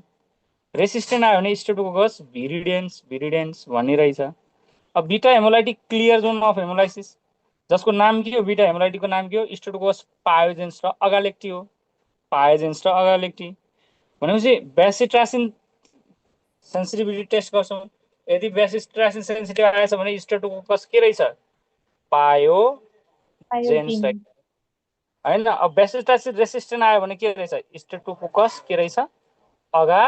रेसिस्टेन्ट आयो भने स्ट्रेप्टोकोकस भिरिडियन्स भन्ने रहेछ। अब beta haemolytic clear zone of haemolysis, जसको नाम के हो? बिटा हेमोलाइटिकको नाम के हो? स्ट्रेप्टोकोकस पायोजेन्स र अगालेक्टी हो। पायोजेन्स र अगालेक्टी भनेपछि बेसिट्रासिन सेन्सिटिभिटी टेस्ट गर्छौँ। यदि बेसिट्रासिन सेन्सिटिभ आएछ भने स्ट्रेप्टोकोकस के रहेछ? पायोजेन्स iodine, रहेछ होइन। अब बेसिट्रासिन रेसिस्टेन्ट आयो भने के रहेछ? स्ट्रेप्टोकोकस के रहेछ? अगालेक्टी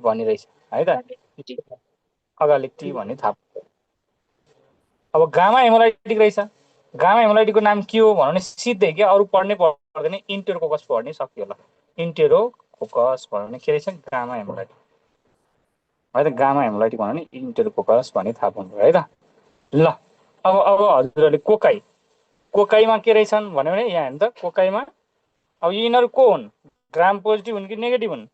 भन्ने रहेछ है त। अगालेक्टी भन्ने थाहा पायो। अब गामा हेमोलाइटिक रहेछ। गामा हेमोलाइटिकको नाम के हो भन्नु भने सिधै क्या, अरू पढ्नै पर्दैन, इन्टेरोकोकस पढ्नै सक्यो होला। इन्टेरोकोकस भन्यो भने के रहेछ? गामा हेमोलाइटिक है त। गामा हेमोलाइटिक भन्यो भने इन्टेरोकोकस भन्ने थाहा पाउनु है त। ल अब हजुरहरूले कोकाईमा के रहेछन् भन्यो भने यहाँ हेर्नु त। कोकाईमा अब यिनीहरू को हुन्? ग्राम पोजिटिभ हुन् कि नेगेटिभ हुन्?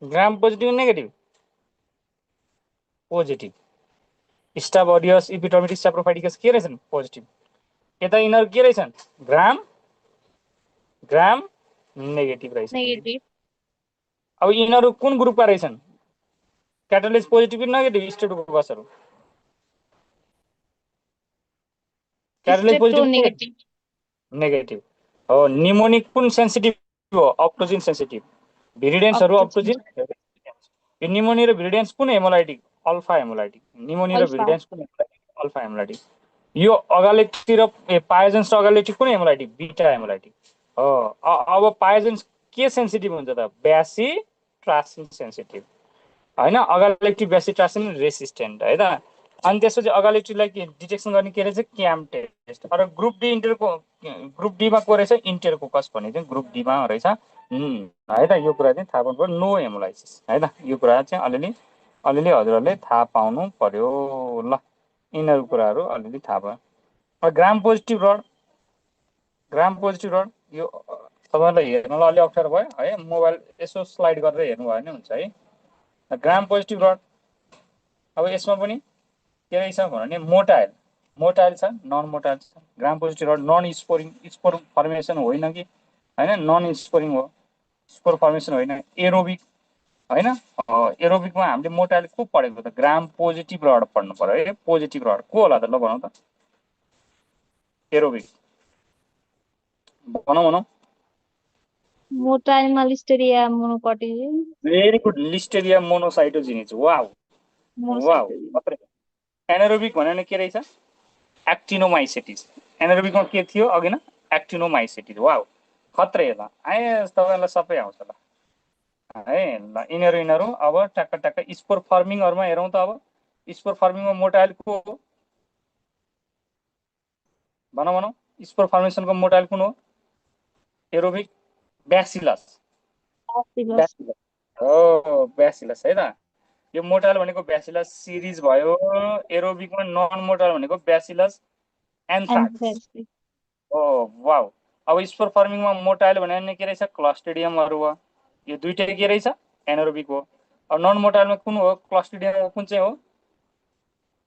ग्राम पोजिटिभ नेगेटिभ? पोजिटिभ। स्टाफोडियस, इपिडर्मिडिस, सैप्रोफाइटिकस के रहेछन्? पोजिटिभ। यता यिनीहरू के रहेछन्? ग्राम नेगेटिभ रहेछन्। negative, अब यिनीहरू कुन ग्रुपका रहेछन्? क्याटालिज पोजिटिभ कि नेगेटिभ? स्ट्रेप्टोकोकसहरू क्याटालिज पोजिटिभ streptonegative, नेगेटिभ हो। निमोनिक कुन सेन्सिटिभ हो? अप्टोजिन सेन्सिटिभ। भिरिडेन्सहरू optocin, अप्टोजिन। यो निमोनिया र भिरिडेन्स कुन हेमोलाइटिक? Alpha hemolytic. निमोनिया र alpha, भिरिडेन्स कुन हेमोलाइटिक? Alpha hemolytic. यो अगालेक्टी र पायोजेन्स र अगालेक्टी कुन हेमोलाइटिक? बिटा हेमोलाइटिक हो। अब पायोजेन्स के सेन्सिटिभ हुन्छ त? बेसिट्रासिन सेन्सिटिभ होइन। अगालेक्टी बेसिट्रासिन रेसिस्टेन्ट है त। अनि त्यसपछि अगालेक्टीलाई के डिटेक्सन गर्ने के रहेछ? क्याम टेस्ट। र ग्रुप डीमा को रहेछ? इन्टेरोकोकस भन्ने चाहिँ ग्रुप डीमा रहेछ है त। यो कुरा चाहिँ थाहा पाउनु पर्यो। नो हेमोलाइसिस है त। यो कुरा चाहिँ अलिअलि हजुरहरूले थाहा पाउनु पर्यो। ल यिनीहरू कुराहरू अलिअलि थाहा भयो। अब ग्राम पोजिटिभ रड यो तपाईँलाई हेर्नलाई अलिक अप्ठ्यारो भयो है। मोबाइल यसो स्लाइड गरेर हेर्नु भयो भने हुन्छ है। ग्राम पोजिटिभ रड अब यसमा पनि के रहेछ भने मोटाइल छ, नन मोटाइल छ। Gram positive rod non spore formation होइन कि होइन? नन स्पोरिङ हो, स्पोर फर्मेसन होइन। एरोबिक होइन। एरोबिकमा हामीले मोटाइल को पढेको त? ग्राम पोजिटिभ रड पढ्नु पर्यो है। पोजिटिभ रड को होला त? ल भनौँ त। एरोबिक भनौँ। motile listeria monocotyledon, very good. Listeria monocytogenes. Wow monocytosis, anaerobic भन्यो भने के रहेछ? एक्टिनोमाइसेटिस। एनारोबिकमा के थियो अघि न? एक्टिनोमाइसेटिस। वाउ खत्रै ल। तपाईँलाई सबै आउँछ ल है। ल यिनीहरू अब टक्क स्पोर फर्मिङहरूमा हेरौँ त। अब स्पोर फर्मिङमा मोटाइल को हो? भनौँ। स्पोर फर्मेसनको मोटाइल कुन हो? एरोबिक ब्यासिलस bacillus, हो। ब्यासिलस है त। यो मोटाइल भनेको ब्यासिलस सिरिज भयो। एरोबिकमा नन मोटाइल भनेको ब्यासिलस एन्थ्राक्स anthracis, हो। वाउ। अब स्पोर फर्मिङमा मोटाइल भन्यो भने के रहेछ? क्लस्ट्रिडियमहरू हो। यो दुइटै के रहेछ? एनारोबिक हो। अब नन मोटाइलमा कुन हो? क्लस्ट्रिडियम कुन चाहिँ हो?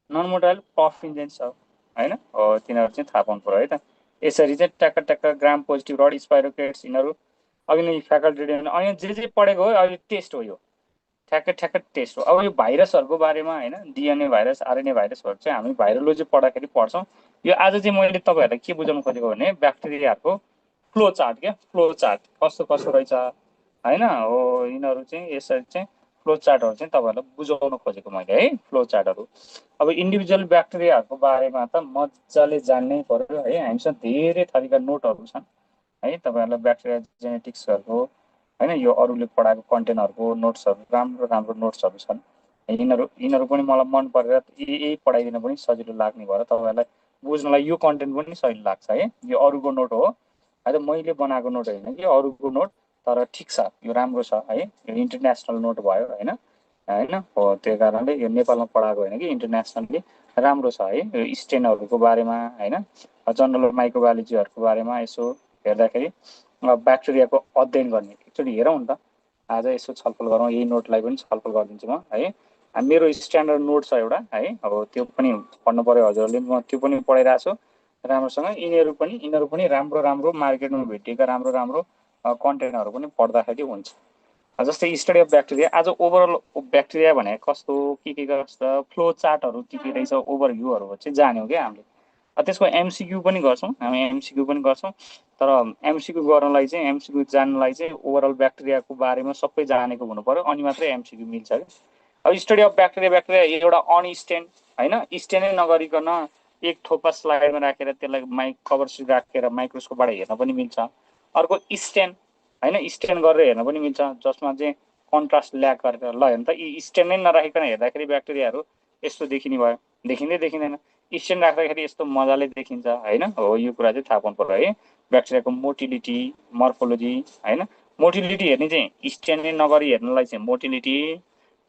नन मोटाइल पफिन्जेन्स हो होइन। हो तिनीहरू चाहिँ थाहा पाउनु पर्यो है त। यसरी चाहिँ टक्क ग्राम पोजिटिभ रड, स्पाइरोकेट्स यिनीहरू अघि नै फ्याकल्टी अनि जे पढेको हो अहिले टेस्ट हो। यो ठ्याक्क टेस्ट हो। अब यो भाइरसहरूको बारेमा होइन, डिएनए भाइरस, आरएनए भाइरसहरू चाहिँ हामी भाइरोलोजी पढ्दाखेरि पढ्छौँ। यो आज चाहिँ मैले तपाईँहरूलाई के बुझाउनु खोजेको भने ब्याक्टेरियाहरूको फ्लो चार्ट कस्तो रहेछ होइन हो। यिनीहरू चाहिँ यसरी चाहिँ फ्लो चार्टहरु चाहिँ तपाईहरुलाई बुझाउन खोजेको मैले है फ्लो चार्टहरु अब इन्डिभिजुअल ब्याक्टेरियाहरुको बारेमा त मज्जाले जान्नै पर्यो है हामीसँग धेरै थरीका नोटहरु छन् है तपाईहरुलाई ब्याक्टेरिया जेनेटिक्सहरुको हैन यो अरूले पढाएको कन्टेन्टहरुको नोट्सहरु राम्रो राम्रो नोट्सहरु छन् यिनीहरु पनि मलाई मन परेर यही पढाइदिन पनि सजिलो लाग्ने भएर तपाईहरुलाई बुझ्नलाई यो कन्टेन्ट पनि सजिलो लाग्छ है यो अरूको नोट हो हैन मैले बनाएको नोट हैन कि अरूको नोट तर ठिक छ यो राम्रो छ है यो इन्टरनेसनल नोट भयो हैन हैन हो त्यो कारणले यो नेपालमा पढाएको हैन कि इन्टरनेसनली राम्रो छ है यो स्टेनहरुको बारेमा हैन जनरल माइक्रोबायोलोजीहरुको बारेमा यसो हेर्दाखेरि ब्याक्टेरियाको अध्ययन गर्ने एकचोटि हेरौँ न त आज यसो छलफल गरौँ यही नोटलाई पनि छलफल गरिदिन्छु म है मेरो स्ट्यान्डर्ड नोट छ एउटा है अब त्यो पनि पढ्नु पर्यो हजुरहरूले म त्यो पनि पढाइरहेको छु राम्रोसँग यिनीहरू पनि राम्रो राम्रो मार्केटमा भेटिएका राम्रो राम्रो कन्टेन्टहरु पनि पढ्दाखेरि हुन्छ जस्तै स्टडी अफ ब्याक्टेरिया आज ओभरअल ब्याक्टेरिया भने कस्तो के कस्तो फ्लो चार्टहरु के रहेछ ओभरभ्यूहरु चाहिँ जान्यौ के हामीले त्यसको एमसीक्यू पनि गर्छौं हामी एमसीक्यू पनि गर्छौं तर एमसीक्यू गर्नलाई चाहिँ एमसीक्यू जान्नलाई चाहिँ ओभरअल ब्याक्टेरियाको बारेमा सबै जानेको हुनु पर्यो अनि मात्रै एमसीक्यू मिल्छ के अब स्टडी अफ ब्याक्टेरिया एउटा अनस्टेन्ड हैन स्टेन्डै नगरिकन एक थोपा स्लाइडमा राखेर त्यसलाई कभर सिट राखेर माइक्रोस्कोपबाट हेर्न पनि मिल्छ अर्को स्टेन हैन स्टेन गरेर हेर्न पनि मिल्छ जसमा चाहिँ कन्ट्रास्ट ल्याग गरेर ल हेर्न त यी स्टेन नै नराखिकन हेर्दाखेरि ब्याक्टेरियाहरु यस्तो देखिने भयो देखिँदैन स्टेन राख्दाखेरि यस्तो मजाले देखिन्छ हैन हो यो कुरा चाहिँ थाहा पाउनु पर्यो है ब्याक्टेरियाको मोटिलिटी मर्फोलोजी हैन मोटिलिटी हेर्ने चाहिँ स्टेन नै नगरी हेर्नलाई चाहिँ मोटिलिटी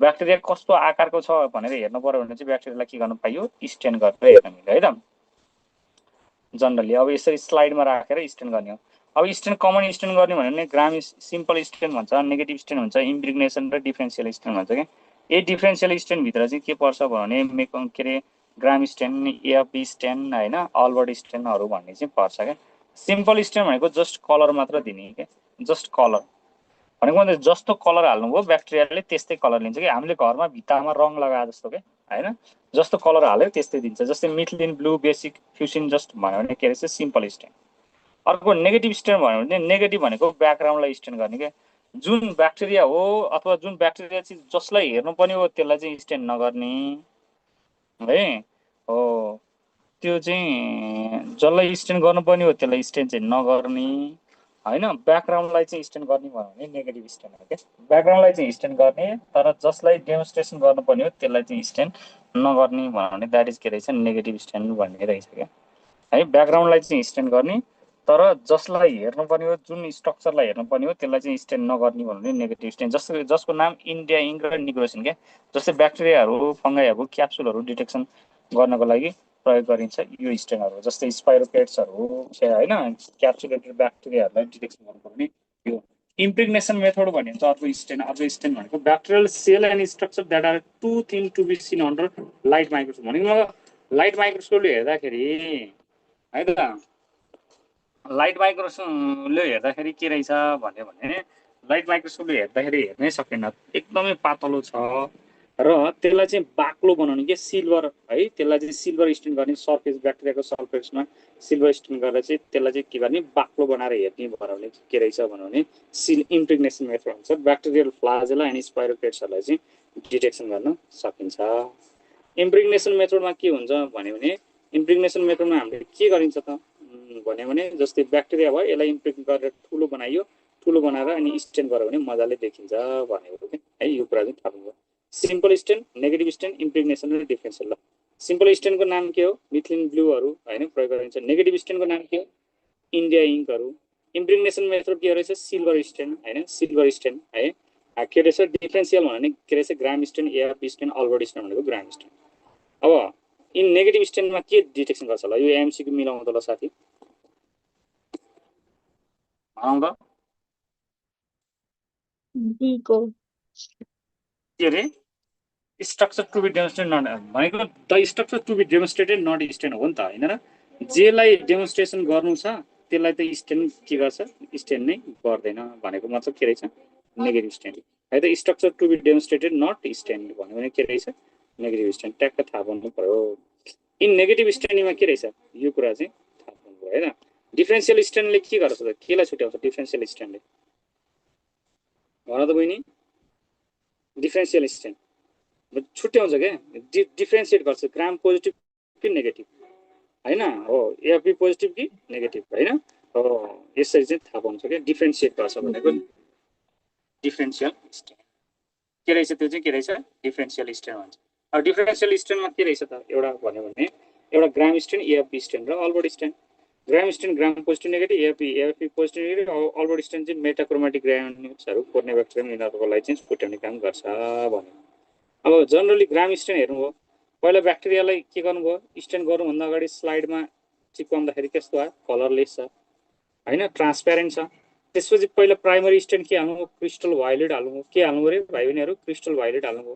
ब्याक्टेरिया कस्तो आकारको छ भनेर हेर्नु पर्यो भने चाहिँ ब्याक्टेरियालाई के गर्नु पाइयो स्टेन गरेर हेर्न मिल्यो है त जनरली अब यसरी स्लाइडमा राखेर स्टेन गर्ने हो अब स्टेन कमन स्टेन गर्ने भने ग्राम सिम्पल स्टेन भन्छ नेगेटिभ स्टेन हुन्छ इम्प्रिग्नेसन र डिफरेन्शियल स्टेन भन्छ के यही डिफरेन्शियल स्टेन भित्र चाहिँ के पर्छ भने के रे ग्राम स्टेन एएफबी स्टेन हैन अल्बर्ट स्टेनहरु भन्ने चाहिँ पर्छ के सिम्पल स्टेन भनेको जस्ट कलर मात्र दिने के जस्ट कलर भनेको भने जस्तो कलर हाल्नुभयो ब्याक्टेरियाले त्यस्तै कलर लिन्छ कि हामीले घरमा भित्तामा रङ लगाए जस्तो के हैन जस्तो कलर हाल्यो त्यस्तै दिन्छ जस्तै मिथलिन ब्लू बेसिक फ्युजन जस्ट भन्यो भने के रहेछ सिम्पल स्टेन अर्को नेगेटिभ स्टेन भन्यो भने नेगेटिभ भनेको ब्याकग्राउन्डलाई स्टेन गर्ने के जुन ब्याक्टेरिया हो अथवा जुन ब्याक्टेरिया चाहिँ जसलाई हेर्नु पनि हो त्यसलाई चाहिँ स्टेन नगर्ने है हो त्यो चाहिँ जसलाई स्टेन गर्नु पनि हो त्यसलाई स्टेन चाहिँ नगर्ने हैन ब्याकग्राउन्डलाई चाहिँ स्टेन गर्ने भन्यो भने नेगेटिभ स्टेन हो के ब्याकग्राउन्डलाई चाहिँ स्टेन गर्ने तर जसलाई डेमोन्स्ट्रेसन गर्नु पनि हो त्यसलाई चाहिँ स्टेन नगर्ने भन्यो भने दैट इज के रहेछ नेगेटिभ स्टेन भन्ने रहेछ के है ब्याकग्राउन्डलाई चाहिँ स्टेन गर्ने तर जसलाई हेर्नु पनि हो जुन स्ट्रक्चरलाई हेर्नु पनि हो त्यसलाई चाहिँ स्टेन नगर्ने भन्यो भने नेगेटिभ स्टेन जसको नाम इन्डिया इङ्क र निग्रोसिन के जस्तै ब्याक्टेरियाहरु फंगाइहरु क्याप्सुलहरु डिटेक्सन गर्नको लागि प्रयोग गरिन्छ यो स्टेनहरु जस्तै स्पाइरोकेट्सहरु हैन क्याप्सुलेटेड ब्याक्टेरियाहरुलाई डिटेक्सन गर्नको लागि यो इम्प्रेग्नेसन मेथड भनिन्छ अर्को स्टेन भनेको bacterial cell and structure that are too thin to be seen under light microscope भनेको लाइट माइक्रोस्कोपले हेर्दाखेरि है त लाइट माइक्रोस्कोपले हेर्दाखेरि के रहेछ भन्यो भने लाइट माइक्रोस्कोपले हेर्दाखेरि हेर्नै सकिन्न एकदमै पातलो छ र त्यसलाई चाहिँ बाक्लो बनाउने के सिल्भर है त्यसलाई चाहिँ सिल्भर स्टेन गर्ने सर्फेस ब्याक्टेरियाको सर्फेसमा सिल्भर स्टेन गरेर चाहिँ त्यसलाई चाहिँ के गर्ने बाक्लो बनाएर हेर्ने भने के रहेछ भने इम्प्रेग्नेसन मेथड हुन्छ ब्याक्टेरियल फ्लाजेला एन्ड स्पाइरोकेट्सहरुलाई चाहिँ डिटेक्सन गर्न सकिन्छ इम्प्रेग्नेसन मेथडमा के हुन्छ भने इम्प्रेग्नेसन मेथडमा हामीले के गरिन्छ त भन्यो भने जस्तै ब्याक्टेरिया भयो यसलाई इम्प्रेग्नेट गरेर ठुलो बनाएर अनि स्टेन गर्यो भने मजाले देखिन्छ भनेको के है यो कुरा चाहिँ थाहा पाउनु सिम्पल स्टेन नेगेटिभ स्टेन इम्प्रेग्नेसन र डिफरेन्शियल ल सिम्पल स्टेनको नाम के हो मिथिलिन ब्लूहरु हैन प्रयोग गरिन्छ नेगेटिभ स्टेनको नाम के हो इन्डिया इङ्कहरु इम्प्रेग्नेसन मेथड के रहेछ सिल्भर स्टेन हैन सिल्भर स्टेन है के रहेछ डिफरेन्शियल भने के रहेछ gram stain ARP stain Albert stain भनेको ग्राम स्टेन अब इन नेगेटिभ स्टेनमा के डिटेक्सन गर्छ ल यो एमसीक्यू मिलाउँदा ल साथी आउँदा डी को के रे structure to be demonstrated not भनेको the structure to be demonstrated not stain हो नि त हैन र जेलाई डेमोन्स्ट्रेसन गर्नु छ त्यसलाई त स्टेन के गर्छ स्टेन नै गर्दैन भनेको मतलब के रहेछ नेगेटिभ स्टेन है त structure to be demonstrated not stain भन्यो भने के रहेछ नेगेटिभ स्टेन ट्याक्क थाहा पाउनु पर्यो इन नेगेटिभ स्टेनमा के रहेछ यो कुरा चाहिँ थाहा पाउनु पर्यो हैन डिफरेन्शियल स्टेनले के गर्छ त केलाई छुट्याउँछ डिफरेन्शियल स्टेनले भन त बहिनी डिफरेन्सियल स्ट्रेन छुट्याउँछ क्या, डिफरेन्सिएट गर्छ ग्राम पोजिटिभ कि नेगेटिभ होइन हो, एएफबी पोजिटिभ कि नेगेटिभ होइन हो, यसरी चाहिँ थाहा पाउँछ क्या डिफरेन्सिएट गर्छ भनेको। डिफरेन्सियल स्ट्रेन के रहेछ त्यो चाहिँ के रहेछ डिफरेन्सियल स्ट्रेन भन्छ। अब डिफरेन्सियल स्ट्रेनमा के रहेछ त एउटा भन्यो भने एउटा ग्राम स्ट्रेन एएफबी स्ट्रेन र Albert strain. Gram strain gram positive negative, AFB positive negative, Albert strain चाहिँ मेटाक्रोमेटिक ग्रानुल्सहरू कोर्ने ब्याक्टेरियम यिनीहरूकोलाई चाहिँ छुट्याउने काम गर्छ भन्यो। अब जनरली ग्राम स्ट्रेन हेर्नुभयो, पहिला ब्याक्टेरियालाई के गर्नुभयो, स्ट्रेन गर्नुभन्दा अगाडि स्लाइडमा चिप्काउँदाखेरि कस्तो आयो, कलरलेस छ होइन, ट्रान्सप्यारेन्ट छ। त्यसपछि पहिला प्राइमरी स्ट्रेन के हाल्नुभयो, क्रिस्टल भायोलेट हाल्नुभयो। के हाल्नुभयो अरे भाइ बहिनीहरू, क्रिस्टल भायोलेट हाल्नुभयो।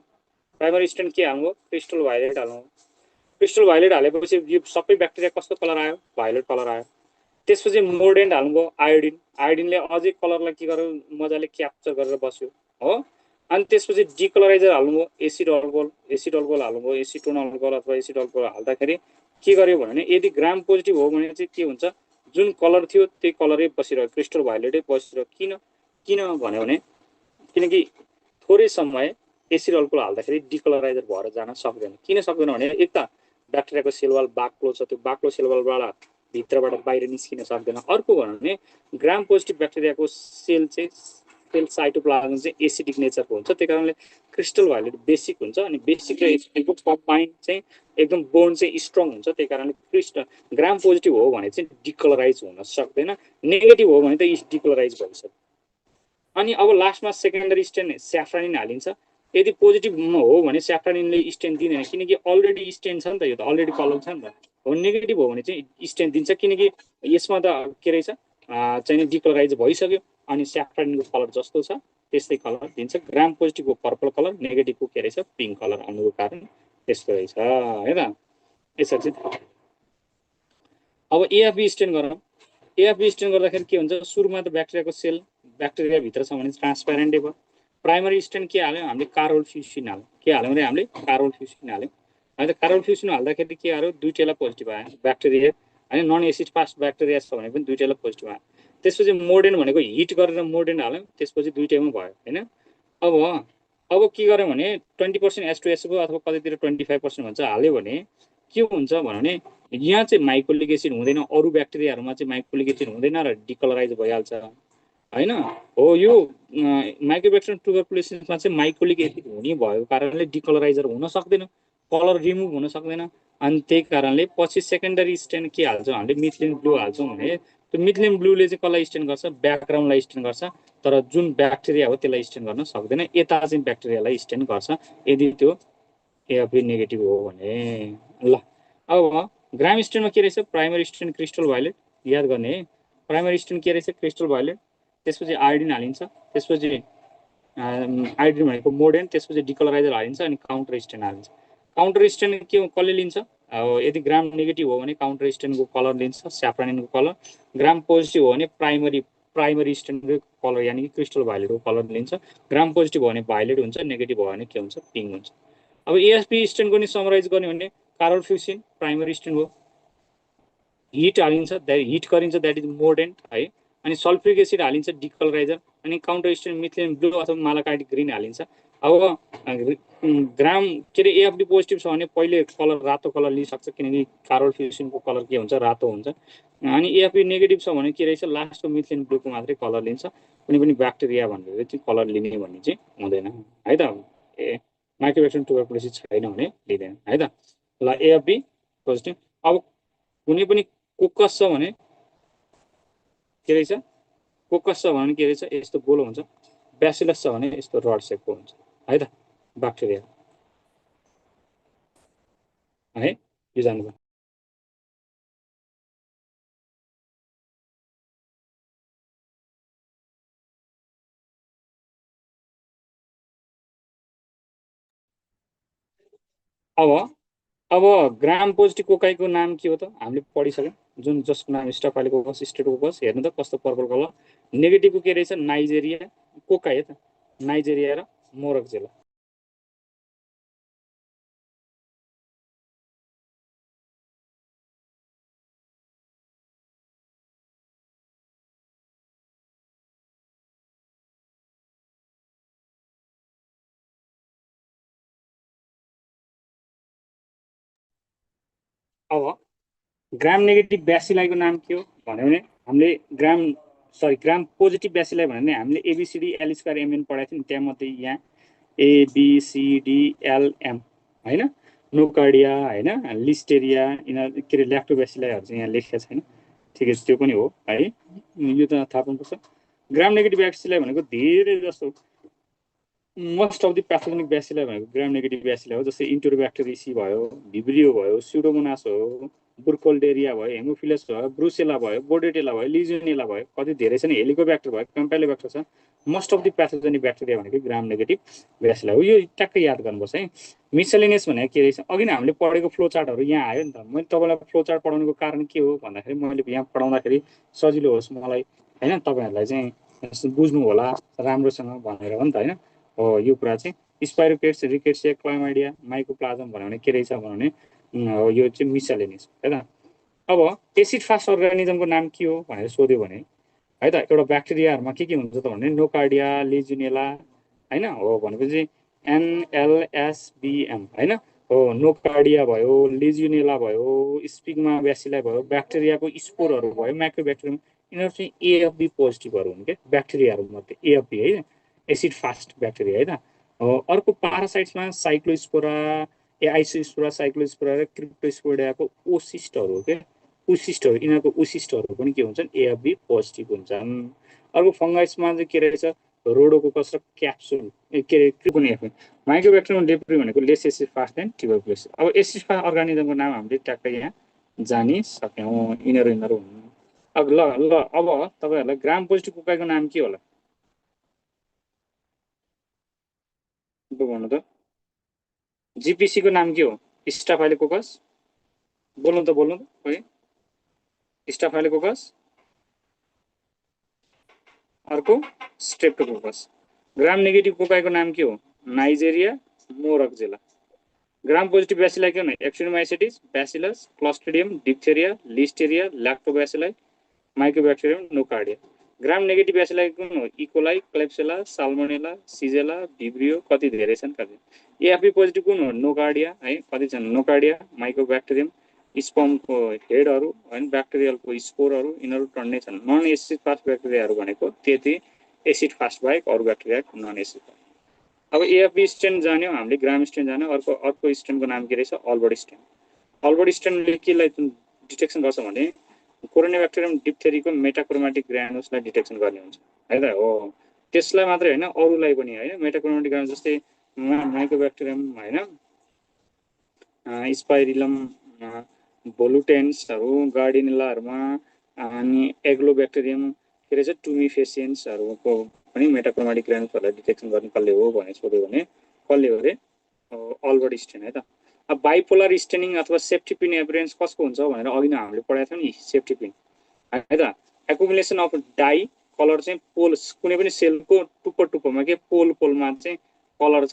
प्राइमरी स्ट्रेन के हाल्नुभयो, क्रिस्टल भायोलेट हाल्नुभयो। क्रिस्टल भायोलेट हालेपछि यो सबै ब्याक्टेरिया कस्तो कलर आयो, भायोलेट कलर आयो। त्यसपछि मोर्डेन्ट हाल्नुभयो, आयोडिन। आयोडिनले अझै कलरलाई के गर्यो, मजाले क्याप्चर गरेर बस्यो हो। अनि त्यसपछि डिकलराइजर हाल्नुभयो, एसिड अल्कोहल। एसिड अल्कोहल हाल्नुभयो, एसिटोन अल्कोहल अथवा एसिड अल्कोहल हाल्दाखेरि के गर्यो भने यदि ग्राम पोजिटिभ हो भने चाहिँ के हुन्छ, जुन कलर थियो त्यही कलरै बसिरह्यो, क्रिस्टल भायोलेटै बसिरह्यो। किन भन्यो भने किनकि थोरै समय एसिड अल्कोहल हाल्दाखेरि डिकलराइजर भएर जान सक्दैन। किन सक्दैन भने एक त ब्याक्टेरियाको सेलवाल बाक्लो छ, त्यो बाक्लो सेलवालबाट भित्रबाट बाहिर निस्किन सक्दैन। अर्को भन्यो भने ग्राम पोजिटिभ ब्याक्टेरियाको सेल चाहिँ सेल साइटोप्लाज्म चाहिँ एसिडिक नेचरको हुन्छ, त्यही कारणले क्रिस्टल भायोलेट बेसिक हुन्छ अनि बेसिक र एसिडिकको कम्बाइन्ड चाहिँ एकदम बोन्ड चाहिँ स्ट्रङ हुन्छ। त्यही कारणले ग्राम पोजिटिभ हो भने चाहिँ डिकलराइज हुन सक्दैन, नेगेटिभ हो भने त डिकलराइज भइसक्यो। अनि अब लास्टमा सेकेन्डरी स्टेन स्याफ्रानिन हालिन्छ। यदि पोजिटिभ हो भने स्याफ्रानिनले स्टेन दिँदैन, किनकि अलरेडी स्टेन छ नि त, यो त अलरेडी कलर छ नि त हो। नेगेटिभ हो भने चाहिँ स्टेन दिन्छ, किनकि यसमा त के रहेछ चाहिँ डिकलराइज भइसक्यो अनि स्याफ्रानिनको कलर जस्तो छ त्यस्तै कलर दिन्छ। ग्राम पोजिटिभको पर्पल कलर, नेगेटिभको के रहेछ पिङ्क कलर आउनुको कारण त्यस्तो रहेछ होइन। यसरी चाहिँ अब एएफबी स्टेन गरौँ। एएफबी स्टेन गर्दाखेरि के हुन्छ, सुरुमा त ब्याक्टेरियाको सेल ब्याक्टेरियाभित्र छ भने ट्रान्सप्यारेन्टै भयो। प्राइमरी स्टेन के हाल्यो हामीले, कार्बोल फ्युसिन हाल्यो। के हाल्यो भने हामीले कार्बोल फ्युसिन हाल्यो। अहिले कार्बोल फ्युसिन हाल्दाखेरि के आयो, दुईटैला पोजिटिभ आयो ब्याक्टेरिया होइन। नन एसिड फास्ट ब्याक्टेरिया छ भने पनि दुईटैला पोजिटिभ आयो। त्यसपछि मोर्डेन भनेको हिट गरेर मोर्डेन हाल्यो, त्यसपछि दुईटैमा भयो होइन। अब के गर्यो भने 20% H2SO अथवा कतैतिर 25% भन्छ हाल्यो भने के हुन्छ भने यहाँ चाहिँ माइक्रोलिक एसिड हुँदैन, अरू ब्याक्टेरियाहरूमा चाहिँ माइक्रोलिक एसिड हुँदैन र डिकलराइज भइहाल्छ होइन हो। यो माइक्रोब्याक्टेरियम ट्युबरकुलोसिसमा चाहिँ माइक्रोलिक एसिड हुने भएको कारणले डिकलराइजर हुन सक्दैन, कलर रिमुभ हुन सक्दैन। अनि त्यही कारणले पछि सेकेन्डरी स्टेन के हाल्छौँ हामीले, मिथिलिन ब्लू हाल्छौँ भने त्यो मिथिलिन ब्लूले चाहिँ कसलाई स्टेन गर्छ, ब्याकग्राउन्डलाई स्टेन गर्छ, तर जुन ब्याक्टेरिया हो त्यसलाई स्टेन गर्न सक्दैन। यता चाहिँ ब्याक्टेरियालाई स्टेन गर्छ यदि त्यो एएफबी नेगेटिभ हो भने। ल अब ग्राम स्टेनमा के रहेछ, प्राइमरी स्टेन क्रिस्टल भायोलेट याद गर्ने है। प्राइमरी स्टेन के रहेछ, क्रिस्टल भायोलेट। त्यसपछि आयोडिन हालिन्छ, त्यसपछि आयोडिन भनेको मोर्डेन, त्यसपछि डिकलराइजर हालिन्छ अनि काउन्टर स्टेन हालिन्छ। काउन्टर स्टेन के कसले लिन्छ, अब यदि ग्राम नेगेटिभ हो भने काउन्टर स्टेनको कलर लिन्छ स्याफ्रानिनको कलर। ग्राम पोजिटिभ हो भने प्राइमरी स्टेनको कलर यानि कि क्रिस्टल भायोलेटको कलर लिन्छ। ग्राम पोजिटिभ हो भने भायोलेट हुन्छ, नेगेटिभ हो भने के हुन्छ, पिङ्क हुन्छ। अब एएफबी स्टेनको नि समराइज गर्ने भने कार्बोल फ्युसिन प्राइमरी स्टेन हो, हिट हालिन्छ, हिट गरिन्छ, द्याट इज मोर्डेन्ट है। अनि सल्फ्युरिक एसिड हालिन्छ, डिकलराइजर। अनि काउन्टर स्टेन मिथिलिन ब्लू अथवा मालाकाइड ग्रिन हालिन्छ। अब ग्राम के अरे एएफडी पोजिटिभ छ भने पहिले कलर रातो कलर लिइसक्छ, किनकि कार्बोल फ्युसिनको कलर के हुन्छ, रातो हुन्छ। अनि एएफडी नेगेटिभ छ भने के रहेछ, लास्टको मिथिलिन ब्लूको मात्रै कलर लिन्छ, कुनै पनि ब्याक्टेरिया भनेर चाहिँ कलर लिने भन्ने चाहिँ हुँदैन है त। माइक्रोब्याक्टेरियम ट्युबरकुलोसिस छैन भने लिँदैन है त। ल एएफडी पोजिटिभ। अब कुनै पनि कोकस छ भने के रहेछ, कोकस छ भने के रहेछ, यस्तो गोलो हुन्छ। ब्यासिलस छ भने यस्तो रड सेपको हुन्छ है त ब्याक्टेरिया है। यो जान्नुभयो। अब ग्राम पोजिटिभ कोकाईको नाम के हो त हामीले पढिसक्यौँ, जुन जसको नाम स्टाफाइलोकोकस स्ट्रेप्टोकोकस। हेर्नु त कस्तो पर्पल कलर। नेगेटिभको के रहेछ, नाइजेरिया कोकाई है त, नाइजेरिया र मोरक्जेला। अब ग्राम नेगेटिभ ब्यासिलाईको नाम के हो भन्यो भने हामीले ग्राम पोजिटिभ ब्यासिलाई भन्यो भने हामीले एबिसिडी एल स्क्वायर एमएन पढाएको थियौँ नि, त्यहाँमध्ये यहाँ एबिसिडिएलएम होइन, नोकार्डिया होइन, लिस्टेरिया, यिनीहरू के अरे ल्याक्टोब्यासिलाईहरू चाहिँ यहाँ लेखेको छैन, ठिकै छ, त्यो पनि हो है, यो त थाहा पाउनुपर्छ। ग्राम नेगेटिभ ब्यासिलाई भनेको धेरै जस्तो मोस्ट अफ द प्याथोजेनिक ब्यासिलाई भनेको ग्राम नेगेटिभ ब्यासिलाई हो, जस्तै इन्टरोब्याक्टेरियसी भयो, भिब्रियो भयो, स्युडोमोनास हो, बुर्कोल्डेरिया भयो, हेमोफिलस भयो, ब्रुसेला भयो, बोर्डेटेला भयो, लिजियोनेला भयो, कति धेरै छ नि, हेलिकोब्याक्टर भयो, कम्पाइलोब्याक्टर छ। Most of the pathogenic bacteria भनेको ग्राम नेगेटिभ ब्यासिलाई हो। यो ट्याक्कै याद गर्नुपर्छ है। मिसलेनियस भनेको के रहेछ, अघि नै हामीले पढेको फ्लो चार्टहरू यहाँ आयो नि त। मैले तपाईँलाई फ्लो चार्ट पढाउनुको कारण के हो भन्दाखेरि मैले यहाँ पढाउँदाखेरि सजिलो होस् मलाई होइन, तपाईँहरूलाई चाहिँ बुझ्नु होला राम्रोसँग भनेर हो नि त होइन। हो यो कुरा चाहिँ स्पाइरोकेट्स, रिकेट्सिया, क्लामाइडिया, माइकोप्लाज्म भन्यो भने के रहेछ भने यो चाहिँ मिसलेनियस है त। अब एसिड फास्ट अर्गानिजमको नाम के हो भनेर सोध्यो भने है त, एउटा ब्याक्टेरियाहरूमा के हुन्छ त भने नोकार्डिया, लिजुनेला होइन हो भनेपछि एनएलएसबिएम होइन हो, नोकार्डिया भयो, लिजुनेला भयो, स्पिग्मा ब्यासिलाई भयो, ब्याक्टेरियाको स्पोरहरू भयो, माइक्रोब्याक्टेरियम, यिनीहरू चाहिँ एएफबी पोजिटिभहरू हुन् क्या ब्याक्टेरियाहरूमध्ये, एएफबी है, एसिड फास्ट ब्याक्टेरिया है त। अर्को पारासाइट्समा साइक्लोस्पोरा, आइसोस्पोरा, साइक्लोस्पोरा र क्रिप्टोस्पोडियाको ओसिस्टहरू हो क्या, उसिस्टहरू, यिनीहरूको उसिस्टहरू पनि के हुन्छन्, एएफबी पोजिटिभ हुन्छन्। अर्को फङ्गाइसमा चाहिँ के रहेछ, रोडोकोकस र क्याप्सुल के अरे क्रिपोनिया, माइक्रोब्याक्टेरियम डेब्री भनेको lace acid fast and tuberculosis. अब एसिड फास्ट अर्गानिजमको नाम हामीले ट्याक्कै यहाँ जानिसक्यौँ, यिनीहरू हुन्। अब ल अब तपाईँहरूलाई ग्राम पोजिटिभ कोकाईको नाम के होला भन्नु त? जीपीसीको नाम के हो? स्टाफाइलोकोकस। बोल्नु त खोइ, स्टाफाइलोकोकस। अर्को स्ट्रेप्टोकोकस। ग्राम नेगेटिभ कोकाईको नाम के हो? नाइजेरिया मोरक्जेला। ग्राम पोजिटिभ ब्यासिलाई के हो? एक्टिनोमाइसेटिस, bacillus, Clostridium, diphtheria, Listeria, ल्याक्टोब्यासिलाई, माइक्रोब्याक्टेरियम, nocardia. ग्राम नेगेटिभ ब्यासिलाई कुन हो? इकोलाई, क्लेप्सेला, साल्मोनेला, सिजेला, भिब्रियो, कति धेरै छन् कति। एएफबी पोजिटिभ कुन हो? नोकार्डिया है, कति छन्? नोकार्डिया, माइक्रोब्याक्टेरियम, स्पर्मको हेडहरू होइन, ब्याक्टेरियलको स्पोरहरू, यिनीहरू टन्नै छन्। नन एसिड फास्ट ब्याक्टेरियाहरू भनेको त्यति एसिड फास्ट बाहेक अरू ब्याक्टेरिया नन एसिड फास्ट। अब एएफबी स्ट्रेन जान्यो हामीले, ग्राम स्ट्रेन जान्यो। अर्को स्ट्रेनको नाम के रहेछ? Albert strain. अल्बर्ट स्ट्रेनले केलाई डिटेक्सन गर्छ भने कोरोनाब्याक्टेरियम डिप्थेरीको मेटाक्रोमेटिक ग्रानुल्सलाई डिटेक्सन गर्ने हुन्छ है त। हो त्यसलाई मात्रै होइन, अरूलाई पनि होइन, मेटाक्रोमेटिक ग्रानुल्स जस्तै माइक्रोब्याक्टेरियम होइन, स्पाइरिलम, भोलुटेन्सहरू, गार्डिनेलाहरूमा, अनि एग्लोब्याक्टेरियम के रहेछ, टुमिफेसियन्सहरूको पनि मेटाक्रोमेटिक ग्रानुल्सहरूलाई डिटेक्सन गर्ने कसले हो भनेर सोध्यो भने कसले हो अरे? अल्बर्ट स्ट्रेन है त। अब बाइपोलर स्टेनिङ अथवा सेफ्टी पिन एभिडेन्स कसको हुन्छ भनेर अघि नै हामीले पढाएको थियौँ नि, सेफ्टी पिन है त। एकुमुलेसन अफ डाई कलर चाहिँ पोल, कुनै पनि सेलको टुप्पोमा के पोलमा चाहिँ कलर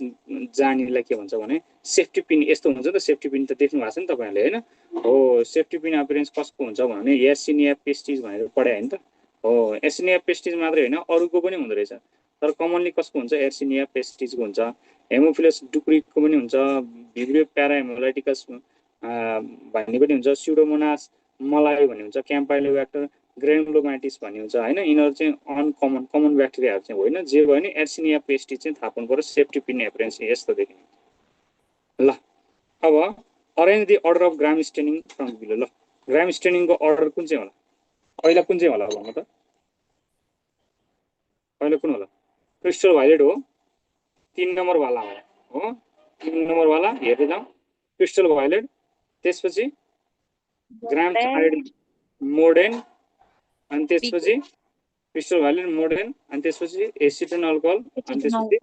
जानेलाई के भन्छ भने सेफ्टी पिन। यस्तो हुन्छ त, सेफ्टी पिन त देख्नु भएको छ नि तपाईँहरूले होइन। हो सेफ्टी पिन एभिडेन्स कसको हुन्छ भने एर्सिनिया पेस्टिज भनेर पढायो नि त। हो एर्सिनिया पेस्टिज मात्रै होइन, अरूको पनि हुँदो रहेछ, तर कमनली कसको हुन्छ? एर्सिनिया पेस्टिजको हुन्छ। हेमोफिलस डुक्रिकको पनि हुन्छ, भिब्रियो प्याराहेमोलाइटिकस भन्ने पनि हुन्छ, स्युडोमोनास मलाई भन्ने हुन्छ, क्याम्पाइलोब्याक्टर, ग्रेनुलोमाइटिस भन्ने हुन्छ होइन। यिनीहरू चाहिँ कमन ब्याक्टेरियाहरू चाहिँ होइन। जे भयो भने एर्सिनिया पेस्टिज चाहिँ थाहा पाउनु पर्यो। सेफ्टी पिन एभिडेन्स यस्तो देखिन्छ। ल अब arrange the order of Gram staining from below. ल ग्राम स्टेनिङको अर्डर कुन चाहिँ होला? पहिला कुन चाहिँ होला भन्नु त? पहिला कुन होला? क्रिस्टल भाइलेट हो, 3 नम्बरवाला हो, 3 नम्बरवाला हेर्दै जाउँ। क्रिस्टल भाइलेट, त्यसपछि ग्राम थाइरोइड मोडेन, अनि त्यसपछि क्रिस्टल भाइलेट मोडेन, अनि त्यसपछि एसिटोन अल्कोहल, अनि त्यसपछि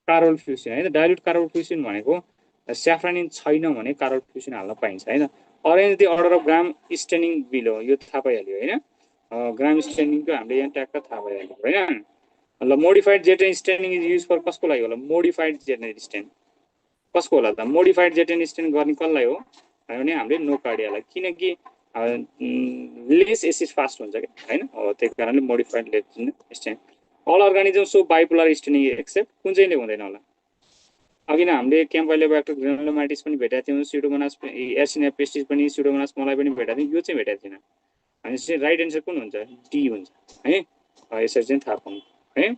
कार्बोल फ्युसिन है। डाइल्युट कार्बोल फ्युसिन भनेको स्याफ्रानिन छैन भने कार्बोल फ्युसिन हाल्न पाइन्छ होइन। Arrange the order of Gram staining below, यो थाहा पाइहाल्यो होइन। ग्राम स्टेनिङको हामीले यहाँ ट्याक्क थाहा पाइहाल्यो होइन। ल मोडिफाइड जेटेन स्टेनिङ इज युज फर कसको लागि होला? मोडिफाइड जेटेन स्टेन कसको होला त? मोडिफाइड जेटेन स्टेन गर्ने कसलाई हो भने हामीले नोकार्डियालाई, किनकि लेस एसिड फास्ट हुन्छ क्या होइन। हो त्यही कारणले मोडिफाइड जेटेन stain. All organism so bipolar staining except कुन चाहिँले हुँदैन होला? अघि नै हामीले क्याम्पाइलोब्याक्टर ग्रानुलोमाइटिस पनि भेटेका थियौँ, स्युडोमोनास एर्सिनिया पेस्टिस पनि, स्युडोमोनास मलाई पनि भेटेका थियौँ, यो चाहिँ भेटेको थिएन। भनेपछि राइट एन्सर कुन हुन्छ? डी हुन्छ है। यसरी चाहिँ थाहा पाउनु है।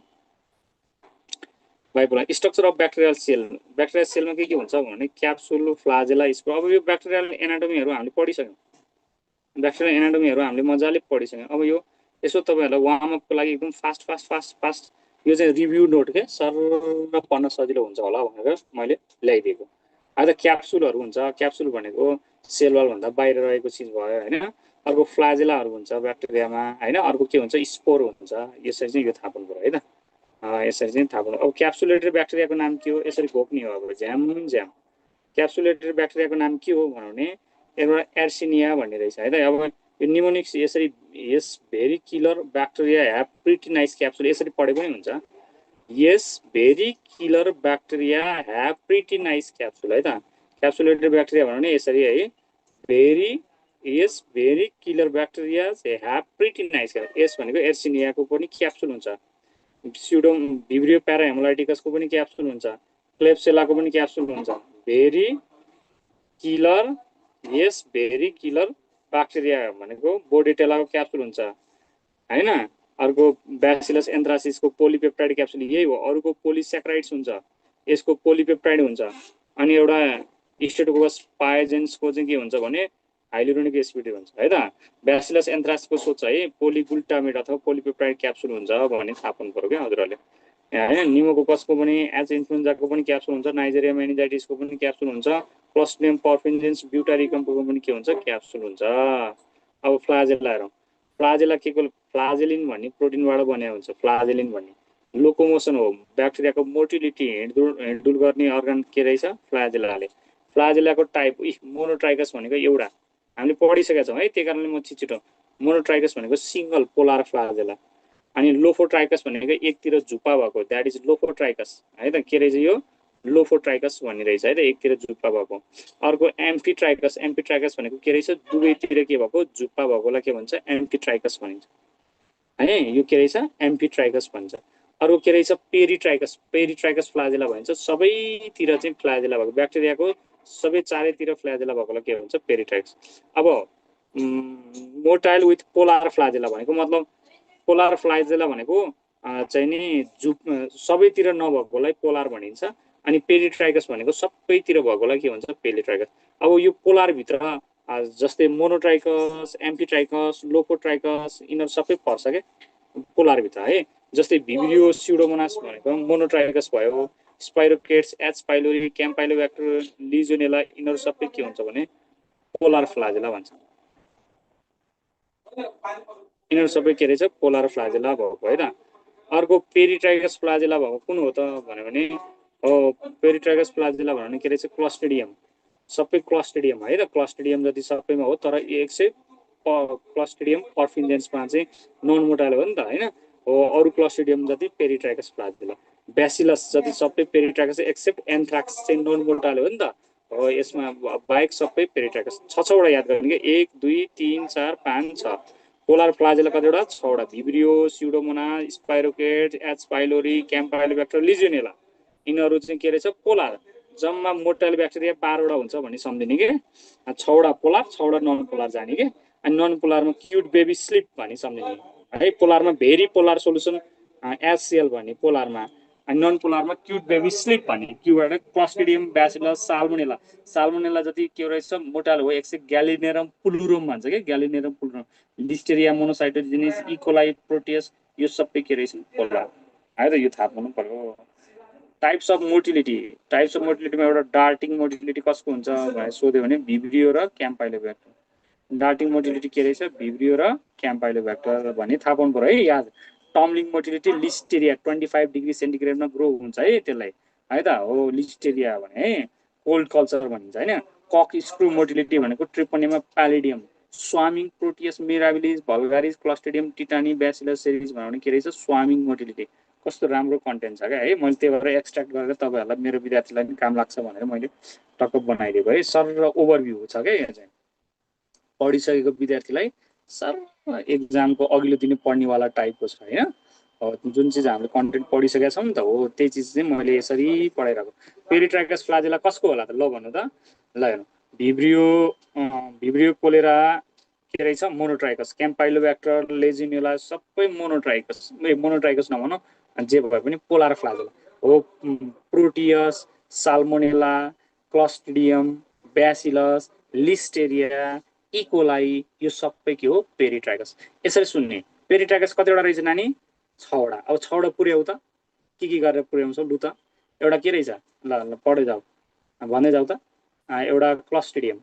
Bipolar structure of bacterial cell, bacterial सेलमा के हुन्छ भने क्याप्सुल, फ्लाजेला, स्पोर। अब यो ब्याक्टेरियल एनाटोमीहरू हामीले पढिसक्यौँ, ब्याक्टेरियल एनाटोमीहरू हामीले मजाले पढिसक्यौँ। अब यो यसो तपाईँहरूलाई वार्मअपको लागि एकदम फास्ट यो चाहिँ रिभ्यू नोट के सर पढ्न सजिलो हुन्छ होला भनेर मैले ल्याइदिएको। आज क्याप्सुलहरू हुन्छ, क्याप्सुल भनेको सेल वालभन्दा बाहिर रहेको चिज भयो होइन। अर्को फ्लाजेलाहरू हुन्छ ब्याक्टेरियामा होइन। अर्को के हुन्छ? स्पोर हुन्छ। यसरी चाहिँ यो थाहा पाउनु पऱ्यो है त। यसरी चाहिँ थाहा पाउनु। अब क्याप्सुलेटेड ब्याक्टेरियाको नाम के हो? यसरी घोक्ने हो। अब झ्याम क्याप्सुलेटेड ब्याक्टेरियाको नाम के हो भने एउटा एर्सिनिया भन्ने रहेछ है त। अब यो निमोनिक्स यसरी yes very killer bacteria have pretty nice capsule यसरी पढे पनि हुन्छ। Yes very killer bacteria have pretty nice capsule है त। क्याप्सुलेटेड ब्याक्टेरिया भन्यो भने यसरी है, yes very killer bacteria have pretty nice. Yes भनेको एर्सिनियाको पनि क्याप्सुल हुन्छ, स्युडोम भिब्रियो प्याराहेमोलाइटिकसको पनि क्याप्सुल हुन्छ, क्लेप्सेलाको पनि क्याप्सुल हुन्छ। भेरी किलर, यस भेरी किलर ब्याक्टेरिया भनेको बोर्डेटेलाको क्याप्सुल हुन्छ हैन। अर्को ब्यासिलस एन्थ्रासिसको पोलिपेप्टाइड क्याप्सुल यही हो। अरूको पोलिस्याक्राइड्स हुन्छ, यसको पोलिपेप्टाइड हुन्छ। अनि एउटा स्टेटोकोकस पायोजेन्सको चाहिँ के हुन्छ भने हाइलुरोनिक एसिड हुन्छ है त। ब्यासिलस एन्थ्रासको सोच है पोलिग्लुटामेट अथवा पोलिपेप्टाइड क्याप्सुल हुन्छ भन्ने थाहा पाउनु पर्यो क्या हजुरहरूले हैन। निमोकोकसको पनि एच इन्फ्लुएन्जाको पनि क्याप्सुल हुन्छ, नाइजेरिया मेनिन्जाइटिसको पनि क्याप्सुल हुन्छ, क्लस्ट्रिडियम पर्फिन्जेन्स ब्युटारिकमको पनि के हुन्छ? क्याप्सुल हुन्छ। अब फ्लाजेला हेरौँ। फ्लाजेला के को? फ्लाजेलिन भन्ने प्रोटिनबाट बनेको हुन्छ। फ्लाजेलिन भन्ने लोकोमोसन हो, ब्याक्टेरियाको मोटिलिटी हिँडडुल गर्ने अर्गन के रहेछ? फ्लाजेलाले। फ्लाजेलाको टाइप मोनोट्राइकस भनेको एउटा हामीले पढिसकेका छौँ है, त्यही कारणले म छिटो। मोनोट्राइकस भनेको सिङ्गल पोलार फ्लाजेला। अनि लोफोट्राइकस भनेको एकतिर झुप्पा भएको, द्याट इज लोफोट्राइकस है त। के रहेछ यो? लोफोट्राइकस भन्ने रहेछ है त, एकतिर झुप्पा भएको। अर्को एम्फिट्राइकस, एम्फिट्राइकस भनेको के रहेछ? दुवैतिर के भएको? झुप्पा भएकोलाई के भन्छ? एम्फिट्राइकस भनिन्छ है। यो के रहेछ? एम्फिट्राइकस भन्छ। अर्को के रहेछ? पेरिट्राइकस, पेरिट्राइकस फ्लाजेला भन्छ। सबैतिर चाहिँ फ्लाजेला भएको, ब्याक्टेरियाको सबै चारैतिर फ्लाजेला भएकोलाई के भन्छ? पेरिट्राइकस। अब मोटाइल विथ पोलार फ्लाजेला भनेको मतलब पोलार फ्लाजेला भनेको चाहिँ नि सबैतिर नभएकोलाई पोलार भनिन्छ। अनि पेरिट्राइकस भनेको सबैतिर भएकोलाई के भन्छ? पेरिट्राइकस। अब यो पोलारभित्र जस्तै मोनोट्राइकस, एम्फिट्राइकस, लोफोट्राइकस यिनीहरू सबै पर्छ क्या पोलारभित्र है। जस्तै भिब्रियो स्युडोमोनास भनेको मोनोट्राइकस भयो, स्पाइरोकेट्स, एच पाइलोरी, क्याम्पाइलोब्याक्टर, लिजियोनेला यिनीहरू सबै के हुन्छ भने पोलार फ्लाजेला भन्छ। यिनीहरू सबै के रहेछ? पोलार फ्लाजेला भएको है त। अर्को पेरिट्राइकस फ्लाजेला भएको कुन हो त भने पेरिट्राइकस फ्लाजेला भन्ने के रहेछ? क्लस्ट्रिडियम, सबै क्लस्ट्रिडियम है त। क्लस्ट्रिडियम जति सबैमा हो, तर एक चाहिँ क्लस्ट्रिडियम पर्फिन्जेन्समा चाहिँ नन मोटाइल हो नि त हैन। हो अरू क्लस्ट्रिडियम जति पेरिट्राइकस फ्लाजेला। ब्यासिलस जति सबै पेरिट्राइकस एक्सेप्ट एन्थ्राक्स चाहिँ नन मोटाइल हो नि त। हो यसमा बाहेक सबै पेरिट्राइकस। 6 याद गर्ने के? 1 2 3 4 5 6। पोलार फ्लाजेला कतिवटा? 6वटा। भिब्रियो, स्युडोमोनास, स्पाइरोकेट, एच पाइलोरी, क्याम्पाइलोब्याक्टर, लिजियोनेला यिनीहरू चाहिँ के रहेछ? पोलार। जम्मा मोटाइल ब्याक्टेरिया 12वटा हुन्छ भन्ने सम्झिने के। 6वटा पोलार, 6वटा नन पोलार जाने के। अनि नन पोलारमा क्युट बेबी स्लिप भन्ने सम्झिने है। पोलारमा भेरी पोलार सोल्युसन एचसिएल भन्ने पोलारमा, अनि नन पोलारमा क्युट बेबी स्लिप भन्ने। क्युबाट क्लस्ट्रिडियम, ब्यासिलस, साल्मोनेला। साल्मोनेला जति के रहेछ? मोटाइल हो, एक चाहिँ ग्यालिनेरम पुलुरोम भन्छ क्या, ग्यालिनेरम पुलुरोम। लिस्टेरिया मोनोसाइटोजेनिस, इकोलाई, प्रोटियस यो सबै के रहेछ? पोलार है त। यो थाहा पाउनु पर्यो। Types of motility, types of मोटिलिटीमा एउटा डार्टिङ मोटिलिटी कसको हुन्छ भनेर सोध्यो भने भिब्रियो र क्याम्पाइलोब्याक्टर। डार्टिङ मोटिलिटी के रहेछ? भिब्रियो र क्याम्पाइलोब्याक्टर भन्ने थाहा पाउनु पर्यो है याद। टम्लिङ मोटिलिटी लिस्टेरिया 25 डिग्री सेन्टिग्रेडमा ग्रो हुन्छ है त्यसलाई है त। हो लिस्टेरिया भने है, कोल्ड कल्चर भनिन्छ हैन। कक स्क्रु मोटिलिटी भनेको treponema pallidum, swarming proteus mirabilis, vulgaris, clostridium, tetani, bacillus cereus भने के रहेछ? Swarming motility. कस्तो राम्रो कन्टेन्ट छ क्या है। मैले त्यही भएर एक्सट्र्याक्ट गरेर तपाईँहरूलाई मेरो विद्यार्थीलाई पनि काम लाग्छ भनेर मैले टक्क बनाइदिएको है। सर र ओभरभ्यू छ क्या यो चाहिँ। पढिसकेको विद्यार्थीलाई सर एक्जामको अघिल्लो दिन पढ्नेवाला टाइपको छ होइन। जुन चिज हामीले कन्टेन्ट पढिसकेका छौँ नि त हो त्यही चिज चाहिँ मैले यसरी पढाइरहेको पेरिट्राइकस फ्लाजेला कसको होला त ल भन्नु त ल हेर्नु भिब्रियो कोलेरा के रहेछ मोनोट्राइकस क्याम्पाइलोब्याक्टर लेजिनियोला सबै मोनोट्राइकस नभनौँ जे भए पनि पोलार फ्लाजेला हो proteus salmonella clostridium bacillus listeria E coli यो सबै के हो पेरिट्राइकस यसरी सुन्ने पेरिट्राइकस कतिवटा रहेछ नानी 6वटा अब 6वटा पुर्याउ त के गरेर पुर्याउँछौ लु त एउटा के रहेछ ल पढ्दै जाऊ भन्दै जाऊ त एउटा क्लस्ट्रिडियम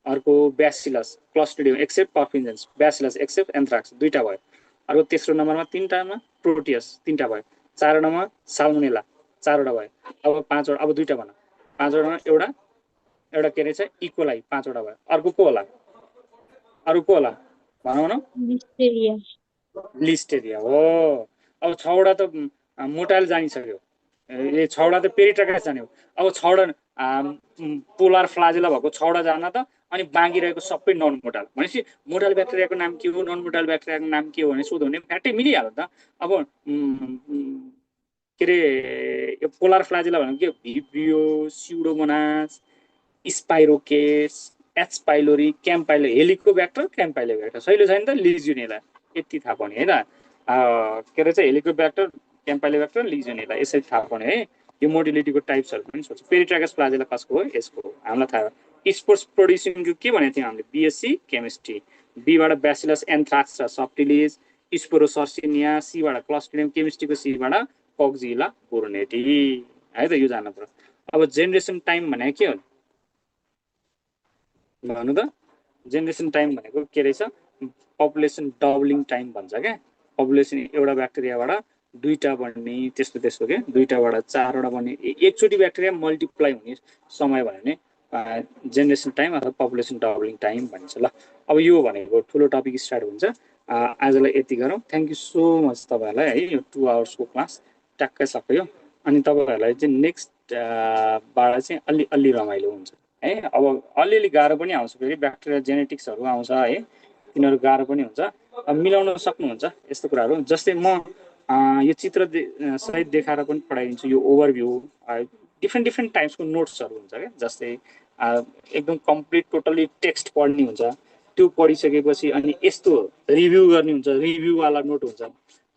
अर्को bacillus Clostridium accept पर्फिन्जेन्स bacillus accept एन्थ्राक्स 2टा भयो अर्को तेस्रो नम्बरमा 3टामा प्रोटियस 3टा भयो 4 नम्बरमा साल्मोनेला 4वटा भयो अब 5वटा अब 2टा भन 5वटामा एउटा के रहेछ इकोलाई 5वटा भयो अर्को को होला भनौँ लिस्टेरिया हो अब 6वटा त मोटाइल जानिसक्यो ए 6वटा त पेरिट्राइकस जान्यो अब 6वटा पोलार फ्लाजेला भएको 6वटा जान त अनि बाँकी रहेको सबै नन मोटाइल भनेपछि मोटाइल ब्याक्टेरियाको नाम के हो नन मोटाइल ब्याक्टेरियाको नाम के हो भने सोध्यो भने फ्याट्टै मिलिहाल्यो त अब के अरे यो पोलार फ्लाजेला भनेको के भिब्रियो स्युडोमोनास स्पाइरोकेस एच पाइलोरी क्याम्पाइलो हेलिकोब्याक्टर क्याम्पाइलोब्याक्टर सहिलो छैन त लिजियोनेला यति थाहा पाउने है त के रहेछ हेलिकोब्याक्टर क्याम्पाइलोब्याक्टर लिजियोनेला यसरी थाहा पाउने है यो मोटिलिटीको टाइप्सहरू पनि सोध्छ पेरिट्राइकस फ्लाजेला कसको हो यसको हो हामीलाई थाहा हो स्पोर्ट्स प्रोड्युसिङको के भनेको थियौँ हामीले बिएससी केमिस्ट्री बीबाट ब्यासिलस एन्थ्राक्स र सप्टिलिज स्पोरोसर्सिनिया सीबाट क्लस्ट्रिडियम केमिस्ट्रीको सीबाट कक्जिला बुर्नेटी है त यो जान्नु पर्यो अब जेनेरेसन टाइम भनेको के हो भन्नु त जेनेरेसन टाइम भनेको के रहेछ पपुलेसन डबलिङ टाइम भन्छ क्या पपुलेसन एउटा ब्याक्टेरियाबाट 2टा बढ्ने त्यस्तो के 2टाबाट 4वटा बढ्ने एकचोटि ब्याक्टेरिया मल्टिप्लाई हुने समय भयो भने जेनेरेसन टाइम अथवा पपुलेसन डबलिङ टाइम भनिन्छ ल अब यो भनेको ठुलो टपिक स्टार्ट हुन्छ आजलाई यति गरौँ थ्याङ्क यू सो मच तपाईँहरूलाई है यो 2 आवर्सको क्लास ट्याक्कै सक्यो अनि तपाईँहरूलाई चाहिँ नेक्स्टबाट चाहिँ अलि रमाइलो हुन्छ है अब अलिअलि गाह्रो पनि आउँछ फेरि ब्याक्टेरिया जेनेटिक्सहरू आउँछ है तिनीहरू गाह्रो पनि हुन्छ अब मिलाउन सक्नुहुन्छ यस्तो कुराहरू जस्तै म यो चित्र सहित देखाएर पनि पढाइदिन्छु यो ओभरभ्यू डिफ्रेन्ट टाइप्सको नोट्सहरू हुन्छ क्या जस्तै एकदम कम्प्लिट टोटल्ली टेक्स्ट पढ्ने हुन्छ त्यो पढिसकेपछि अनि यस्तो रिभ्यू गर्ने हुन्छ रिभ्यूवाला नोट हुन्छ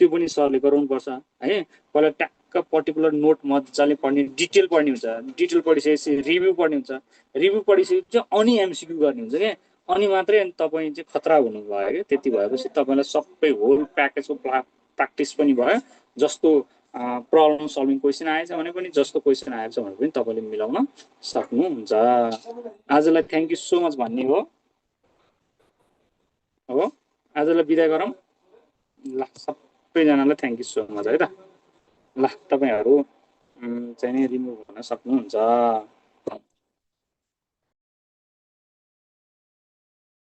त्यो पनि सरले गराउनुपर्छ है पहिला ट्याक्क पर्टिकुलर नोट मजाले पढ्ने डिटेल पढ्ने हुन्छ डिटेल पढिसकेपछि रिभ्यू पढ्ने हुन्छ रिभ्यू पढिसकेपछि अनि एमसिक्यू गर्ने हुन्छ क्या अनि मात्रै तपाईँ चाहिँ खतरा हुनुभयो क्या त्यति भएपछि तपाईँलाई सबै होल प्याकेजको प्र्याक्टिस पनि भयो जस्तो प्रब्लम सल्भिङ क्वेसन आएछ भने पनि जस्तो क्वेसन आएछ भने पनि तपाईँले मिलाउन सक्नुहुन्छ आजलाई थ्याङ्क यू सो मच भन्ने हो आजलाई बिदा गरौँ ल सबैजनालाई थ्याङ्क यू सो मच है त ल तपाईँहरू चाहिँ नि रिमुभ गर्न सक्नुहुन्छ